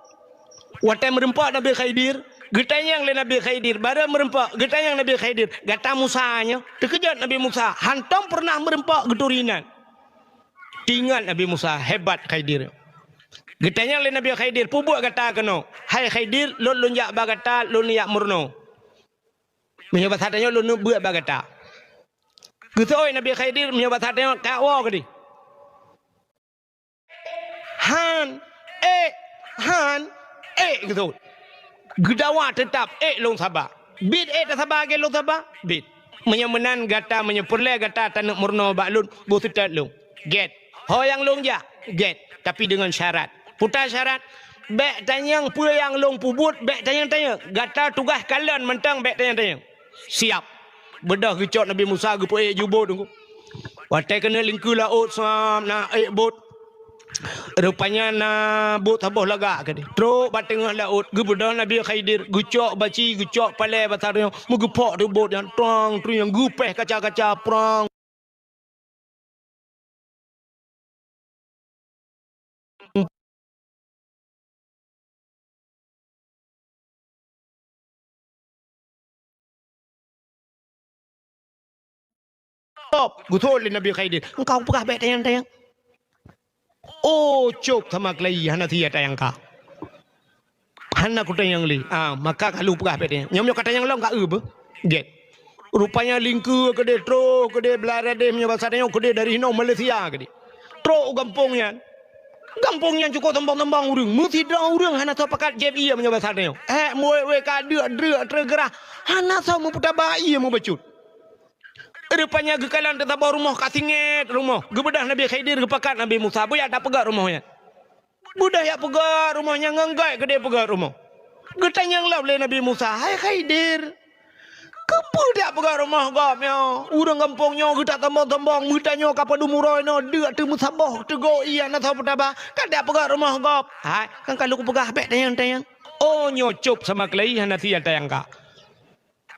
Watèe meureumpok Nabi Khidir, geutanyong lé Nabi Khidir, barô meureumpok, geutanyong Nabi Khidir, "Gata Musa nyoe?" Teukeujot Nabi Musa, hantom peureunah meureumpok geuturi inan. Teuingat Nabi Musa, hebat Khidir. Geutanyong lé Nabi Khidir, "Peue buet gata keunoe?" "Hai Khidir, lôn, lôn jak bak gata, lôn jak meurunoe." Meunyoe basa tanyoe, "Lôn neuk beuet bak gata." Geuseuôt Nabi Khidir, meunyoe basa tanyoe, "Kawoe keudéh." "Han, ék, han, ék," geuseuôt. Geudawa teutap, "Ék lôn saba." "Bit ék tasaba lagèe lôn saba?" "Bit." "Meunyoe meunan gata, meunyoe peureulèe gata taneuk meurunoe bak lôn, boh seutôt lôn." "Gèt." "Ho nyang lôn jak?" "Gèt, tapi deungon syarat." "Peue syarat?" "Bèk tanyong peue nyang lôn peubuet, bèk tanyong-tanyong. Gata tugaih kalon mantong, bèk tanyong-tanyong." "Siap." Beudôh geucok Nabi Musa geupeuék ju bot. Watèe keuneuk lingkeue laôt, sab na ék bot. Rupanya na bot saboh lagak keudéh. Trok bak teungoh laôt, geubeudôh Nabi Khidir, geucok baci, geucok palèe basa tanyoe, meugeupok teuk bot nyan, trong, tring, geupéh kaca-kaca, prang. Stop, geuseuôt lé Nabi Khidir. "Engkau peugah bèk tanyong-tanyong." "Oh, cop sama keulayi, hana siat tanyong ka." "Hana kutanyong lé." "Ah, maka ka lôn peugah bèk tanyong. Nyoe meunyoe katanyong lom ka eu beuh." Gèt. Rupanya lingkeue keudéh, troh keudéh, blah radeh meunyoe basa tanyoe keudéh dari hinoe Malaysia keudéh. Troh u gampông nyan. Gampông nyan cukôp sombong-sombong ureueng. Meusidroe ureueng hana soe pakat jieb ié meunyoe basa tanyoe. Hék, meuwék-wék ka deuk-deuk treugeurah. Hana soe meupeutaba ié meubacut. Rupanya geukalon teusaboh rumoh ka singét rumoh. Geubeudôh Nabi Khidir geupakat Nabi Musa. Beuyak tapeugöt rumoh nyan. Beudôh jak peugöt rumoh nyan ngon gèt keudéh peugöt rumoh. Geutanyong lom lé Nabi Musa, "Hai Khidir, keupeue jak peugöt rumoh gob nyoe? Ureueng gampông nyoe geutak sombong-sombong, meutanyoe ka padum uroe nyoe deuk teumeusaboh teugok ié hana soe peutaba, ka jak peugöt rumoh gob." "Hai, kan ka lôn peugah bèk tanyong-tanyong." "Oh, nyoe cop sama keulayi hana siat tanyong ka."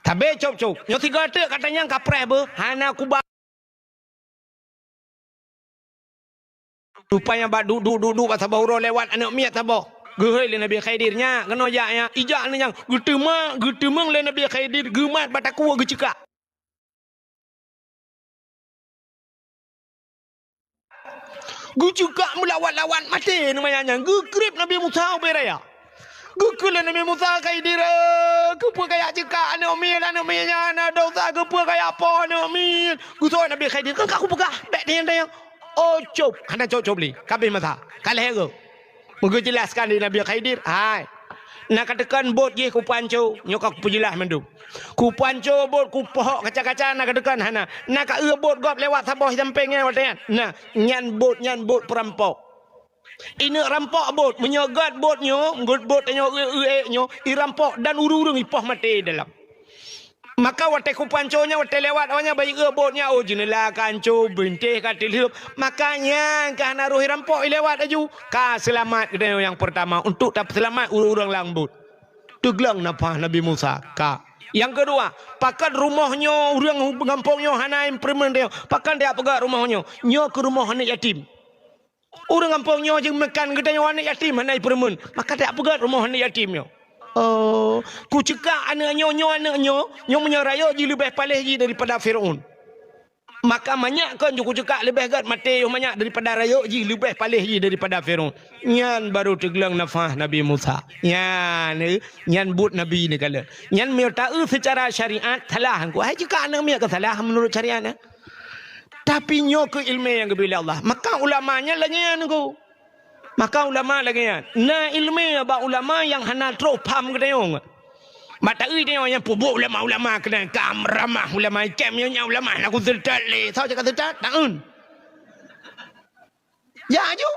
"Sabé cop-cop. Nyoe sigoe teuk katanyong kapreh beuh, hana kuba." Rupanya bak duek-duek bak saboh uroe lewat aneuk miet saboh. Geuhôi lé Nabi Khidir, "Nyak, keunoe jak, nyak." Ijak aneuk nyan, geuteumeung, geuteumeung lé Nabi Khidir, geumat bak takue geuceukak. Geuceukak meulawat-lawat maté nyan, geukrieb Nabi Musa ubé raya. Geukheun lé Nabi Musa, "Khidir, eh, keupeue kajak ceukak aneuk miet, aneuk miet nyan na dosa, keupeue kajak poh aneuk miet?" Geuseuôt Nabi Khidir, "Kan ka kupeugah, bèk tanyong-tanyong." Oh, cop, hana cop-cop lé, ka abéh masa, ka lhèe goe. Meugeujeulaskan lé Nabi Khidir, "Hai, na kateukan bot jih kupanco, nyoe ka kupeujeulaih mandum. Kupanco bot, kupohok kaca-kaca, na kateukan hana. Na kaeu bot gob lewat saboh sampéng nyan watèe nyan. Na, nyan bot, nyan bot peurampok." Ineuk rampok bot, meunyoe gèt bot nyoe, gèt bot tanyoe eu-eu ék nyoe, irampok dan ureueng-ureueng ipoh maté dalam. Maka watèe kupanco nyan, watèe lewat awaknyan, bah ieu bot nyan, oh, jeuneula ka anco, bintéh ka teulheuep. Maka nyan ka hana roh irampok, ilewat laju. Ka seulamat geutanyoe nyang peurtama untuk tapeuseulamat ureueng-ureueng lam bot. Teugleng nafah Nabi Musa, ka. Nyang keudua, pakon rumoh nyoe, ureueng gampông nyoe hana ipeureumeun tanyoe. Pakon tajak peugèt rumoh nyoe? Nyoe keuh rumoh aneuk yatim. Ureueng gampông nyoe jeumakan geutanyoe aneuk yatim hana ipeureumeun, maka tajak peugèt rumoh aneuk yatim nyoe. Oh, kuceukak aneuk nyoe, nyoe aneuk nyoe, nyoe meunyoe rayeuk jih leubeh paléh jih daripada Fir'aun. Maka manyak kon ju kuceukak leubeh gèt maté yoh manyak daripada rayeuk jih leubeh paléh jih daripada Fir'aun. Nyan baru teugleng nafah Nabi Musa. Nyan, eh, nyan buet Nabi neukalon. Nyan meunyoe taeu seucara syariat salah. Hai ceukak aneuk miet ka salah meunurot syariat, eh? Tapi nyoe keuh ileumèe nyang geubri lé Allah. Maka ulama nyan lagèe nyan, Teungku. Maka ulama lagèe nyan. Na ileumèe bak ulama nyang hana trôh pham geutanyoe. Bak taeu tanyoe nyang peubuet ulama-ulama keunan ka ramah ulama, ikem nyoe nyan ulama hana kuseutôt lé. Soe cit ka seutôt? Taeun. Ya aju.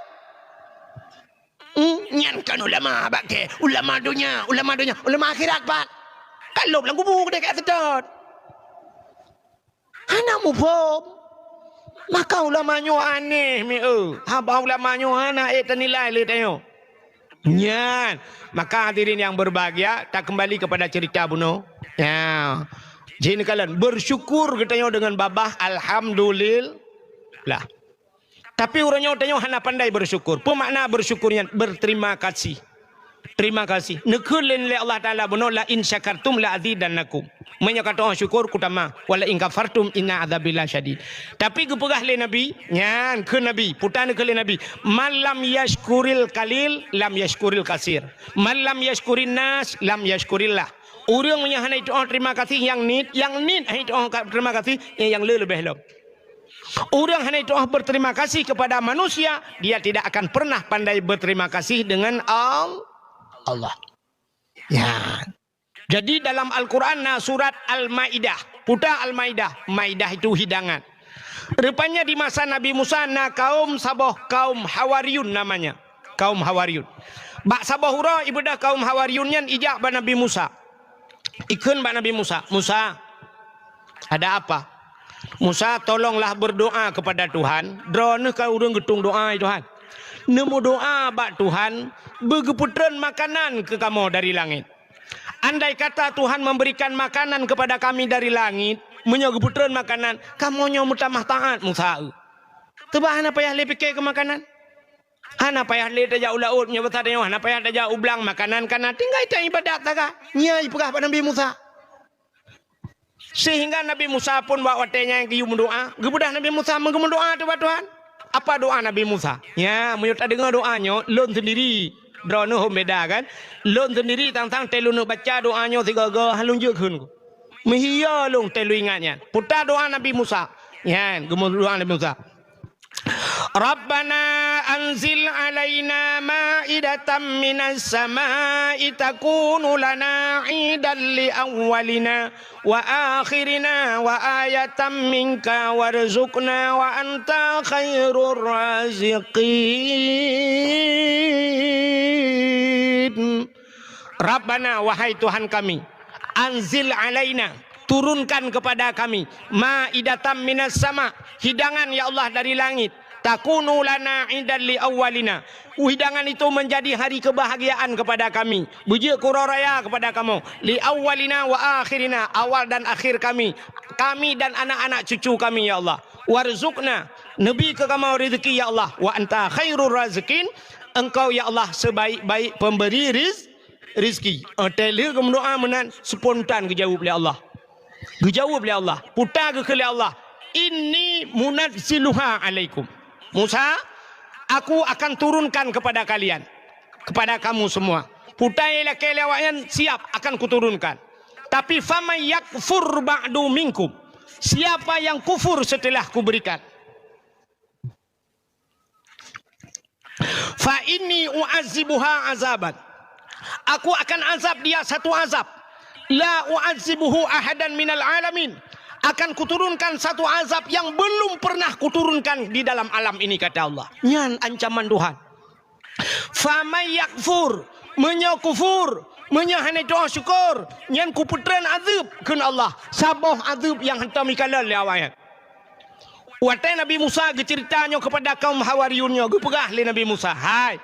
Hmm, nyan kan ulama bak kèe. Ulama donya, ulama donya, ulama akhirat pat. Ka lhôb lam kubu keudeh ka seutôt. Hana muphom. Maka ulama nyoe aneh mi eu. Haba ulama nyoe hana ék tanilai lé tanyoe. Nyan. Maka hadirin yang berbahagia, takeumbali kepada cerita bunoe. Ya. Jih neukalon, bersyukur geutanyoe deungon babah, alhamdulillah. Tapi uroe nyoe tanyoe hana pandai bersyukur. Peue makna bersyukur nyan? Berterima kasih. Terima kasih. Neukheun lé Allah Taala bunoe, "La in syakartum la azidannakum." Meunyoe ka tu'oh syukur, kutamah. "Wa la in kafartum inna adzabi lasyadid." Tapi geupeugah lé Nabi, nyan kheun Nabi, puta neukheun lé Nabi, "Man lam yashkuril qalil, lam yashkuril kasir. Man lam yashkurin nas, lam yashkurillah." Ureueng meunyoe hana jitu'oh terima kasih nyang niet, nyang niet hana jitu'oh ka-, terima kasih, nyang le leubeh lom. Ureueng hana jitu'oh berterima kasih kepada manusia, dia tidak akan pernah pandai berterima kasih dengan Al-, Allah. Ya. Jadi dalam Al-Quran na surat Al-Maidah. Peue ta Al-Maidah? Maidah itu hidangan. Rupanya di masa Nabi Musa na kaum saboh, kaum Hawariyun namanya. Kaum Hawariyun. Bak saboh uroe ibeudôh kaum Hawariyun nyan ijak bak Nabi Musa. Ikheun bak Nabi Musa, "Musa, ada apa?" "Musa, tolonglah berdoa kepada Tuhan. Droeneuh ka ureueng geutung doa, ya Tuhan. Neumeudoa bak Tuhan, beugeupeutrön makanan keu kamoe dari langét. Andai kata Tuhan memberikan makanan kepada kami dari langit, meunyoe geupeutrön makanan, kamoe nyoe meutamah taát Musa eu." Teuba hana payah lé pike keu makanan. Hana payah lé tajak u laôt, meunyoe basa tanyoe, hana payah tajak u blang, makanan ka na, tinggai taibadat sagai. Nyan ipeugah bak Nabi Musa. Sehingga Nabi Musa pun bak watèe nyan geuyue meudoa, geubeudôh Nabi Musa meugeumeudoa teuh bak Tuhan. Apa doa Nabi Musa? Ya, meunyoe tadeungoe doa nyoe, lôn sendiri. Droeneuh hom beda kan? Lôn sendiri tang-tang teuh lôn baca doa nyoe sigoe-goe, han lôn jeuet kheun. Meuhiyo lôn teuh lôn ingat nyan. Peue ta doa Nabi Musa. Nyan, geumeudoa Nabi Musa. Rabbana anzil alaina ma'idatan minas sama'i takunu lana idan li awwalina wa akhirina wa ayatan minka warzuqna wa anta khairur raziqin. Rabbana, wahai Tuhan kami, anzil alaina, turunkan kepada kami, ma'idatan minas sama, hidangan ya Allah dari langit, takunu lana idan li awwalina, hidangan itu menjadi hari kebahagiaan kepada kami, beujeuet keu uroe raya kepada kamoe, li awwalina wa akhirina, awal dan akhir kami, kami dan anak-anak cucu kami ya Allah, warzuqna, neubi keu kamoe rezeki ya Allah, wa anta khairur raziqin, Engkau ya Allah sebaik-baik pemberi riz-, rizki. Watèe lheueh geumeudoa meunan, spontan geujaweueb lé Allah. Geujaweueb lé Allah. Peue ta geukheun lé Allah, "Inni munazziluha alaikum." Musa, aku akan turunkan kepada kalian, kepada kamu semua. Putai lakée lé awaknyan, siap akan kuturunkan. Tapi faman yakfur ba'du minkum, siapa yang kufur setelah kuberikan, fa inni u'adzibuha azaban, aku akan azab dia satu azab, la u'adzibuhu ahadan minal alamin, akan kuturunkan satu azab yang belum pernah kuturunkan di dalam alam ini, kata Allah. Nyan ancaman Tuhan. Faman yakfur, meunyoe kufur, meunyoe hana tu'oh syukur, nyan kupeutreun azeueb, kheun Allah, saboh azeueb nyang hantom jikalon lé awaknyan. Watée Nabi Musa geuceurita nyoe keupada kaum Hawariyun nyoe, geupeugah lé Nabi Musa, "Hai,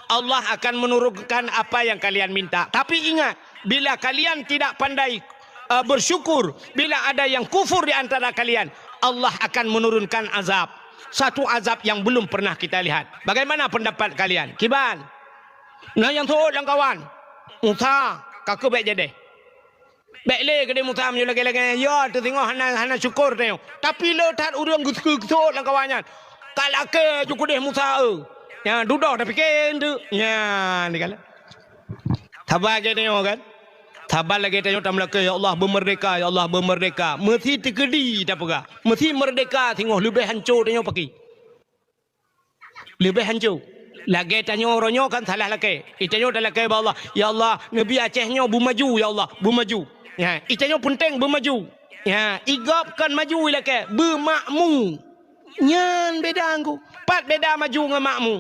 Allah akan menurunkan apa yang kalian minta. Tapi ingat, bila kalian tidak pandai, eh, bersyukur, bila ada yang kufur di antara kalian, Allah akan menurunkan azab. Satu azab yang belum pernah kita lihat. Bagaimana pendapat kalian?" Kiban? Na nyang seuôt lam kawan. Musa, ka keuh bék jadeh. Bék lé keudeh Musa meunyoe lagée-lagée nyan, ya, teusingoh hana, hana syukur tanyoe. Tapi le that ureuëng geuseu-, geuseuôt lam kawan nyan. Ka lakée ju keudeh Musa, eu. Nyan, dudoe tapike eunteuk. Nyan, dikala. Saban lagée tanyoe kan? Saban lagée tanyoe tameulakée, "Ya Allah, beumeurdeka, ya Allah, beumeurdeka." Meusi teukeudi tapeugah. Meusi meurdeka singoh leubeh hanco tanyoe paki. Leubeh hanco. Lagée tanyoe uroe nyoe kan salah lakée. Itanyoe talakée bak Allah, "Ya Allah, neubi Aceh nyoe beumaju, ya Allah, beumaju." Ya, itanyoe peunteng beumaju. Ya, igob kon maju ilakée, beumakmu. Nyan beda ngku. Pat beda maju ngon makmu.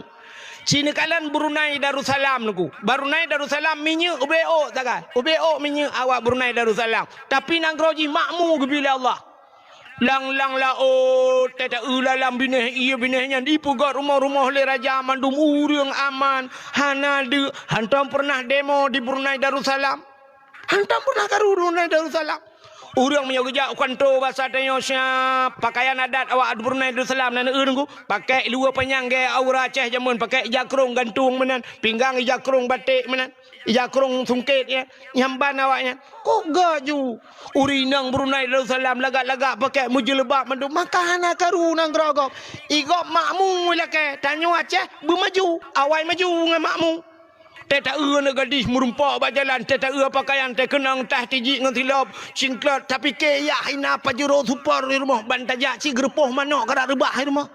Ci neukalon Brunei Darussalam ngku. Brunei Darussalam minyeuk ubé ôk sagai. Ubé ôk minyeuk awak Brunei Darussalam. Tapi nanggroe jih makmu geubi lé Allah. Lang-lang laôt, teuta-eu lalam binéh ié binéh nyan dipeugét rumoh-rumoh lé raja mandum ureuëng aman, hana deuk, hantom peureunah demo di Brunei Darussalam. Hantom peureunah karu Brunei Darussalam. Ureuëng meunyoe geujak u kantô basa tanyoe siab, pakaian adat awak Brunei Darussalam na neueu ngku, pakai luwa panyang gaya aura Aceh jameun, pakai ija krong gantung meunan, pinggang ija krong baték meunan. Ija krong sungkét, ya, nyang ban awaknyan. Kok gaju? Ureuëng inong Brunei Darussalam lagak-lagak pakai meujeuleubat mandum, maka hana karu nanggroe gob. Igob makmu ilakée, tanyoe Aceh beumaju, awai maju ngon makmu. Teuta-eu aneuk gadih meurumpok bak jalan, teuta-eu pakaian teukeunong tah tijik ngon silop, cingklot, tapike yak hina pajuro supor di rumoh, ban tajak cit geurupoh manok karak reubah di rumoh.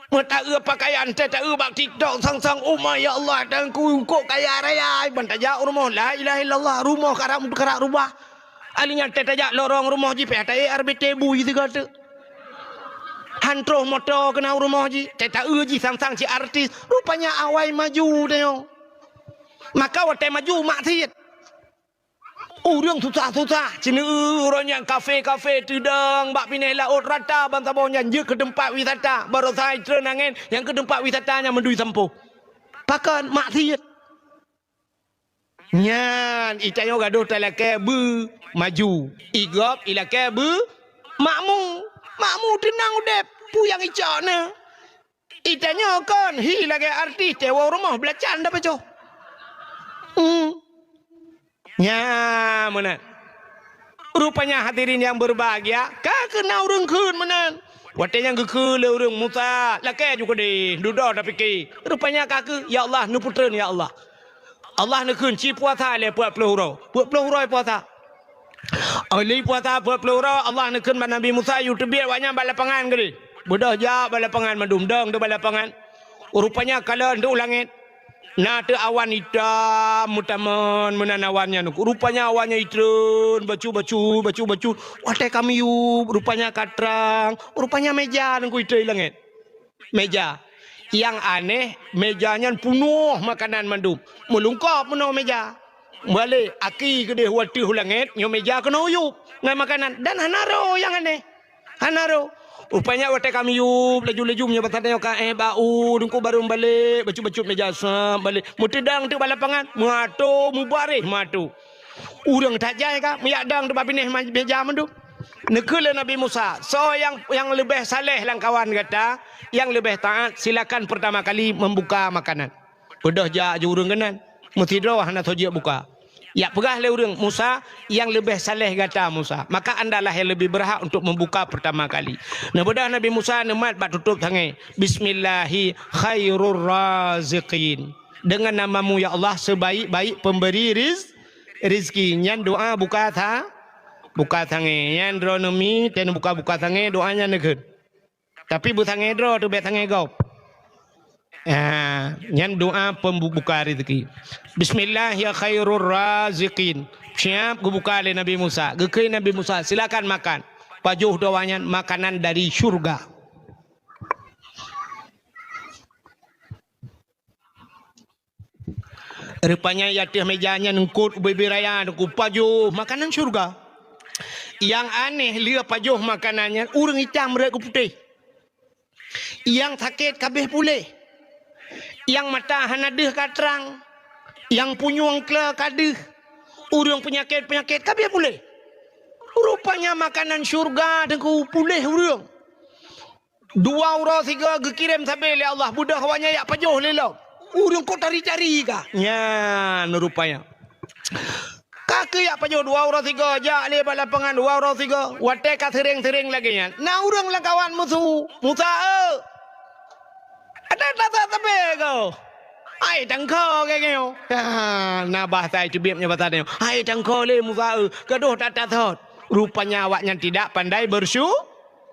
Meutaeu pakaian, teuta-eu bak TikTok sang-sang umat, ya Allah, Teungku, kok kaya raya, ban tajak u rumoh, la ilaha illallah, rumoh karak, karak rubah. Ahli nyan teuta jak lorong rumoh jih, pih ata R B T bui sigoe teuk. Han troh moto keunan u rumoh jih, teuta-eu jih sang-sang cit artis, rupanya awai maju tanyoe. Maka watée maju maksiet. Ureuëng susah-susah, ceuneu uroe nyan kafe-kafe teudong bak binéh laôt rata bansaboh nyan jeuet keu teumpat wisata, baroesa itreun angén nyang keu teumpat wisata nyan meudui sampôh. Pakon maksiet. Nyan, itanyoe gadôh talakée beumaju. Igob ilakée beumakmu. Makmu teunang udeb, peue nyang icok na. Itanyoe kon hi lagée artis teuwoe rumoh beulacan dapeujôh. Hmm. Nya meunan. Rupanya hadirin yang berbahagia, ka keunan ureuëng kheun meunan. Watée nyang geukheun lé ureuëng Musa, lakée ju keudeh, dudoe tapike. Rupanya ka keuh, ya Allah, neupeutreun ya Allah. Allah neukheun ci puasa lé peuet ploh uroe. Peuet ploh uroe puasa. Óh lheueh puasa peuet ploh uroe, Allah neukheun bak Nabi Musa, yue teubiet awaknyan bak lapangan keudeh. Beudôh jak bak lapangan mandum, dong teuh bak lapangan. Rupanya kalon teuh u langét. Na teuh awan itam meutamon meunan awan nyan. Rupanya awan nyan itreun, bacut-bacut, bacut-bacut. Watée ka miyueb, rupanya ka trang. Rupanya méja nyan ku itreun i langét. Méja. Nyang aneh, méja nyan punoh makanan mandum. Meulungkop meunoe méja. Balek, aki keudeh wateuh u langét, nyoe méja keunoe yueb ngon makanan. Dan hana roh nyang aneh. Hana roh. Rupanya watée ka miyueb, laju-laju meunyoe basa tanyoe ka éh bak u, Teungku barô balek, bacut-bacut méja sab balek. Meuteudong teuk bak lapangan, meuato, meubaréh meuato. Ureuëng that jai ka, meuyak dong teuk bak binéh ma-, méja mandum. Neukheun lé Nabi Musa, "Soe nyang, nyang leubeh saleh lam kawan gata, nyang leubeh taát, silakan pertama kali membuka makanan." Beudôh jak ju ureuëng keunan, meusidroe hana soe jeuet buka. Yak peugah lé ureuëng, "Musa, nyang leubeh saleh gata, Musa. Maka andalah nyang leubeh beurhak untuk meubuka peurtama kali." Neubeudôh Nabi Musa neumat bak tutôb sangé, "Bismillahi khairur raziqin." Deungon nama-Mu, ya Allah, sebaik-baik pemberi riz-, rizki. Nyan doa buka sa-, buka sangé. Nyan droeneuh mi, teuh buka-buka sangé, doa nyan neukheun. Tapi beusangé droe teuh, bék sangé gob. Ah, nyan doa pembuka rezeki. "Bismillah ya khairur raziqin." Siap geubuka lé Nabi Musa. Geukheun Nabi Musa, "Silakan makan." Pajoh doa nyan makanan dari syurga. Rupanya di ateueh meja nyan eungkot ubé-ubé raya, Teungku, pajoh makanan syurga. Nyang aneh lé pajoh makanan nyan, ureuëng itam rot keu putéh. Nyang sakét ka abéh puléh. Nyang mata hana deuh ka trang. Nyang punyueng kle ka deuh. Ureuëng peunyakét-peunyakét ka abéh puléh. Rupanya makanan syurga, Teungku, puléh ureuëng. Dua uroe sigoe geukirém sabé lé Allah, beudôh awaknyan jak pajoh lé lom. Ureuëng kok tari-tari ka. Nyan rupanya. Ka keuh jak pajoh dua uroe sigoe, jak lé bak lapangan dua uroe sigoe. Watée ka seuréng-seuréng lagée nyan, na ureuëng lam kawan meusu, "Musa, eu! Ada tata sabé ko? Hai tangko geuh nyoe." Ha, na bahasa teubiet nyoe bahasa nyoe. "Hai tangko lé Musa, eu! Gadôh tata sot." Rupanya awaknyan tidak pandai bersu-,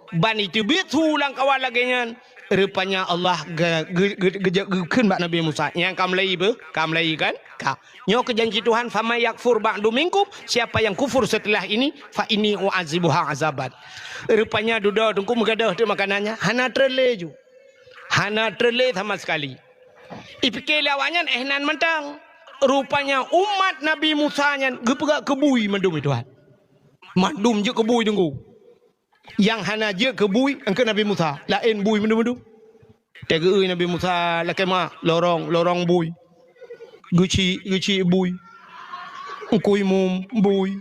Ban iteubiet su lam kawan lagée nyan, rupanya Allah ge-, ge-, ge-, geujak geukheun bak Nabi Musa, "Nyang ka meulayi beuh? Ka meulayi kan? Ka. Nyoe keuh janji Tuhan, 'Faman yakfur ba'du minkum,' siapa yang kufur setelah ini, 'fa inni u'adzibuha azaban.'" Rupanya dudoe Teungku meugadôh teuk makanan nyan, hana trön lé ju. Hana trön lé sama sekali. Ipike lé awaknyan éh nan mantong. Rupanya umat Nabi Musa nyan geupeugah keu bui mandum, Tuhan. Mandum jeuet keu bui Teungku. Nyang hana jeuet keu bui, eungkot Nabi Musa, laén bui mandum-mandum. Teugeue Nabi Musa lakée ma, lorong, lorong bui. Geuchik, geuchik bui. Eungkui mum bui.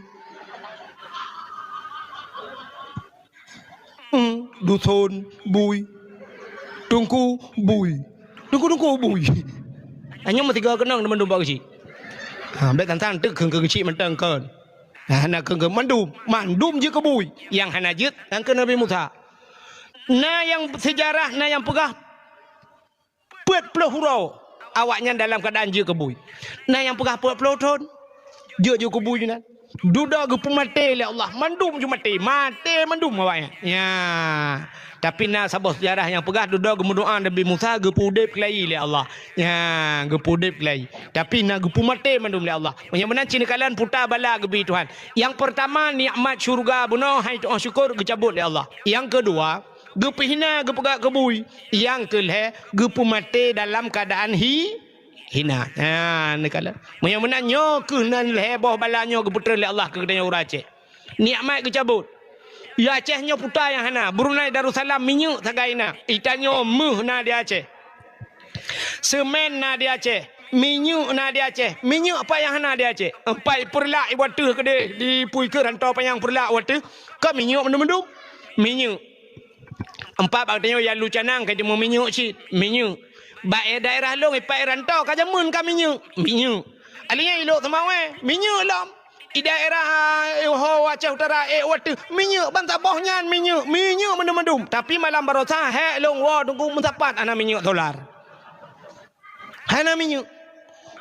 Hmm, duson bui. Teungku bui. Teungku-teungku bui. Anyong meusigoe keunong teuma dumpeue geuchik. Ha, bék tantang teuk kheun keu geuchik mantong kon. Nah, hana keu mandum, mandum jeuet keu bui. Nyang hana jeuet, nyang keu Nabi Musa. Na nyang seujarah, na nyang peugah peuet ploh uroe awaknyan dalam keuadaan jeuet keu bui. Na nyang peugah peuet ploh thon jeuet, jeuet keu bui nyan. Dudoe geupeumaté lé Allah, mandum ju maté, maté mandum awaknyan. Ya. Tapi na saboh seujarah nyang peugah dudoe geumeudoá Nabi Musa geupeuudeb keulayi lé Allah. Ya, geupeuudeb keulayi. Tapi na geupeumaté mandum lé Allah. Meunyoe meunan cit neukalon puta bala geubri Tuhan. Nyang peurtama nikmat syeuruga bunoe hai tu'oh syukur geucabot lé Allah. Nyang keudua, geupeuhina geupeugah keu bui. Nyang keulhée, geupeumaté dalam keuadaan hi-, hina. Ha, neukalon. Meunyoe meunan nyoe keuh nan lhée boh bala nyoe geupeutrön lé Allah keu geutanyoe ureuëng Aceh. Nikmat geucabot. Ya Aceh nyoe puta nyang hana. Brunei Darussalam minyeuk sagai na. Itanyoe méuh na di Aceh. Seumén na di Aceh. Minyeuk na di Aceh. Minyeuk apa nyang hana di Aceh? Empat peureulak ibu ateuh keudeh di pui keu rantau panyang peureulak wateuh. Ka minyeuk mandum-mandum. Minyeuk. Empat bak tanyoe ya lu canang ka teumeu minyeuk cit. Minyeuk. Bak daerah lôn ipat rantau ka jameun ka minyeuk. Minyeuk. Alinyan ilok Seumawé. Minyeuk lom. Di daerah, eh, ho Aceh Utara, eh, wateuh minyeuk ban saboh nyan minyeuk, minyeuk mandum-mandum. Tapi malam baroesa hék lôn woe Teungku meusapat hana minyeuk solar. Hana minyeuk.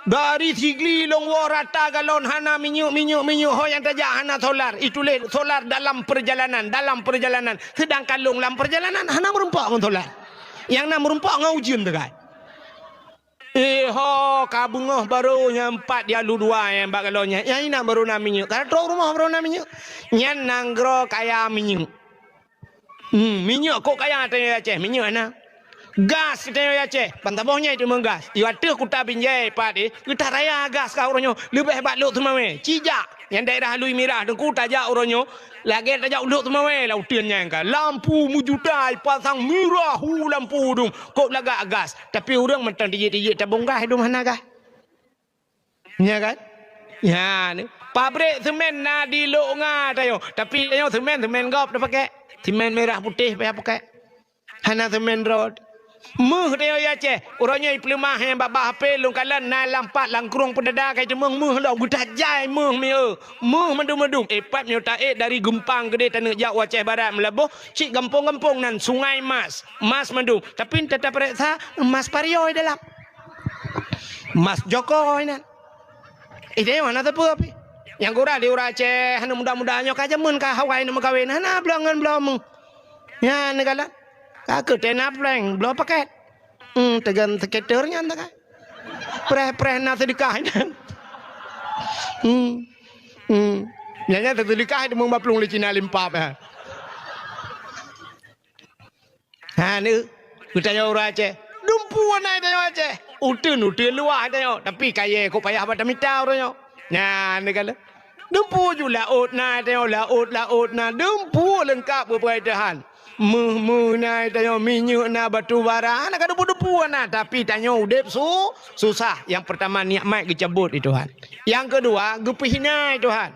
Dari Sigli lôn woe rata galon hana minyeuk, minyeuk, minyeuk. Ho nyang tajak hana solar. Ituléh solar dalam perjalanan, dalam perjalanan. Sedangkan lôn lam perjalanan hana meurumpok ngon solar. Nyang na meurumpok ngon ujeuen teukai. Eh, ho, ka beungoh barô nyang pat di alu dua nyang bak galon nyan. Nyang inan barô na minyeuk. Ka trok rumoh barô na minyeuk. Nyan nanggroe kaya minyeuk. Hmm, minyeuk kok kaya tanyoe Aceh, minyeuk na. Gas tanyoe Aceh, ban saboh nyan teuma gas. Di ateueh kuta Binjai pat, eh, geutaraya gas ka uroe nyoe. Leubeh bak Lhokseumawe, Cijak. Nyang daerah Lui Mirah Teungku tajak uroe nyoe, lagée tajak u Lhokseumawe lam uteuen nyan ka. Lampu meujuta ipasang mirah hu lampu dum, kok lagak gas. Tapi ureuëng mantong tijik-tijik tabong gas dum hana gas. Nya kan? Nya ni. Pabrik semen na di Lhok Nga tanyoe, tapi tanyoe semen, semen gob tapakée. Semen merah putih payah pakée. Hana semen rot. Méuh tanyoe di Aceh, uroe nyoe ipeuleumah nyang bak-bak H P lôn kalon na lam pat lam krueng peudada ka iteumeung méuh lom geutajai méuh mieu. Méuh mandum-mandum, eh, pat nyoe taék dari Geumpang keudeh taneuk jak u Aceh Barat Meulaboh, cit gampông-gampông nan Sungai Mas, mas mandum. Tapi teutab pareksa mas Parioe dalam. Mas Jokoi nan. Eh, tanyoe hana sapeue pih. Nyang gura di ureueng Aceh hana muda-muda nyoe ka jameun ka hawai neuk meukawen, hana bloe ngon bloe méuh. Nyan neukalon. Ka keuh tena prank, bloe paket. Hmm, tegan seketer nyan tegai. Preh-preh na seudeukah nyan. Hmm. Hmm. Nyan, nyan seudeukah itu meubaplueng lé Cina limpap, ha. Ha, ni, geutanyoe ureueng Aceh. Dumpeue na tanyoe Aceh. Uteuen, uteuen luwah tanyoe. Tapi kayèe kok payah bak tamita uroe nyoe. Nyan, ni kala. Dumpeue ju laôt na tanyoe, laôt, laôt na. Dumpeue leungkap beupeukai Tuhan. Méuh-méuh na tanyoe, minyeuk na, batu bara, hana ka dumpeue-dumpeue na. Tapi tanyoe udép su-, susah. Nyang peurtama nikmat geucabot lé Tuhan. Nyang keudua, geupeuhina lé Tuhan.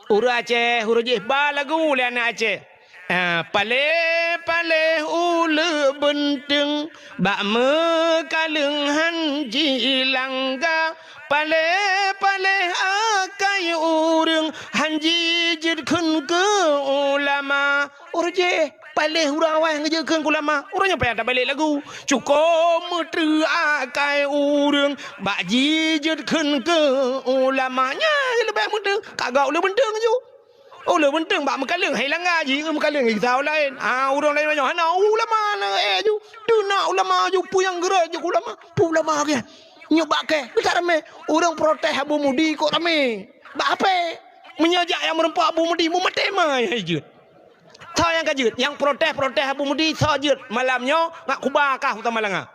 Ureueng Aceh, ureueng jih ba lagu lé aneuk Aceh. Ah, paléh-paléh uleuk beunteueng, bak meukaleueng han jilangga. Paléh-paléh akai ureueng, han jijeuet kheun keu ulama. Ureueng jih, paléh ureueng awai han geujeuet kheun keu ulama. Uroe nyoe payah tabalek lagu. Cukôp meutreuk akai ureueng, bak jijeuet kheun keu ulama. Nyan leubeh meutreuk, ka gak uleuk beunteueng ju. Uleuk beunteueng bak meukaleueng, hai langga jih meukaleueng gisa laén. Ah, ureueng laén nyoe hana ulama na, eh, ju. Deuh na ulama ju, peue nyang geurot ju ulama. Peue ulama keu nyan? Nyoe bak kèe, geutak ramé. Ureueng protes Abu Mudi kok ramé. Bak ape? Meunyoe jak nyang meureumpok Abu Mudi, meumaté ma nyang jeuet. Soe nyang ka jeuet? Nyang protes-protes Abu Mudi soe jeuet? Malam nyoe ngat kuba kah u Tamalanga.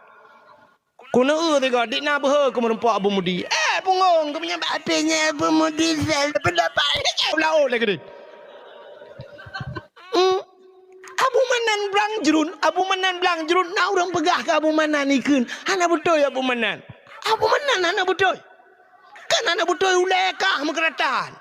Keuneuk eu tiga, dik na beuhe keu meureumpok Abu Mudi. Eh, pungong, keu meunyoe bak até nyan Abu Mudi sel, peundapat. Laôt lagèe deh. Hmm. Abu Manan blang jrun, Abu Manan blang jrun, na ureueng peugah keu Abu Manan ikheun. Hana beutôi Abu Manan. Abu Manan hana beutôi. Kan hana beutôi ulèe kah meukeuratan.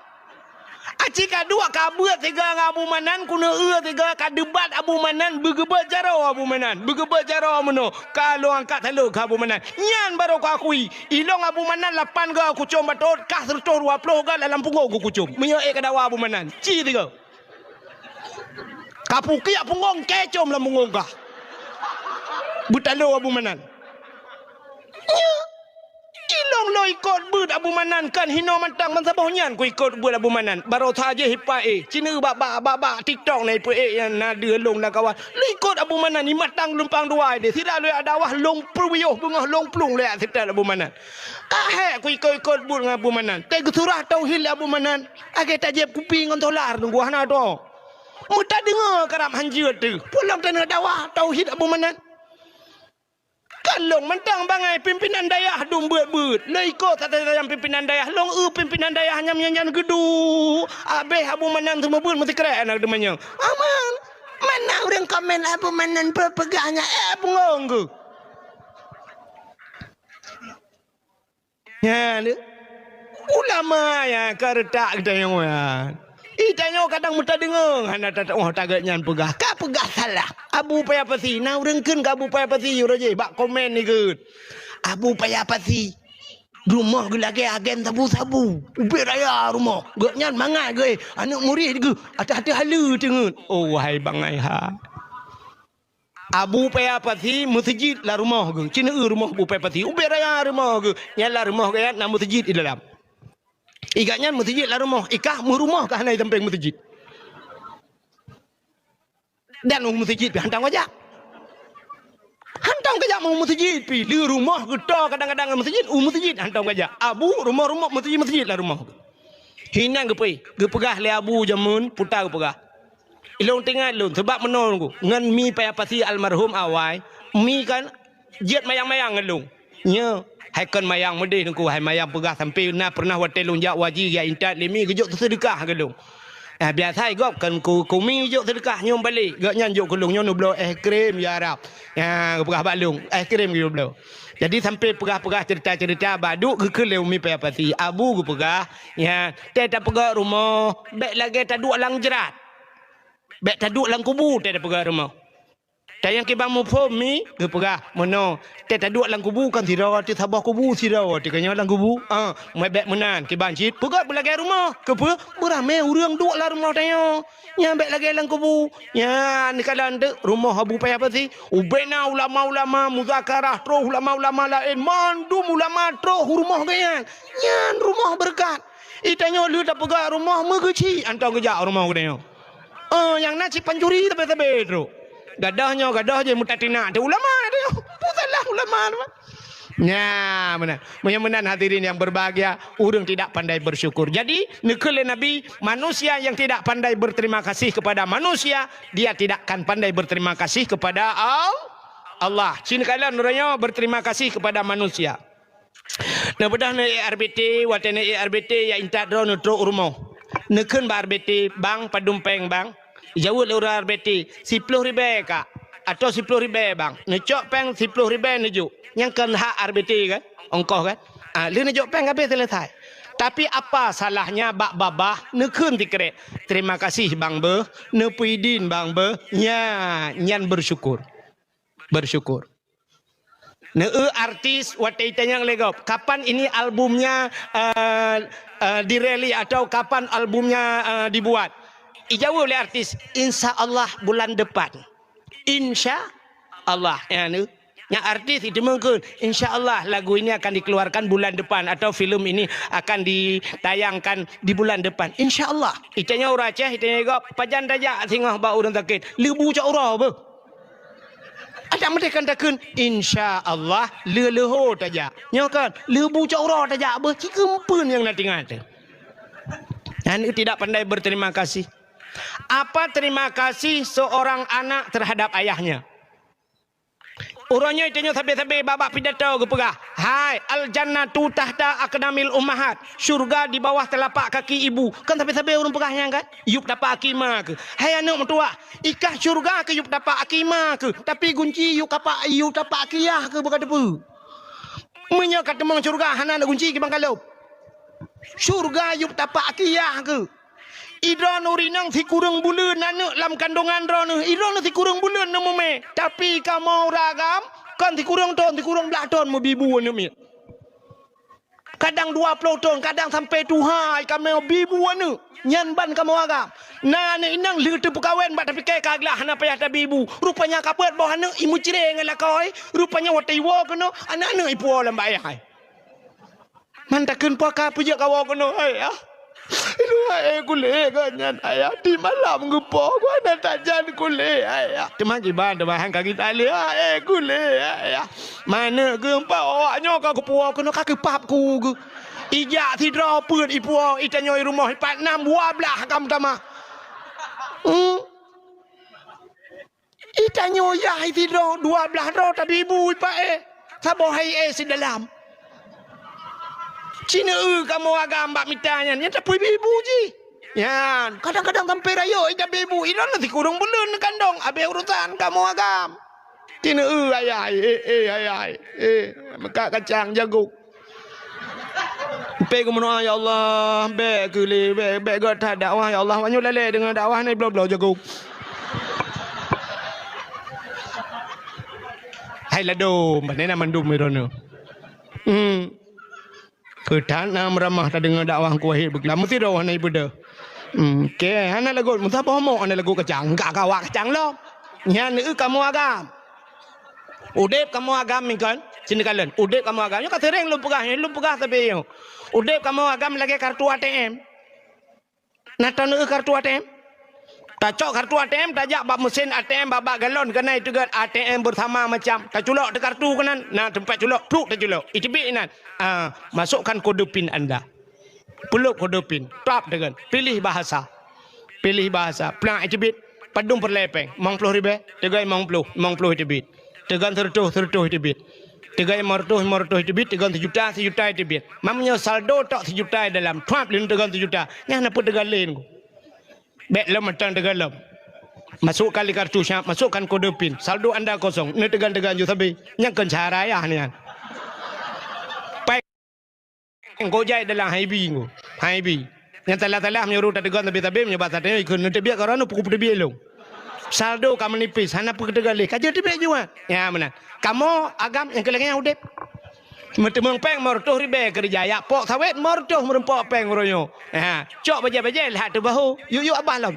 Aci ka duek ka beuet sigoe ngon Abu Manan, keuneuk eu sigoe ka debat Abu Manan, beugeubeuet jaroe Abu Manan, beugeubeuet jaroe meunoe, ka lôn angkat saleuem keu Abu Manan. Nyan barô kuakui, ilôn Abu Manan lapan goe kucom batôt, kah seureutôh dua ploh goe lam pungong kucom. Meunyoe ék kadawa Abu Manan, ci sigoe. Ka pukiak pungong, kèe com lam pungong kah. Beutalo Abu Manan. Nyoe. Ilôn lôn ikot beuet Abu Manan kan hinoe mantong ban saboh nyan kuikot beuet Abu Manan. Baroe saja hipa éh. Cina bak, bak, bak, bak TikTok na ipe éh nyang na deuh lôn lam kawan. Lôn ikot Abu Manan i mantong lumpang dua deh. Sira lôn adawah lôn peuyôh beungoh lôn plueng lé seutôt Abu Manan. Ka hék kuikot-ikot beuet ngon Abu Manan. Teuh geusurah tauhid lé Abu Manan. Lagèe tajép kupi ngon solar nunggu hana droe. Meutadeungoe karab hanjeuet teuh. Peue lom taneuk dawa tauhid Abu Manan. Ka lôn mantong bangai pimpinan dayah dum beuet-beuet. Lôn ikot satai-satai pimpinan dayah, lôn eu pimpinan dayah nyang nyan-nyan geudu. Abéh Abu Manan seumeubeuet meusikrek aneuk teumanyong. Aman. Mana ureueng komen Abu Manan peue peugah nyan, eh, bungong geuh. Nyan, ulama nyang ka reutak geutanyoe nyan. Ih, tanyoe kadang meuteudeueng hana tatu'oh tagak nyan peugah. Ka peugah salah. Abu Paya Pasi, na ureueng kheun keu Abu Paya Pasi, uroe jih bak komen ikheun. Abu Paya Pasi, rumoh geuh lagèe agen sabu-sabu. Ubé raya rumoh. Gobnyan mangat geuh, aneuk murit geuh, ateueh-ateueh haleue teungeut. Oh, wahai bangai ha. Abu Paya Pasi meuseujid lam rumoh geuh. Ci neu rumoh Abu Paya Pasi. Ubé raya rumoh geuh. Nyan lam rumoh geuh nyan na meuseujid di dalam. I gobnyan meuseujid lam rumoh. I kah meurumoh ka hana i sampéng meuseujid. Dan u meuseujid pih hantom kajak. Hantom kajak u meuseujid pih. Di rumoh geuh toe kadang-kadang meuseujid, u meuseujid hantom kajak. Abu rumoh-rumoh meuseujid-meuseujid lam rumoh geuh. Hinan geupeu-, geupeugah lé Abu jameun puta geupeugah. Ilôn teuingat lôn, sabab meunoe ngon Mi Paya Pasi almarhum awai, Mi kan jeuet mayang-mayang ngon lôn. Nyoe, hai kon mayang meudeh Teungku, hai mayang peugah sampoe na peureunah watèe lôn jak u haji jak intat lé Mi geujok teuseudeukah keu lôn. Ah, biasa gob kon ku, ku Mi jok seudeukah nyoe balek, gobnyan jok keu lôn nyoe neubloe es krim ya Rab. Ya, geupeugah bak lôn, es krim geubloe. Jadi sampoe peugah-peugah ceurita-ceurita bak duek geukheun lé Mi Paya Pasi, Abu geupeugah, ya, teuh tapeugah rumoh, bèk lagèe taduek lam jrat. Bèk taduek lam kubu teuh tapeugah rumoh. Dan nyang kiban muphom mi, geupeugah, meunoe, teuh taduek lam kubu kan sidroe, teuh saboh kubu sidroe, teuh keunyoe lam kubu. Ah, meunan meunan kiban cit, peugah beulagèe rumoh. Keupeue? Beuramé ureueng duek lam rumoh tanyoe. Nyan bèk lagèe lam kubu. Nyan, neukalon teuk rumoh Abu Payah Pasi. Ubena ulama-ulama muzakarah, troh ulama-ulama laén, mandum ulama troh u rumoh geuh nyan. Nyan rumoh beureukat. Itanyoe lheueh tapeugah rumoh meugeuchik, antoe geujak u rumoh geutanyoe. Oh, nyang na cit pancuri sabe-sabe trok. Gadoh nyoe, gadoh jih meutatinak teuh ulama teuh. Peue salah ulama teuh? Nya, meunan. Meunyoe meunan hadirin yang berbahagia, ureueng tidak pandai bersyukur. Jadi, neukheun lé Nabi, manusia yang tidak pandai berterima kasih kepada manusia, dia tidak akan pandai berterima kasih kepada Al-, Allah. Cit neukalon uroe nyoe berterima kasih kepada manusia. Neubeudôh neuék R B T, watèe neuék R B T, jak intat droe neutrok u rumoh. Neukheun bak R B T, "Bang, padum pèng, Bang?" Jaweueb lé ureueng R B T, "Siploh ribèe, Kak, atau siploh ribèe, Bang." Neucok pèng siploh ribèe neujok. Nyan kon hak R B T kan? Ongkoh kan? Ah, lheueh neujok pèng habéh seuleusai. Tapi apa salahnya bak babah neukheun sikrek, "Terima kasih, Bang, beuh. Neupeuidin, Bang, beuh." Nya, nyan bersyukur. Bersyukur. Neueu artis watèe itanyong lé gob, "Kapan ini albumnya, eh, eh, dirilis atau kapan albumnya, eh, dibuat?" Ijaweueb lé artis, "Insya Allah bulan depan." Insya Allah. Ya, ni. Nyang artis itu mungkin, "Insya Allah lagu ini akan dikeluarkan bulan depan atau film ini akan ditayangkan di bulan depan. Insya Allah." Itanyong ureueng Aceh, itanyong lé gob, "Pajan tajak singoh bak ureueng sakét?" "Leubu cok uroe beuh." Adak meudeh kan takheun, "Insya Allah, leuleho tajak." Nyoe kan, "Leubu cok uroe tajak beuh," ci keumpeuen nyang na tinggai teuh. Aneuk tidak pandai berterima kasih. Apa terima kasih seorang anak terhadap ayahnya? Uroe nyoe tanyoe sabe-sabe bak-bak pidato geupeugah, "Hai, al-jannatu tahta aqdamil ummahat." Syurga di bawah telapak kaki ibu. Kan sabe-sabe ureueng peugah nyan kan? Yup tapak aki ma keuh. Hai aneuk meutuwah, i kah syurga keuh yup tapak aki ma keuh, tapi gunci yup kapak, yup tapak aki yah keuh beuka teupeu. Meunyoe ka teumong syurga hana na gunci kiban ka lhôb. Syurga yup tapak aki yah keuh. Idroeneuh rinong sikureueng buleuen aneuk lam kandongan droeneuh, idroeneuh sikureueng buleuen neumumè. Tapi kamoe ureueng agam, kon sikureueng thon, sikureueng blaih thon meubibu aneuk miet. Kadang dua ploh thon, kadang sampai tuha kamoe bibu aneuk. Nyan ban kamoe agam. Na aneuk inong lheueh teupeukawen bak tapike ka gleh hana payah tabibu. Rupanya ka peuet boh aneuk imucré ngon lakoe. Rupanya watèe iwoe keunoe, aneuk-aneuk ipuwoe lam bak ayah. Man takheun po ka peujeuet kawoe keunoe, "Ayah, aduh, hai kulét geuh nyan, Ayah, di malam geupo geuh hana tajan kulét, Ayah." Teuma kiban teuma han ka geutalé, "Hai kulét, Ayah." Maneuk geuh empat awak nyoe ka geupuwoe keunoe ka geupap ku geuh. Ijak sidroe peuet ipuwoe, itanyoe i rumoh ipat nam dua blaih agam tamah. Hmm. Itanyoe yah sidroe, dua blaih droe tabibu ipak éh. Saboh hai éh sidalam. Ci neueu kamoe agam bak mita nyan, nyan tapeubibu jih. Nyan, kadang-kadang sampai rayeuk ija bibu, idroeneuh sikureueng buleuen neukandong, habéh urusan kamoe agam. Ci neueu ayah, éh, éh, ayah, éh, meukat kacang jago. Pé geumeudoa, "Ya Allah, bèk keu lé, bèk, bèk gèt that dakwah, ya Allah. Wak nyoe lalé deungon dakwah nyoe bloe-bloe jago." Hai ladôm, pane na mandum droeneuh. Hmm. Keu that na meuramah tadeungoe dakwah Teungku Wahid beuklam meusidroe hana ibeudôh. Hmm, oke, hana lagot meusaboh mok hana lagot kacang, ka kawa kacang lom. Nyan eu kamoe agam. Udép kamoe agam mingkon, sini kalon. Udép kamoe agam, nyoe ka sering lôn peugah, nyoe lôn peugah sabe nyoe. Udép kamoe agam lagèe kartu A T M. Na taneuk kartu A T M? Tacok kartu A T M, tajak bak meusén A T M, bak, bak galon keunan teugot A T M bersama macam. Taculok teuh kartu keunan, na teumpat culok, pluk taculok. Iteubiet inan. Ah, masukkan kode pin anda. Peulob kode pin, tap teugon, pilih bahasa. Pilih bahasa, plang iteubiet, padum peureulèe pèng, limong ploh ribèe, teugon limong ploh, limong ploh iteubiet. Teugon seureutôh, seureutôh iteubiet. Teugon limong reutôh, limong reutôh iteubiet, teugon seujuta, seujuta iteubiet. Meunyoe saldo tok seujuta dalam, tuap lé teugon seujuta. Nyan na peue teugon lé nyoe. Bèk lom mantong teugon lom. Masukkan lé kartu siap, masukkan kode pin. Saldo anda kosong, neuteugon-teugon ju sabe. Nyan kon cara ayah nyan. Pai Engkau jai dalam haibi engkau. Haibi. Nyang salah-salah meunyoe ureueng tateugon sabe-sabe meunyoe basa tanyoe ikheun neuteubiet keu droeneuh pukul peuteubiet lôn. Saldo ka meunipis, hana peue teugaleh. Ka jeuet teubiet juwa. Ya, meunan. Kamoe agam nyang keu lagèe nyan udép. Meuteumeung pèng lima reutôh ribèe keureuja, jak pok sawét lima reutôh meureumpok pèng uroe nyoe. Ha, cok bajèe-bajèe lheuh teubahu. Yuk-yuk abah lom.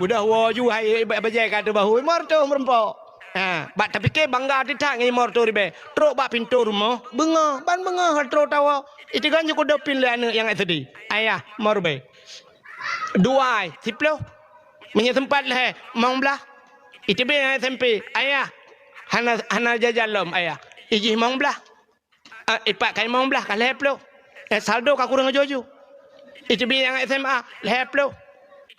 Udah woe ju hai bajèe ka teubahu, lima reutôh meureumpok. Ha, bak tapike bangga teutat ngon lima reutôh ribèe. Trok bak pintoe rumoh, beungoh, ban beungoh trok tawoe. Iteugon ju kudopin lé aneuk nyang S D. Ayah, lima ribèe. Dua ai, siploh. Meunyoe sempat lhèe, limong blah. Iteubiet nyang S M P, ayah. Hana, hana jajan lom, ayah. Ijih limong blah. Ah, ipat kai limong blah ka lhèe ploh. Eh, saldo ka kureueng aju-aju. Iteubiet nyang S M A, lhèe ploh.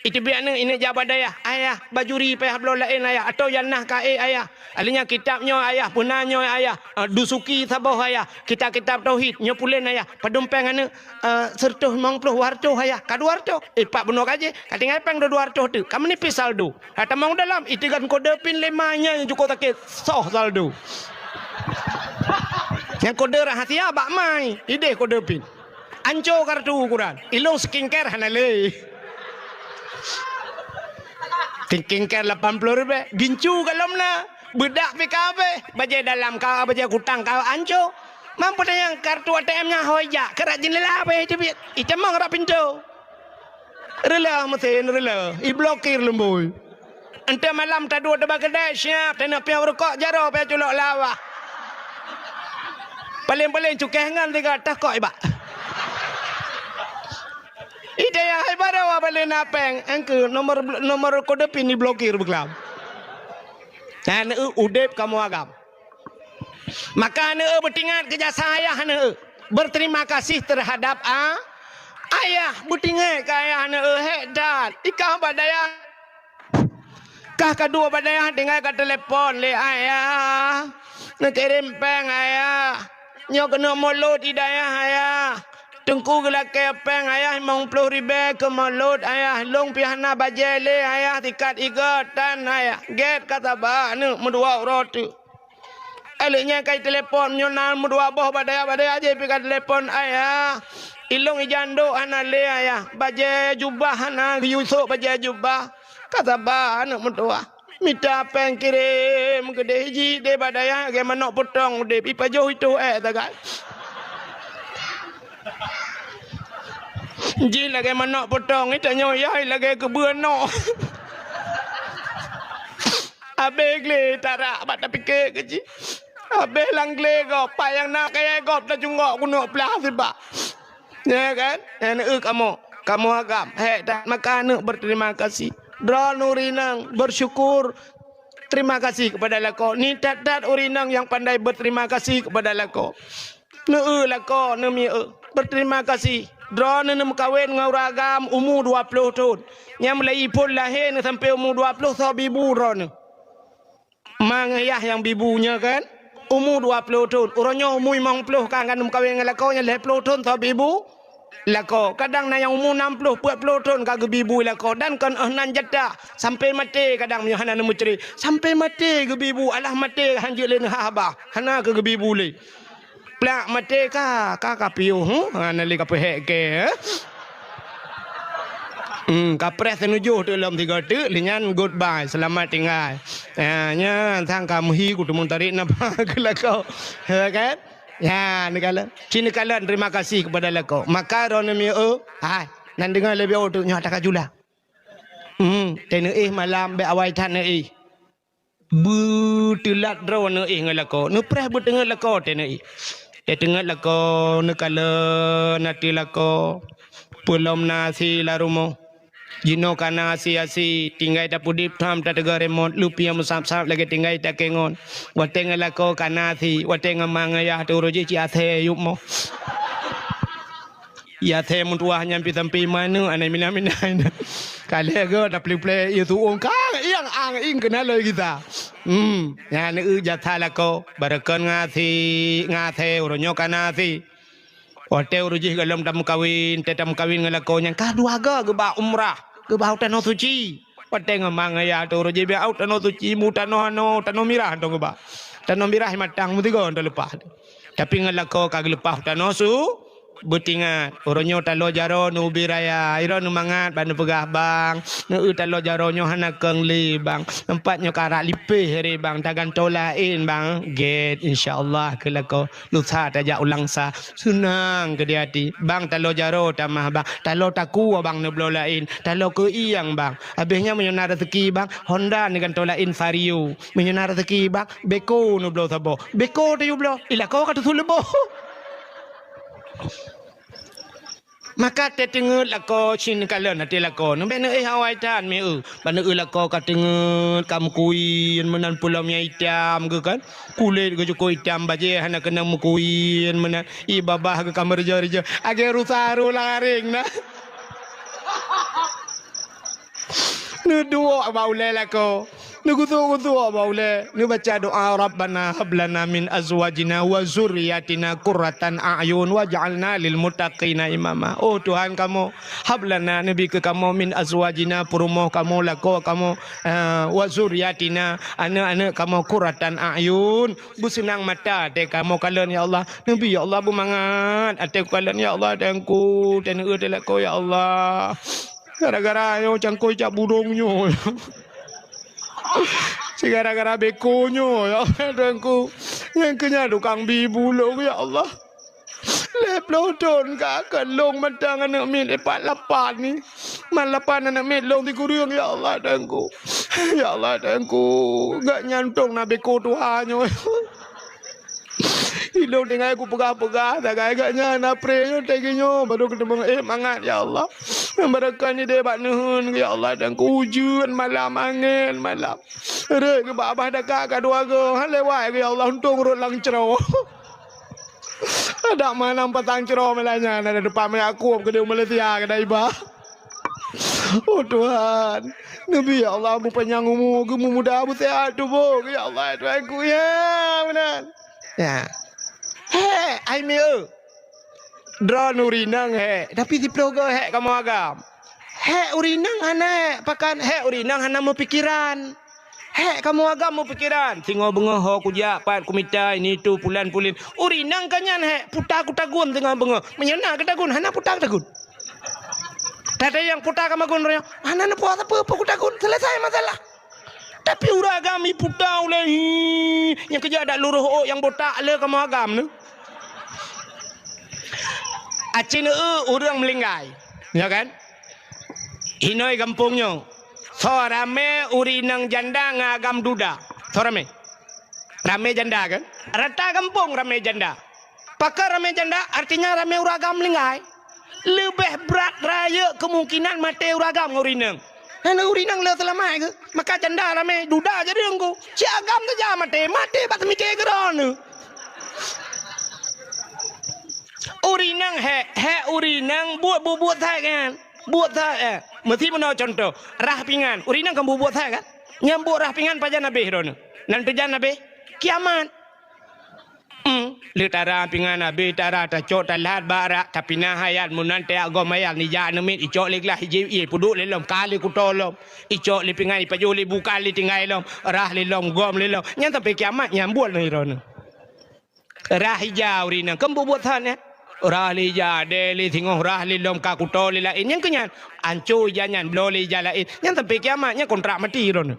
Iteubiet aneuk, ineuk jak bak dayah, ayah, bajuri payah bloe laén, ayah. Atau nyang na ka ék, ayah. Akhirnya kitab nyoe ayah, peuna nyoe ayah, eh, Dusuki saboh ayah, kitab-kitab tauhid nyoe pulen ayah, padum pèng aneuk, eh, seureutôh limong ploh, dua reutôh ayah, ka dua reutôh. Eh, pat bunoe gaji, ka tinggai pèng dua reutôh teuk, ka meunipis saldo. Ka tamong dalam, iteugon kode pin lé ma nyan nyang cukôp sakét, soh saldo. Nyang kode rahasia bak ma, idéh kode pin. Anco kartu ukuran. Ilông skincare hana lé. Skincare lapan ploh ribèe. Gincu golom na. Beudak pih ka habéh. Bajèe dalam ka, bajèe kutang ka anco. Mampu tanyong kartu A T M nyan hôi jak. Keurak jendela bèe teubiet. Itamong rot pintoe. Reuloh meusén, reuloh. Iblokir lumbôi. Enteuk malam taduek teuba keudè, siap, taneuk piôh rukok, jaroe piôh culok lawah. Paléng-paléng cukéh ngon tiga tah kok ibak. Ida ya, hai baroe paléng na pèng, engkeu nomor, nomor kode pin diblokir beuklam. Nyan, eu, udép kamoe agam. Maka aneuk eu beutingat keu jasa ayah aneuk eu. Berterima kasih terhadap a-, ayah, beutingat keu ayah aneuk eu, hék that. Ikah bak dayah. Kah ka duek bak dayah tinggai ka telepon lé ayah. Neukirém péng ayah. Nyoe keuneuk mulod i dayah ayah. Teungku geulakée péng ayah limong ploh ribée keu mulod ayah. Lôn pih hana bajée lé ayah, sikat igoe tan ayah. Gét ka saba aneuk meudua uroe teuk. Lheueh nyan ka itelepon, meunyoe na meudua boh bak dayah-bak dayah jih pih ka telepon, "Ayah, ilôn ijandok hana lé, Ayah. Bajée jubah hana geuyue sôk bajée jubah." Ka saba aneuk meutuwah. Mita péng kirém keudeh jih deh bak dayah lagée manök peutong udeb, ipajoh itôh ék sagai. Jih lagée manök peutong, itanyoe yai lagée keubeue noe. Abéh glé tarak bak tapike keu jih. Abéh lam glé gob, pat nyang na kayée gob tajungok keuneuk plah sibak. Ya kan? Nyan eu kamoe, kamoe agam. Hék that maka aneuk berterima kasih. Droeneuh ureueng inong bersyukur, terima kasih kepada lakoe. Ni that-that ureueng inong nyang pandai berterima kasih kepada lakoe. Neu-eu lakoe, neumiyeu. Berterima kasih. Droeneuh neumeukawen ngon ureueng agam umu dua ploh thon. Nyang meulayi phon lahé neuh sampoe umu dua ploh soe bibu droeneuh. Ma ngon yah nyang bibu nyoe kan? Umu dua ploh thon. Uroe nyoe umu limong ploh ka, ka neumeukawen ngon lakoe nyang lhée ploh thon soe bibu lakoe. Kadang na nyang umu nam ploh, peuet ploh thon ka geubibu lakoe. Dan kon óh nan jatah sampoe maté kadang meunyoe hana neumeucre. Sampoe maté geubibu, alah maté hanjeuet lé neuhah bah. Hana keu geubibu lé. Plak maté ka, ka, ka piôh, huh? Ha, na lé ka peuhék kée, eh? Hmm, ka preh teunujoh teuk lom tiga teuk, lheueh nyan goodbye, seulamat tinggai. Ha, nyan sang ka meuhi kuteumeung tarék nafah keu lakoe. Ya kan? Ya, neukalon. Ci neukalon terima kasih kepada lakoe. Maka droeneuh miyeu, hai, nan deungoe leubeh oh teuk nyoe ata ka jula. Hmm, teuneuk éh malam bék awai that neuk éh. Beuteulat droeneuh éh ngon lakoe, neupreh beuteungeut lakoe teuneuk éh. Teuteungeut lakoe, neukalon ateueh lakoe. Peulom na asi lam rumoh. Jinoe ka na asi-asi, tinggai tapeudip tham tateuga remote, lupie meusab-sab lagée tinggai takengon. Watée ngon lakoe ka na asi, watée ngon ma ngon yah teurôh jih cit asée yup moh. Ya, asée meutuwah nyan pih sampoe manök, aneuk mina-mina nyan. Ka lhée goe taplé-plé, ié su'ueng kang ieng ang ieng keunan lôn gisa. Hmm, nyan eu jasa lakoe, barokon ngon asi, ngon asée, uroe nyoe ka na asi. Watée uroe jih gohlom tameukawen, tée tameukawen ngon lakoe nyan ka dua goe geuba umrah, geuba u tanoh suci. Watée ngon ma ngon yah teurôh jih bak u tanoh suci, mu tanoh anoe, tanoh mirah hantom geuba. Tanoh mirah matang meusigoe hantom leupah. Tapi ngon lakoe ka geuleupah u tanoh su-, Beutingat, uroe nyoe taloe jaroe neubi raya, iroe neumangat bak neupeugah bang, neueu taloe jaroe nyoe hana keueng lé bang. Teumpat nyoe karak lipéh ré bang, tagantoe laén bang. Gét, insya Allah keu lakoe. Lusa tajak u Langsa. Seunang keu di até. Bang taloe jaroe tamah bang. Taloe takue bang neubloe laén. Taloe keuieng bang. Habéh nyan meunyoe na raseuki bang, Honda neugantoe laén Vario. Meunyoe na raseuki bang, Beko neubloe saboh. Beko tayue bloe. Ilakoe ka teusuleubôh. Maka teuteungeut lakoe cit neukalon até lakoe. Neubèk neuéh awai that mieu. Ban neueu lakoe ka teungeut, ka meukuyen meunan peulom nyang itam geuh kan. Kulét geuh cukôp itam, bajèe hana keunong meukuyen meunan. Ié babah geuh ka meureujoh-reujoh. Agé rusa ru laring na. Neuduek bak ulèe lakoe. Neugusok-gusok bak ulèe. Neubaca doa, "Rabbana hab lana min azwajina wa zurriyatina qurratan a'yun waj'alna lil muttaqina imama." Oh Tuhan kamoe, hab lana, neubi keu kamoe, min azwajina, peurumoh kamoe, lakoe kamoe, eh, wa zurriyatina, aneuk-aneuk kamoe, qurratan a'yun, beuseunang mata até kamoe kalon, ya Allah. Neubi, ya Allah, beumangat até kamoe kalon, ya Allah, Teungku, teuneuk teuh lakoe, ya Allah. Gara-gara nyoe cangkôi cap burông nyoe. Gara-gara beko nyoe, ya Allah, Teungku. Nyang keu nyan tukang bi bulông, ya Allah. Lhèe ploh thôn ka, ka lông mantong aneuk miet ipat lapan ni. Man lapan aneuk miet lông sikureueng, ya Allah, Teungku. Ya Allah, Teungku. Gak nyan tông na beko tuha nyoe. Ilông tinggai kupeugah-peugah, sagai gak nyan, apré nyoe, teugi nyoe, baru keuteumeung, eh, mangat, ya Allah. Barokah ni deh bak neuheun, ya Allah, dan keuhujeuen malam, angén malam. Rhët keu bak babah daka ka dua goe, han lewat, ya Allah, untông rhot lam cro. Adak malam patang cro malam nyan, ada depan meuakub keu di Malaysia, keu Daiba. Oh Tuhan, neubi ya Allah, beupanyang umu, geumumudah, beuseuhat tuboh, ya Allah, Tuhanku, ya, meunan. Ya. Hék, ai mieu. Droeneuh ureueng inong hék, tapi siplôh goe hék kamoe agam. Hék ureueng inong hana hék, pakon hék ureueng inong hana meupikeran. Hék kamoe agam meupikeran, singoh beungoh ho kujak, pat kumita, ini itu, pulan pulin. Ureueng inong ka nyan hék, puta kutagun singoh beungoh. Meunyoe na kutagun, hana puta kutagun. Tada nyang puta ka magun roh nyoe, hana neupuasa peue-peue kutagun, selesai masalah. Tapi ureueng agam iputa ulèe, hi, nyang keujak dak luroh ôk nyang botak le kamoe agam nyoe. Aci neu ureueng meulinggai, ya kan? Inoi gampông nyoe, soe ramé ureueng inong janda ngon agam duda? Soe ramé? Ramé janda kan? Rata gampông ramé janda. Pakon ramé janda, artinya ramé ureueng agam meulinggai. Leubeh brat rayeuk keumungkinan maté ureueng agam ngon ureueng inong. Hana ureueng inong le seulamat keuh. Maka janda ramé duda jadi teungku. Cit agam saja maté, maté bak seumiké keu droeneuh. Ureueng inong hék, hék ureueng inong buet bubuet that kan. Buet that, eh. Meusi meunoe contoh, rhah pingan. Ureueng inong kan bubuet that kan. Nyang buet rhah pingan pajan abéh droeneuh. Nan teujan abéh kiamat. Hmm, lheueh tara pingan abéh, tara tacok, talat bak rak, tapinah ayat, meunan tajak gom ayat, nijak aneuk miet, icok lé glah, ijép ié, peuduek lé lom, ka lé kuto lom, icok lé pingan, ipajoh lé bukan lé tinggai lom, rhah lé lom, gom lé lom. Nyan sampai kiamat nyan buet lom droeneuh. Rhah ija ureueng inong, keu bubuet that nyan. Rhah lé ija, deh lé singoh, rhah lé lom, ka kuto lé laén, nyan keuh nyan. Anco ija nyan, bloe lé ija laén. Nyan sampai kiamat, nyan kontrak mati droeneuh.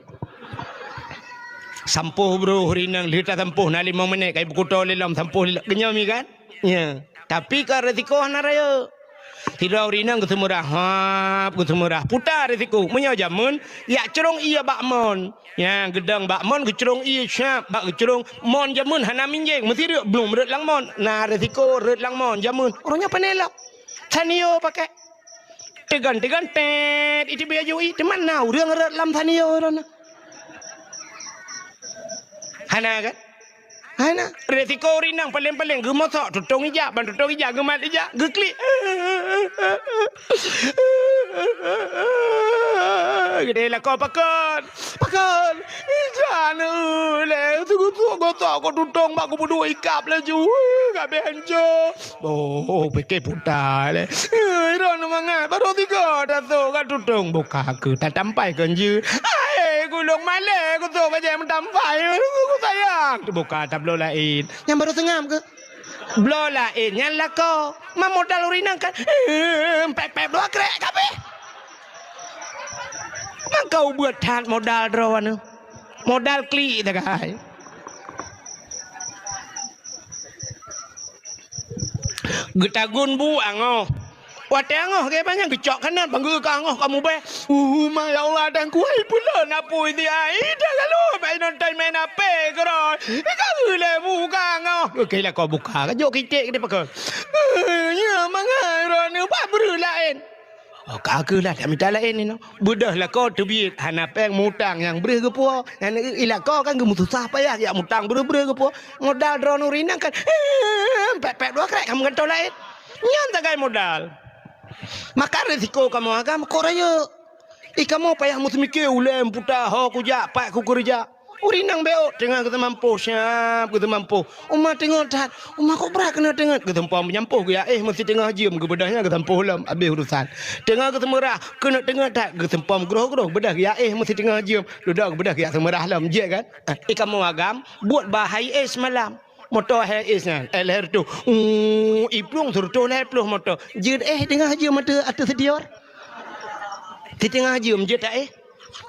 Sampôh broh ureueng inong, lheueh tasampôh na limong minét, ka ipeukuto lé lom, sampôh lé lom. Keunyoe mi kan? Ya. Tapi ka resiko hana rayeuk. Sidroe ureueng inong geuseumeurah, hap, geuseumeurah. Puta resiko. Meunyoe jameun, yak crông ié bak mon. Ya, geudong bak mon, geucrông ié siap, bak geucrông mon jameun hana minjeng, meusi rhët, blum rhët lam mon. Na resiko rhët lam mon jameun. Uroe nyoe pane lom. Sanio pakai. Teugon-teugon, tet, itu biaya jui, teuma na ureueng rhët lam sanio droeneuh. Hana kan? Hana. Resiko ureueng inong paleng-paleng geumosok, tutong ija, ban tutong ija, geumat ija, geuklik. Geude lakoe pakon. Pakon. Ija neu lé, teugosok-gosok ko tutong bak geubuduek ikab laju. Gabeh hanco. Oh, pike puta lé. Eh, droeneuh mangat, baru tiga tato ka tutong buka ke tatampai ke nje. Ai, gulong malé kuto bajai meutampai. Ku sayang. Teubuka tabloe laén. Nyang baru seungab ke? Bloe laén nyan lakoe. Man modal ureueng inong kan, eh, pép-pép dua krek kabeh. Maka ubeuet that modal droeneuh. Modal klik sagai. Geutagun bu angoh. Watée angoh geuh banyak geucok kanot bang geuh ka angoh ka mubéh. Uh, ma ya Allah dan kuai pula napui di ai dah lalu bai nonton main ape keroe. Ka geuh lé buka angoh. Oke lakoe buka ka jok kitek geude pakon. Eh, nya mangai droeneuh ba breuh laén. Oh, ka keuh lah, tak mita laén inoe. Beudôh lakoe teubiet, hana péng mutang nyang breuh geupuwoe. Nyan i lakoe kan geumeususah payah jak mutang breuh-breuh geupuwoe. Modal droeneuh ureueng inong kan, eh, pép-pép dua krek ka meugantoh laén. Nyan sagai modal. Maka risiko kamoe agam kok rayeuk. I kamoe payah meuseumike ulée meuputa ho kujak, pat kukeureuja. Ureueng inong bék teungoh geuteumampôh, siab geuteumampôh. Uma teungoh that, uma kok brat keuneuk teungoh. Geuseumpom meunyampôh geuyak éh meusiteungoh jeuem, geubeudôh nyan geuseumpôh lom, abéh urusan. Teungoh geuseumeurah, keuneuk teungoh that, geuseumpom groh-groh, beudôh geuyak éh meusiteungoh jeuem, dudoe geubeudôh geuyak seumeurah lom, jeuet kan? Ah, i kamoe agam, buet bah hai éh seumalam. Moto hai éh nyan, eh, lhèe reutôh. Uh, i plueng seureutôh lhèe ploh moto. Jeuet éh teungoh jeuem ateueh, ateueh seudior. Siteungoh jeuem jeuet tak éh?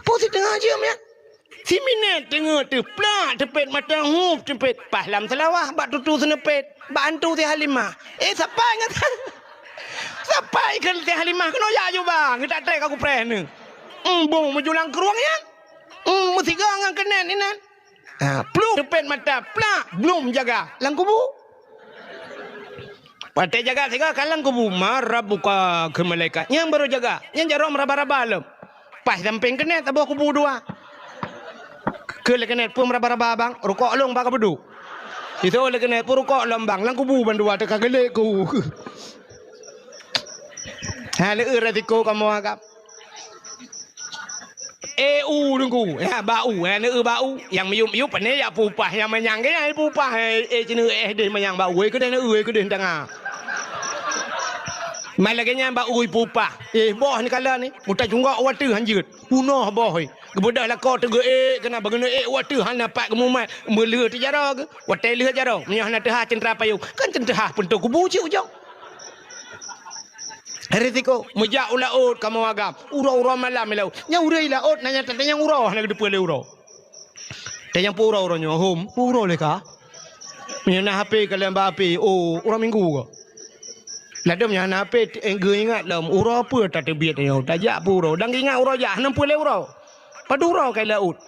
Peue siteungoh jeuem nyan? Siminét teungoh teuh plak teupét mata hup teupét paih lam seulawah bak tutu seuneupét bak antu si Halimah. Eh, sapai ngon sapai keu si Halimah keunoe jak aju bang, geutak trek ka kupreh neuh. Embong meujulang krueng nyan. Em, meusigoe ngon keunen inan. Ha, plueng teupét mata plak, blum jaga lam kubu. Watée jaga sigoe ka lam kubu, "Man rabbuka?" kheun malaikat. Nyang barô jaga, nyang jaroe meuraba-raba lom. Paih sampéng keuneuk saboh kubu dua. Kheun lé keuneuk, "Peue meuraba-raba, Bang?" "Rukok lôn bak ka peuduek." Jiteu'oh lé keuneuk, "Peue rukok lôn, Bang?" "Lam kubu bandua teuka geulék ku." Ha, lé eu resiko kamoe agam. Eh, u Teungku, ya, bak u, ya, neu bak u. Nyang miyup-miyup pane jak peupah, nyang manyang ke nyang peupah, eh, eh, cina eh deh manyang bak u, eh, keudeh neu, eh, keudeh tanga. Mai lagèe nyan bak u peupah. Eh, boh ni kala ni, muta cunggok watèe hanjeuet. Bunoh boh, eh. Geubeudôh lakoe teugeu, eh, keunan bageuneuk, eh, watèe hana pat geumumat. Meuleuh teujaroe geuh. Watèe lheueh jaroe, meunyoe hana teuhah ceuntra payong, kan ceuntra peuntô kubu cit ujong. Risiko, meujak u laôt kamoe agam. Uroe-uroe malam i laôt. Nyang ureueng i laôt na nyang tatanyong uroe hana geuteupeue lé uroe. Tanyong peue uroe, uroe nyoe, hom, peue uroe lé ka? Meunyoe na H P ka lheueh bak H P, oh, uroe Minggu ka. Ladôm nyang hana H P, eh, geuingat lom, uroe peue tateubiet nyoe, tajak peue uroe. Dan geuingat uroe jak, hana peue lé uroe. Padub uroe ka i laôt.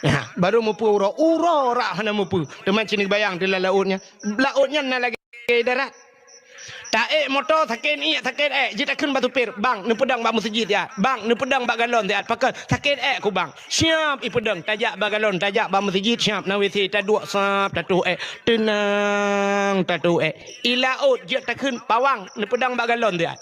Ha, barô meupeue uroe, uroe rab hana meupeue. Teuma cit neubayang di lam laôt nyan. Laôt nyan na lagèe darat. Taék moto sakét iék, sakét ék, jeuet takheun bak supir, "Bang, neupeudong bak meuseujid siat. Bang, neupeudong bak galon siat." Pakon, "Sakét ék ku, Bang." Siap ipeudong, tajak bak galon, tajak bak meuseujid, siap na W C, taduek sap, tatoh ék. Teunang, tatoh ék. I laôt jeuet takheun, "Pawang, neupeudong bak galon siat."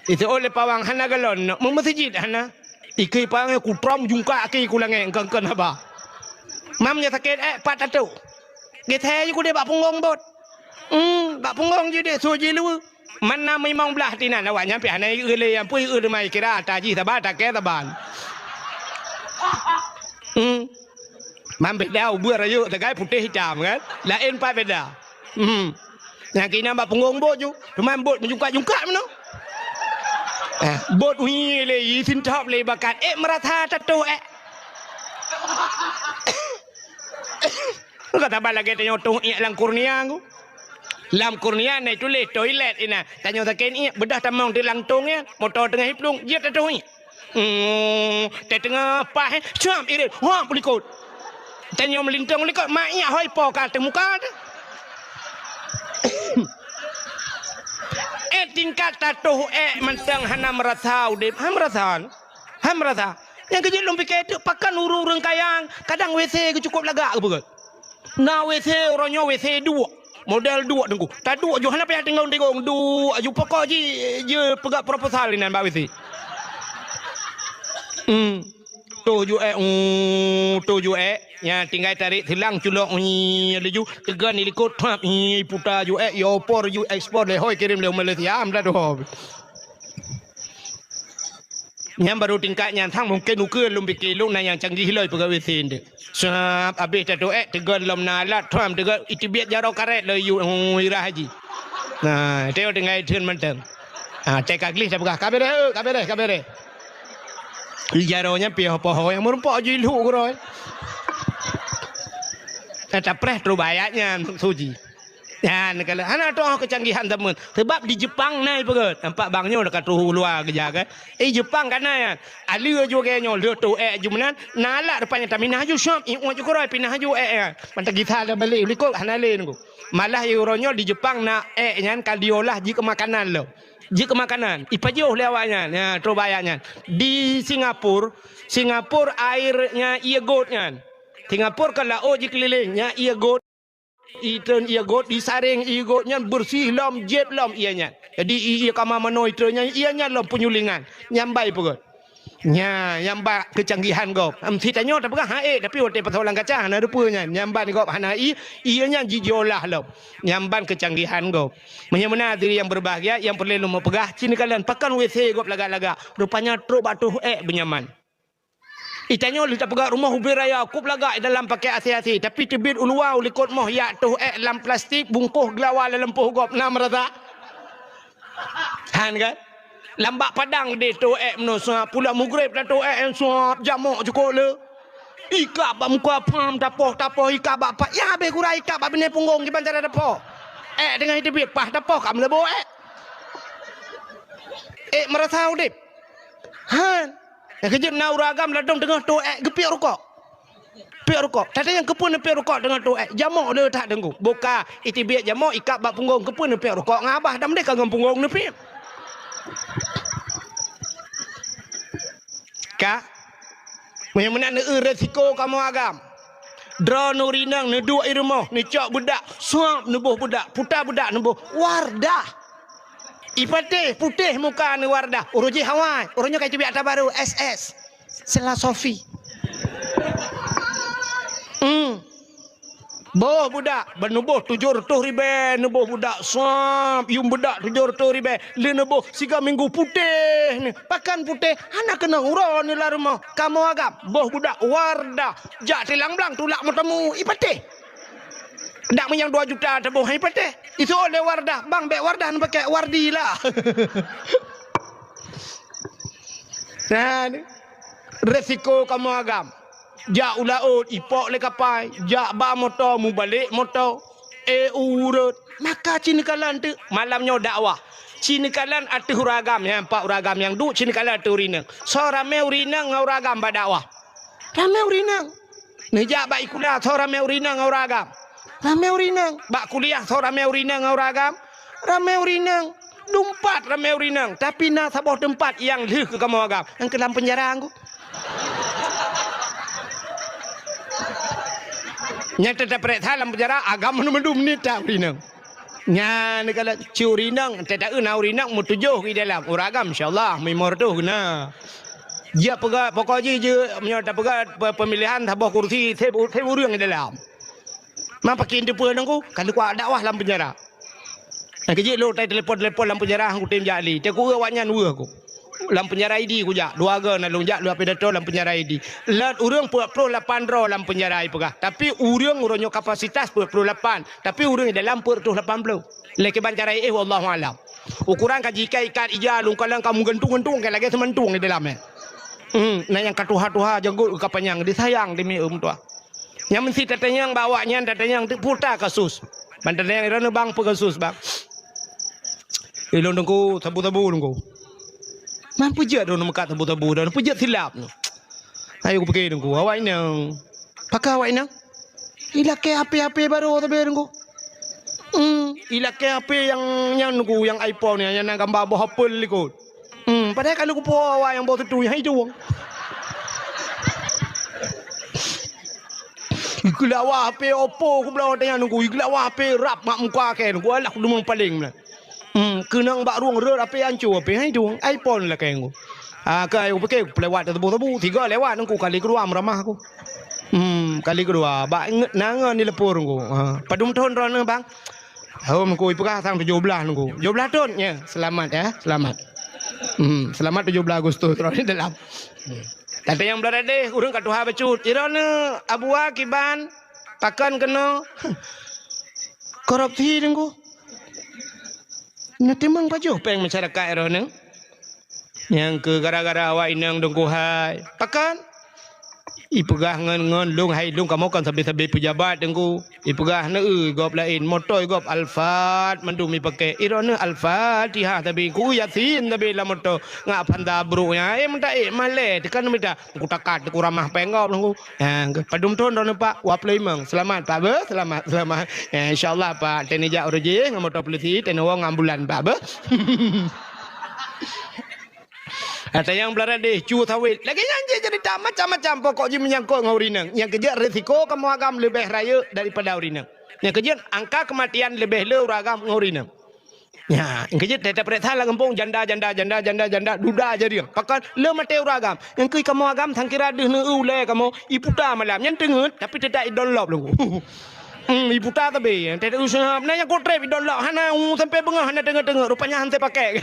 Iteu'oh lé pawang hana galon, meu-, meuseujid hana. Ikei pawang nyan kutrom jungkak kei ku langèt, engkon-kon haba. Mam nyoe sakét ék, pat tatoh. Geusé ju kudeh bak punggong bot. Hmm, bak punggong ju deh, su jiluweue. Man na meulimong blaih tinan awak nyan pih hana ieu lé, nyang peue ieu teuma ikira ata jih saban, takée saban. Hmm. Man beda ubeut rayeuk sagai putéh itam kan? Laén pat beda. Hmm. Nyang keunan bak punggong bot ju, teuma bot meujungkak-jungkak meunoe. Eh, bot uhi lé, i sintop lé bakat. Eh, meurasa tatoh ék. Ka saban lagèe tanyoe toh iék lam kurnia ku. Lam kurnia na ituléh toilet inan. Tanyoe sakét iék, beudôh tamong di langtong nyan, moto teungoh iplueng, jeuet tatoh iék. Hmm, teungoh paih, eh, cuam irit, hop u likot. Tanyoe meulintong u likot, ma iék hôi po ka ateueh muka teuh. Eh, tingkat tatoh ék mantong hana meurasa udeb, han meurasa. Han meurasa. Nyang keujeuet lôn pike teuk pakon ureueng-ureueng kaya, kadang W C geuh cukôp lagak geupeugöt. Na W C, uroe nyoe W C duek. Model duek Teungku. Taduek ju hana payah tingong-tingong, duek ju pokok ji, ji peugah proposal inan bak W C. Hmm. Toh ju ék, uh, toh ju ék. Nya tinggai tarék seulang culok, uh, laju teugon di likot, hap, uh, puta ju ék, ya opor ju ekspor lé hôi kirém lé Malaysia, am dah doh. Nyan baru tingkat nyan sang mungken ukeue lôn pike lôn na nyang canggih lom peugah W C nteuk. Sab habéh tatoh ék teugon lom na alat, tram teugon iteubiet jaroe karét lom yue, hu, irah jih. Nah, teuh tinggai theun mantong. Ah, cai ka gleh tapeugah, "Ka beureh, ka beureh, ka beureh." Jaroe nyan pih poh-poh nyang meurumpok jih lhok keudroe. Tapreh trok bak ayat nyan suji. Nyan kalau hana toh keucanggihan zaman. Sebab di Jepang na ipeugöt. Nampak bang nyoe ka troh u luwa keujak, eh. Eh, Jepang ka na nyan. Alue ju lagèe nyoe, lheueh toh ék ju meunan, na alat rupanya taminah ju syop, iuet ju keudroe, pinah ju ék nyan. Mantong gisa lé balek u likot hana lé nunggu. Malah uroe nyoe di Jepang na ék nyan ka diolah jikeu makanan lom. Jikeu makanan. Ipajoh lé awak nyan. Ya, troh bak ayat nyan. Di Singapura, Singapura airnya ié got nyan. Singapura kan laôt jikeulileng, nya ié got. Itreun ié got, disaréng ié got nyan beureuséh lom, jieb lom ié nyan. Jadi, ié kama manoe itreun nyan, ié nyan lom peunyulingan. Nyan ban ipeugöt. Nya, nyan ban keucanggihan gob. Em, si tanyoe tapeugah, "Ha, ék," tapi watèe pasoe lam kaca hana rupa nyan. Nyan ban gob hana ié, ié nyan ji-, jiolah lom. Nyan ban keucanggihan gob. Meunyoe meunan hadirin yang berbahagia, nyang peureulèe lôn peugah, ci neukalon pakon W C gob lagak-lagak. Rupanya trok bak toh ék beunyaman. Itanyoe lheueh tapeugah rumoh ubé raya, kôp lagak i dalam pakèk asé-asé, tapi teubiet u luwa u likot moh jak toh ék lam plastik, bungkôh geulawa lam lampôh gob, na meurasa? Han kan? Lam bak padang deh toh ék meunoe, suap, pulang mugreb lam toh ék nyan suap, jamok cukôp le. Ikab bak muka pham, tapoh-tapoh, ikab bak pat, ya habéh gura ikab bak binéh punggong kiban cara tapoh. Ék teungoh teubiet, paih tapoh ka meuleubo ék. Ék meurasa udép. Han. Nyang keujeuet na ureueng agam ladôm teungoh toh ék geupiek rukok. Piek rukok. Tatanyong keupeue neupiek rukok teungoh toh ék? Jamok le that teungku. Boh ka iteubiet jamok ikab bak punggong, keupeue neupiek rukok ngon abah, dan meudeh ka ngon punggong neupiek. Ka? Meunyoe meunan neueu resiko kamoe agam. Droeneuh ureueng inong neuduek i rumoh, neucok beudak, suap neuboh beudak, puta beudak neuboh, Wardah. Ipatéh, putéh muka neuh Wardah. Uroe jih awai, uroe nyoe ka iteubiet ata barô, S S. Sela Sofi. Hmm. Boh beudak, ban neuboh tujoh reutôh ribèe, neuboh beudak suap, yuem beudak tujoh reutôh ribèe, lheueh neuboh siga minggu putéh nyoe. Pakon putéh, hana keunong uroe neuh lam rumoh. Kamoe agam, boh beudak Wardah, jak tilang blang tulak meuteumèe, ipatéh. Dak meunyoe dua juta teuboh, ipatéh. Iseuôt lé Wardah, bang, bèk Wardah neupakèk, Wardi lah. Nah, ni. Resiko kamoe agam. Jak u laôt, ipok lé kapai, jak ba moto, mubalek moto. Eh, ureueng. Maka ci neukalon teuk malam nyoe dakwah. Ci neukalon ateueh ureueng agam, nyan pat ureueng agam nyang duek, ci neukalon ateueh ureueng inong. Soe ramé ureueng inong ngon ureueng agam bak dakwah? Ramé ureueng inong. Neujak bak sikula, soe ramé ureueng inong ngon ureueng agam? Ramé ureueng inong. Bak kuliah, soe ramé ureueng inong ngon ureueng agam? Ramé ureueng inong. Dumpat ramé ureueng inong, tapi na saboh teumpat nyang lheueh keu kamoe agam, nyang keu lam peunjara nyoe. Nyang teutap peuriksa lam peunjara, agam mandum-mandum nita ureueng inong. Nyan kalau ci ureueng inong, teuta na ureueng inong meutujoh i dalam, ureueng agam insya Allah meulima reutôh na. Jeuet peugah, pokok jih jeuet, meunyoe tapeugah pe-, pemilihan saboh kursi, seb, seb ureueng i dalam. Ma pakon teupeue nunggu, ka lheueh kuat dakwah lam peunjara. Nyang keujeuet lôn tai telepon-telepon lam peunjara, han kutem jak lé. Teungku awak nyan weueh ku. Lam peunjara Idi kujak. Dua go na lôn jak, lôn pidato lam peunjara Idi. Lôn ureueng peuet ploh lapan droe lam peunjara ipeugah. Tapi ureueng uroe nyoe kapasitas peuet ploh lapan. Tapi ureueng i dalam peuet reutôh lapan ploh. Lé kiban cara éh, wallahu alam. Ukuran ka jiikat-ikat ija, lôn kalon ka meugantung-gantung, ka lagèe seumantung di dalam, eh. Hmm, na nyang ka tuha-tuha, janggot ka panyang, disayang demi ureueng tuha. Nyang meusti tatanyong bak awak nyan, tatanyong teuk peue kasus. Ban tatanyong droeneuh, "Bang, peue kasus, Bang?" "Eh, lôn teungku, sabu-sabu teungku." "Man peue jeuet droeneuh meukat sabu-sabu, droeneuh peue jeuet silap?" Ayo kupike teungku, awak inong. Pakon awak inong? Ilakèe H P-H P barô sabe teungku. Hmm, ilakèe H P nyang nyan teungku, nyang iPhone nyan, nyang na gamba boh apel likot. Hmm, padahai ka lheueh kupuwoe awak nyang boh seutu nyang hai tueng. Igeulawa H P Oppo kubloe watèe nyan teungku, igeulawa H P rab mak muka kèe teungku, alah kudeungoe paleng meunan. Hmm, keunong bak rueng rhot H P ancô, H P hai tueng, iPhone lakèe teungku. Ah, ka ayo pike peulewat teubu-teubu, tiga lewat teungku, kali keudua meuramah ku. Hmm, kali keudua bak nge-, na ngon di leupur teungku. Ha, padum thon droeneuh, Bang? Hom, teungku, ipeugah sang tujoh blaih teungku. Tujoh blaih thon, ya, seulamat ya, seulamat. Hmm, selamat tujuh belas Agustus, droeneuh dalam. Tata nyang beuladeh, ureuëng ka tuha bacut. Droeneuh Abua kiban, pakon keunoe. Korupsi, Teungku. Neutimang pajoh péng masyarakat droeneuh. Nyang keu gara-gara awak inong Teungku hai. Pakon? Ipeugah ngon, ngon lôn hai lôn kamoe kon sabe-sabe peujabat Teungku. Ipeugah neu gob laén, moto gob Alphard mandum ipakai. Droeneuh Al-Fatihah sabe, ku Yasin sabe lam moto. Ngat Avanza brok nyan, eh, meuta, eh, malèe, teuka neumita. Ku takat, ku ramah péng gob Teungku. Ha, padum thon droeneuh Pak? Dua puluh lima. Selamat Pak beuh, selamat, selamat. Ya, insya Allah Pak, teuneuk jak uroe jih ngon moto polisi, teuneuk woe ngon ambulan Pak beuh. Ata nyang beuladeh, cu sawét. Lagèe nyan jih ceurita macam-macam pokok jih menyangkut ngon ureueng inong. Nyang keujeuet risiko kamoe agam leubeh rayeuk daripada ureueng inong. Nyang keujeuet angka kematian leubeh le ureueng agam ngon ureueng inong. Nya, nyang keujeuet teuta peuriksa lam gampông janda, janda, janda, janda, janda, duda jariang. Pakon le maté ureueng agam. Nyang keu kamoe agam sangkira deuh neu ulèe kamoe iputa malam. Nyan teungeut tapi teuta idon lop lom. Hmm, iputa tabe, teuta useuhab. Nah, nyang kotrep idon lop hana u sampai beungoh hana teungeut-teungeut. Rupanya hana pakai.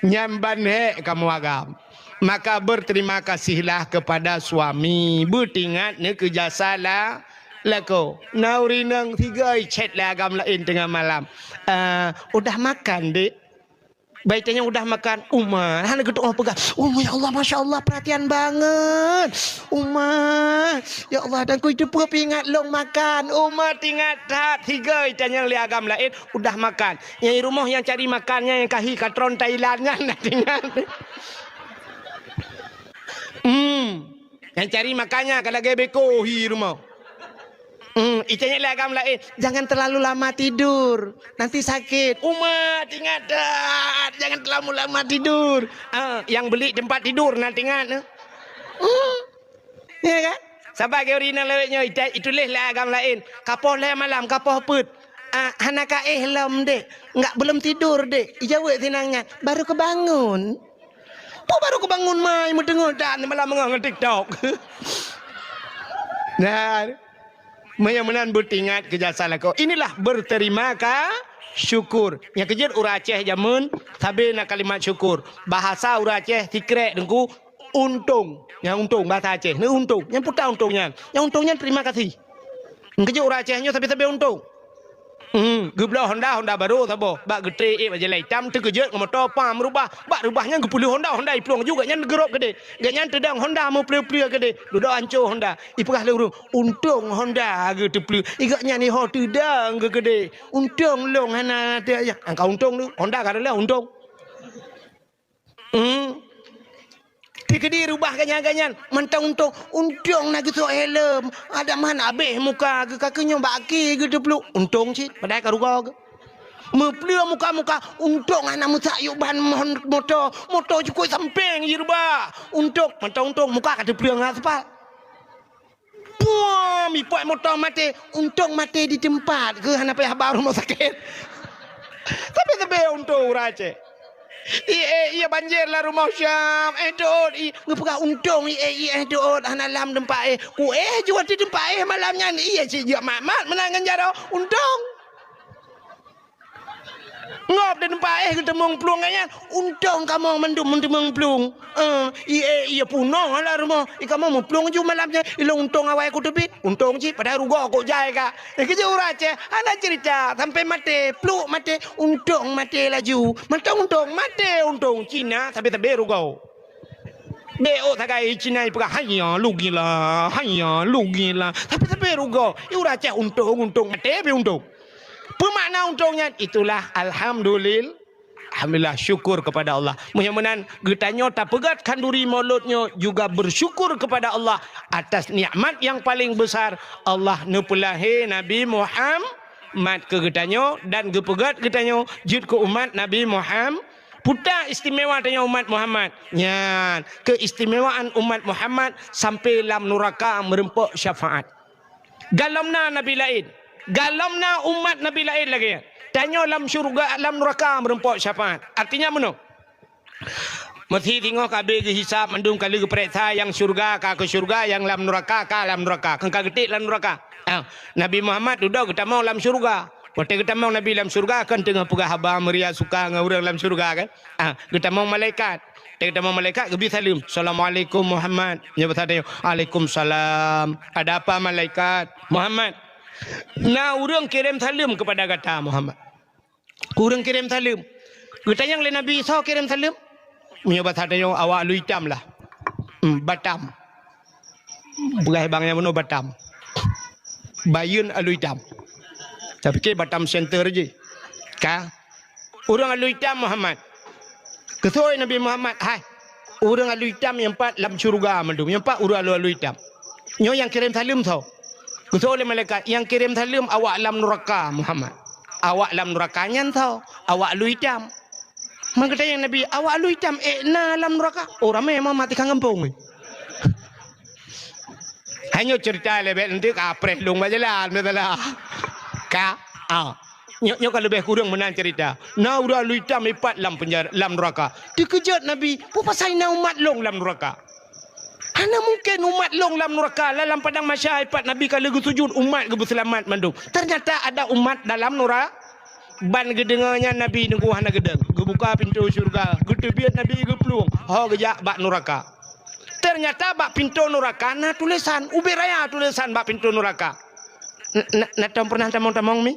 Nyan ban hék kamoe agam. Maka berterima kasihlah kepada suami. Beutingat neu keu jasa la-, lakoe. Na ureueng inong sigoe chat lé agam laén teungoh malam. "Eh, udah makan, Dek?" Bai tanyong udah makan, uma hana geutu'oh peugah, "Uma, ya Allah, masya Allah, perhatian banget. Uma, ya Allah, dan ku itu pun ingat long makan." Uma tingat that, sigoe tanyong lé agam laén, udah makan. Nyang i rumoh nyang cari makan nyan nyang kahi katron Thailand nyan na tingat. Hmm. Nyang cari makan nyan ka lagèe beko hi rumoh. Hmm, itanyong lé agam laén, "Jangan terlalu lama tidur, nanti sakit." Uma tingat that, jangan terlalu lama tidur. Ah, nyang beli tempat tidur na tingat. Hmm. Ya kan? Saban geurinang lewat nyoe, ita-, ituléh lé agam laén. Kapoh lhèe malam, kapoh peuet. "Ah, hana ka éh lom, Dek. Enggak, belum tidur, Dek." Ijaweueb sinang nyan, "Baru kebangun." Peue baru kebangun mai meuteungeut dan malam beungoh ngon TikTok. Nah, meunyoe meunan beutingat keu jasa lakoe. Inilah berterima ka-, syukur. Nyang keujeuet ureueng Aceh jameun sabe na kalimat syukur. Bahasa ureueng Aceh sikrek Teungku, untông. Nyang untông bahasa Aceh, neu untông. Nyang peue untông nyan? Nyang untông nyan terima kasih. Nyang keujeuet ureueng Aceh nyoe sabe-sabe untông. Hmm, geubloe Honda, Honda barô saboh. Bak geutré ék bak jalan itam, teukeujot ngon moto pam reubah. Bak reubah nyan geupeulheueh Honda, Honda iplueng ju, gobnyan geurob keudéh. Gobnyan teudong Honda meupleu-pleu keudéh. Dudoe ancô Honda. Ipeugah lé ureueng, "Untông Honda geuteupleue." Gobnyan iho teudong geukeudéh. "Untông lôn hana teu-, ya, angka untông tu. Honda ka reulah untông." Hmm. Teukeudi reubah gobnyan-gobnyan, mantong untông, untông na geusok helm, adak man abéh muka geuh, ka keuh nyoe bak akhé geuh teupluek, untông cit, padahai ka rugoe geuh. Meupleue muka-muka, untông hana meusak yub ban mon-, moto, moto cukôp sampéng jireubah, untông, mantong untông muka ka teupleue ngon aspal. Puam, ipot moto maté. Untông maté di teumpat, keu hana payah ba rumoh sakét. Tapi sabe untông ureueng Aceh. Ié, ié banjir lam rumoh Syam, éh dot, i, geupeugah untông ié, ié dot, hana lam teumpat éh. Ku éh jeuet di teumpat éh malam nyan, ié cit jeuet mat-mat meunan ngon jaroe, untông. Ngop di teumpat éh geuteumeung plueng nyan, untông kamoe mandum meuteumeueng plueng. Eh, ié, ié punoh lam rumoh, i kamoe meuplueng ju malam nyan, ilôn untông awai kuteubiet, untông cit padahai rugoe kok jai ka. Eh, keujeuet ureueng Aceh, hana cerita, sampai maté, pluek maté, untông maté laju. Mantong untông, maté untông, Cina sabe-sabe rugoe. Bék ôk sagai Cina ipeugah, "Haiya, lugila, haiya, lugila." Sabe-sabe rugoe, i ureueng Aceh untông, untông, maté pih untông. Peue makna untông nyan? Itulah alhamdulil-, alhamdulillah, syukur kepada Allah. Meunyoe meunan, geutanyoe tapeugöt khanduri Maulud nyoe juga bersyukur kepada Allah atas nikmat yang paling besar, Allah neupeulahé Nabi Muhammad keu geutanyoe dan geupeugöt geutanyoe jeuet keu umat Nabi Muhammad. Peue istimewa tanyoe umat Muhammad? Nyan, keistimewaan umat Muhammad sampai lam nuraka meureumpok syafaat. Galom na nabi laén. Galom na umat nabi laén lagèe nyan. Tanyoe lam syeuruga, lam nuraka meureumpok syafaat. Artinya meunoe. Meusé singoh ka abéh geuhisab mandum ka lheueh geupareksa nyang syeuruga ka keu syeuruga, nyang lam nuraka ka lam nuraka. Kheun ka geuték lam nuraka. Ah, Nabi Muhammad dudoe geutamong lam syeuruga. Watèe geutamong Nabi lam syeuruga, kan teungoh peugah haba meuria suka ngon ureueng lam syeuruga, kan? Ah, geutamong malaikat. Watèe geutamong malaikat, geubri saleuem, "Assalamualaikum Muhammad." Nyoe basa tanyoe, "Waalaikumsalam. Ada apa malaikat?" "Muhammad, na ureueng kirém saleuem keupada gata, Muhammad." Ureueng kirém saleuem. Geutanyong lé Nabi, "Soe kirém saleuem?" Meunyoe basa tanyoe, awak aloe itam lah. Hmm, Batam. Peugah bang nyang bunoe Batam. Bayeuen aloe itam. Tapike Batam Center jih. Ka. Ureueng aloe itam Muhammad. Geuseuôt Nabi Muhammad, "Hai, ureueng aloe itam nyang pat lam syeuruga mandum, nyang pat ureueng aloe, aloe itam. Nyoe nyang kirém saleuem soe?" Geuseuôt lé malaikat, "Nyang kirém saleuem awak lam nuraka, Muhammad." "Awak lam nuraka nyan soe?" "Awak aloe itam." Meugeutanyong Nabi, "Awak aloe itam ék na lam nuraka?" Oh, ramé Muhammad tikang gampông. Hai nyoe cerita lé bèk nanti ka preh lôn bak jalan, beutôi lah. Ka, ah. Nyoe, nyoe ka leubeh kureueng meunan cerita. Na ureueng aloe itam ipat lam penjara, lam nuraka. Teukeujot Nabi, "Peue pasai na umat lôn lam nuraka?" Hana mungken umat lôn lam nuraka, lam padang mahsyar ipat Nabi ka lheueh geusujut, umat geubeuseulamat mandum. Ternyata ada umat dalam nura-, ban geudeungoe nyan Nabi teungku hana geudong. Geubuka pintoe syeuruga, geuteubiet Nabi geuplueng, ho geujak bak nuraka. Ternyata bak pintoe nuraka na tulésan, ubé raya tulésan bak pintoe nuraka. N-, na, na tom pernah tamong-tamong mi?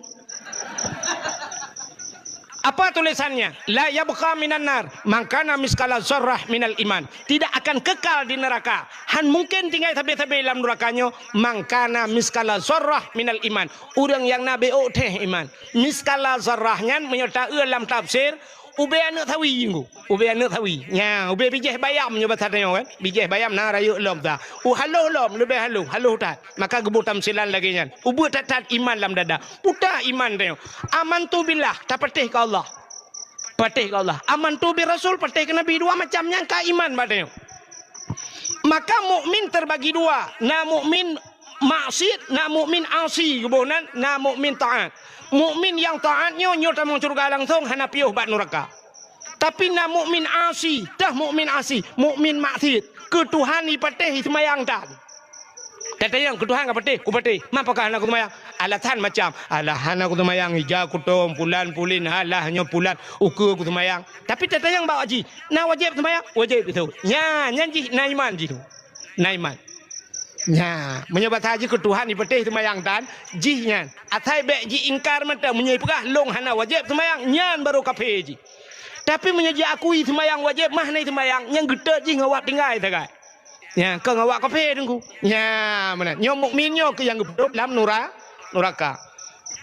Apa tulisannya? "La yabqa minan nar man kana miskala zarrah minal iman." Tidak akan kekal di neraka. Han mungkin tinggai sabe-sabe lam nuraka nyoe, "Man kana miskala zarrah minal iman." Ureueng nyang na béok théh iman. Miskala zarrah nyan meunyoe taeu lam tafsir, ubé aneuk sawi nyoe. Ubé aneuk sawi. Nya, ubé bijéh bayam nyoe basa tanyoe kan. Bijéh bayam na rayeuk lom ta. U haloh lom, leubeh haloh, haloh that. Maka geuboh tamsilan lagée nyan. Ubeut that-that iman lam dada. Puta iman tanyoe. Amantu billah, tapatéh keu Allah. Patéh keu Allah. Amantu bir rasul, patéh keu Nabi. Dua macam nyan ka iman bak tanyoe. Maka mukmin terbagi dua. Na mukmin maksiat, na mukmin asi. Geuboh nan, na mukmin taat. Mukmin nyang taat nyoe, nyoe tamong syeuruga langsong, hana piôh bak nuraka. Tapi na mukmin asi, tah mukmin asi, mukmin maksiat. Keu Tuhan ipatéh iseumayang tan. Tatanyong keu Tuhan ka patéh, kupatéh. Mapa ka hana kuseumayang? Alasan macam, "Alah hana kuseumayang, ija kutom, pulan pulin, alah nyoe pulan, ukeue kuseumayang." Tapi tatanyong bak jih, "Na wajéb seumayang?" Wajéb itu. Nya, nyan jih na iman jih tu. Na iman. Nya, meunyoe basa jih keu Tuhan ipatéh seumayang tan, jih nyan. Asai bék jiingkar mantong, meunyoe ipeugah lôn hana wajéb seumayang, nyan barô kafé jih. Tapi meunyoe jiakui seumayang wajéb, mah hana seumayang, nyan geutot jih ngon awak tinggai sagai. Nya, keu ngon awak kafé teungku. Nya, meunan. Nyoe mukmin nyoe keu nyang geupeuduek lam nura-, nuraka.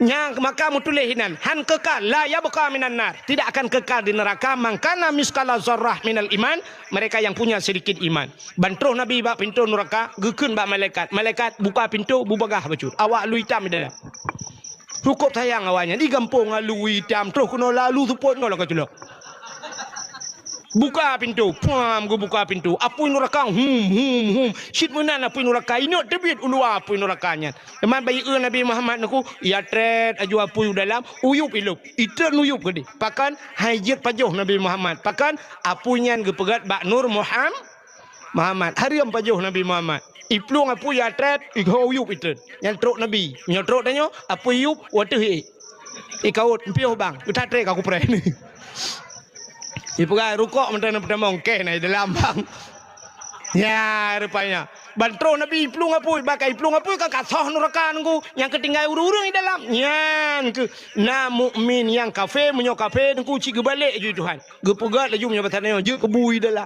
Nya, maka meutuléh inan, han kekal, la yabqa minan nar, tidak akan kekal di neraka, man kana miskala zarrah minal iman, mereka yang punya sedikit iman. Ban troh Nabi bak pintoe nuraka, geukheun bak malaikat, "Malaikat, buka pintoe, bubagaih bacut. Awak aloe itam di dalam." Cukôp sayang awaknyan, di gampông aloe itam, troh keunoe lalu seupôt ngon lam ka culok. Buka pintoe, pam, geubuka pintoe. Apui nuraka, hum, hum, hum. Cit meunan apui nuraka, inok teubiet u luwa apui nuraka nyan. Teuma bayeue Nabi Muhammad neuku, ya trét aju apui u dalam, uyup ilop. Itot nuyup keudeh. Pakon hai jeuet pajoh Nabi Muhammad. Pakon apui nyan geupeugét bak nur Muham-, Muhammad. Hareuem pajoh Nabi Muhammad. Iplueng apui ya trét, iho uyup itot. Nyan trok Nabi. Nyoe trok tanyoe, apui yup, wateuh ié. Ikaut, piôh bang, geutat trét ka kupreh. Ipeugah rukok mantong na peutamong, keh na di dalam bang. Nya, rupanya. Ban troh Nabi iplueng apui, bak iplueng apui ka kasoh nuraka nunggu. Nyang keutinggai ureueng-ureueng di dalam. Nyan keuh na mukmin nyang kafé, meunyoe kafé nunggu cit geubalek ju Tuhan. Geupeugét laju meunyoe basa nyoe, jeuet keu bui dalam.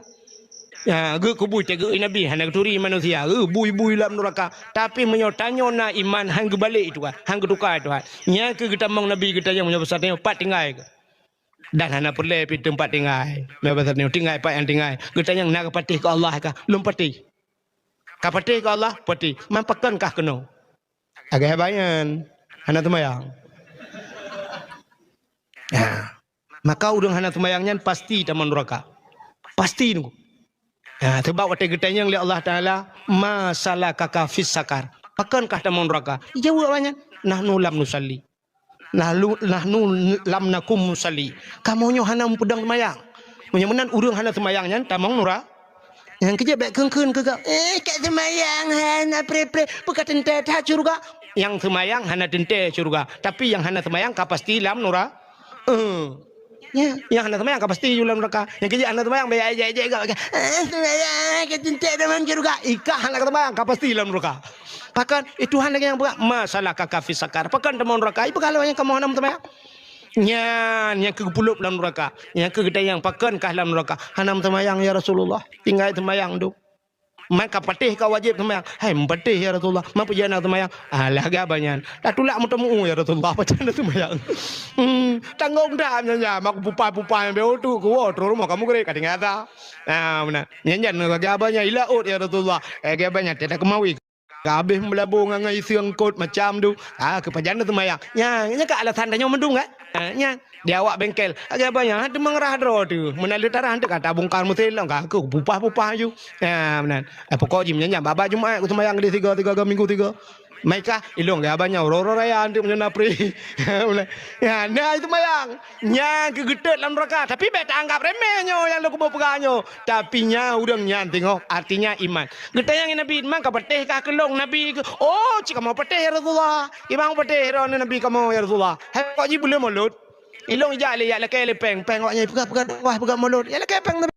Ya, geuh keu bui teugeue Nabi, hana geuturi manusia. Geuh bui-bui lam nuraka. Tapi meunyoe tanyoe na iman, han geubalek Tuhan, han geutuka Tuhan. Nya keuh geutamong Nabi geutanyoe meunyoe basa tanyoe pat tinggai keuh. Dan hana peureulée pih teumpat tinggai. Meunyoe basa tanyoe tinggai pat nyang tinggai. Geutanyoe na geupatéh keu Allah kah? Lôn patéh. Ka patéh keu Allah? Patéh. Man pakon kah keunoe? Agak hebat nyan. Hana seumayang. Ya. Maka ureueng hana seumayang nyan pasti tamong nuraka. Pasti nunggu. Ya, sebab watée geutanyong lé Allah Taala, "Ma salakaka fis sakar?" Pakon kah tamong nuraka? Jaweueb awaknyan, "Nahnu lam nusalli." Nahlu-, "Nahnu lam nakum nusalli." Kamoe nyoe hana meupeudong seumayang. Meunyoe meunan ureueng hana seumayang nyan tamong nura-, Nyang keujeuet bék kheun-kheun keu geuh, "Eh, ka seumayang hana preh-preh, peue ka teuntée that syeuruga?" Nyang seumayang hana teuntèe syeuruga, tapi nyang hana seumayang ka pasti lam nura-, eh. Nya, nyang hana seumayang ka pasti ju lam nuraka. Nyang keu jeuet hana seumayang, bèk ejek-ejek gak, eh, seumayang, ka teuntèe dalam syeuruga. Ikah hana seumayang, ka pasti lam nuraka. Pakon, eh, Tuhan lagèe nyang peugah, "Ma salakaka fi saqar?" Pakon tamong nuraka? Ipeugah lé nyang kamoe hana seumayang. Nyan, nyang keu geupulop lam nuraka. Nyang keu geutanyong, pakon kah lam nuraka? Hana seumayang, ya Rasulullah. Tinggai seumayang dum. Man ka patéh ka wajéb seumayang. Hai, patéh, ya Rasulullah. Man peue jeuet hana seumayang? Alah, lagèe abah nyan. Tatulak meuteumeu, ya Rasulullah. Pajan hana seumayang? Hmm, tanggong that nyan, nyan. Mak pupah-pupah nyang beu tu, kuwoe, troh rumoh kamoe geurék, ka tinggai asa. Ah, meunan. Nyan, nyan, lagèe abah nyan, ila ôt, ya Rasulullah. Eh, lagèe abah nyan, teuka keumawi. Ka habéh meulabô ngon, ngon iseung kot macam tu. Ah, keu pajan hana seumayang? Nyan, nyan ka alasan tanyoe mandum, kan? Ah, nyan. Di awak bengkel. Lagèe abah nyan, teuma rhah droe teuh. Meunan lheueh tarhah teuh ka tabongkar meusén lom, ka keu pupah-pupah aju. Ha, meunan. Eh, pokok jih meunan nyan, babah Jumat ku seumayang di sigo, tigo, tigo minggu tigo. Mai kah, ilôn lagèe abah nyan, uroe-uroe raya teuh meunyoe na pri. Meunan. Ya, na seumayang. Nyan keu geutot lam nuraka. Tapi bèk taanggap remeh nyoe nyang lôn kubu peugah nyoe. Tapi nyan ureueng nyan teungoh, artinya iman. Geutanyong Nabi, "Man ka patéh kah keu lôn, Nabi?" "Oh, cit kamoe patéh, ya Rasulullah." "Kiban patéh droeneuh Nabi kamoe, ya Rasulullah?" "Hai, pokok jih buleuen Molot." Ilôn ijak lé, jak lakèe lé péng. Péng awak nyan peugah-peugah dakwah, peugah Molot. Jak lakèe péng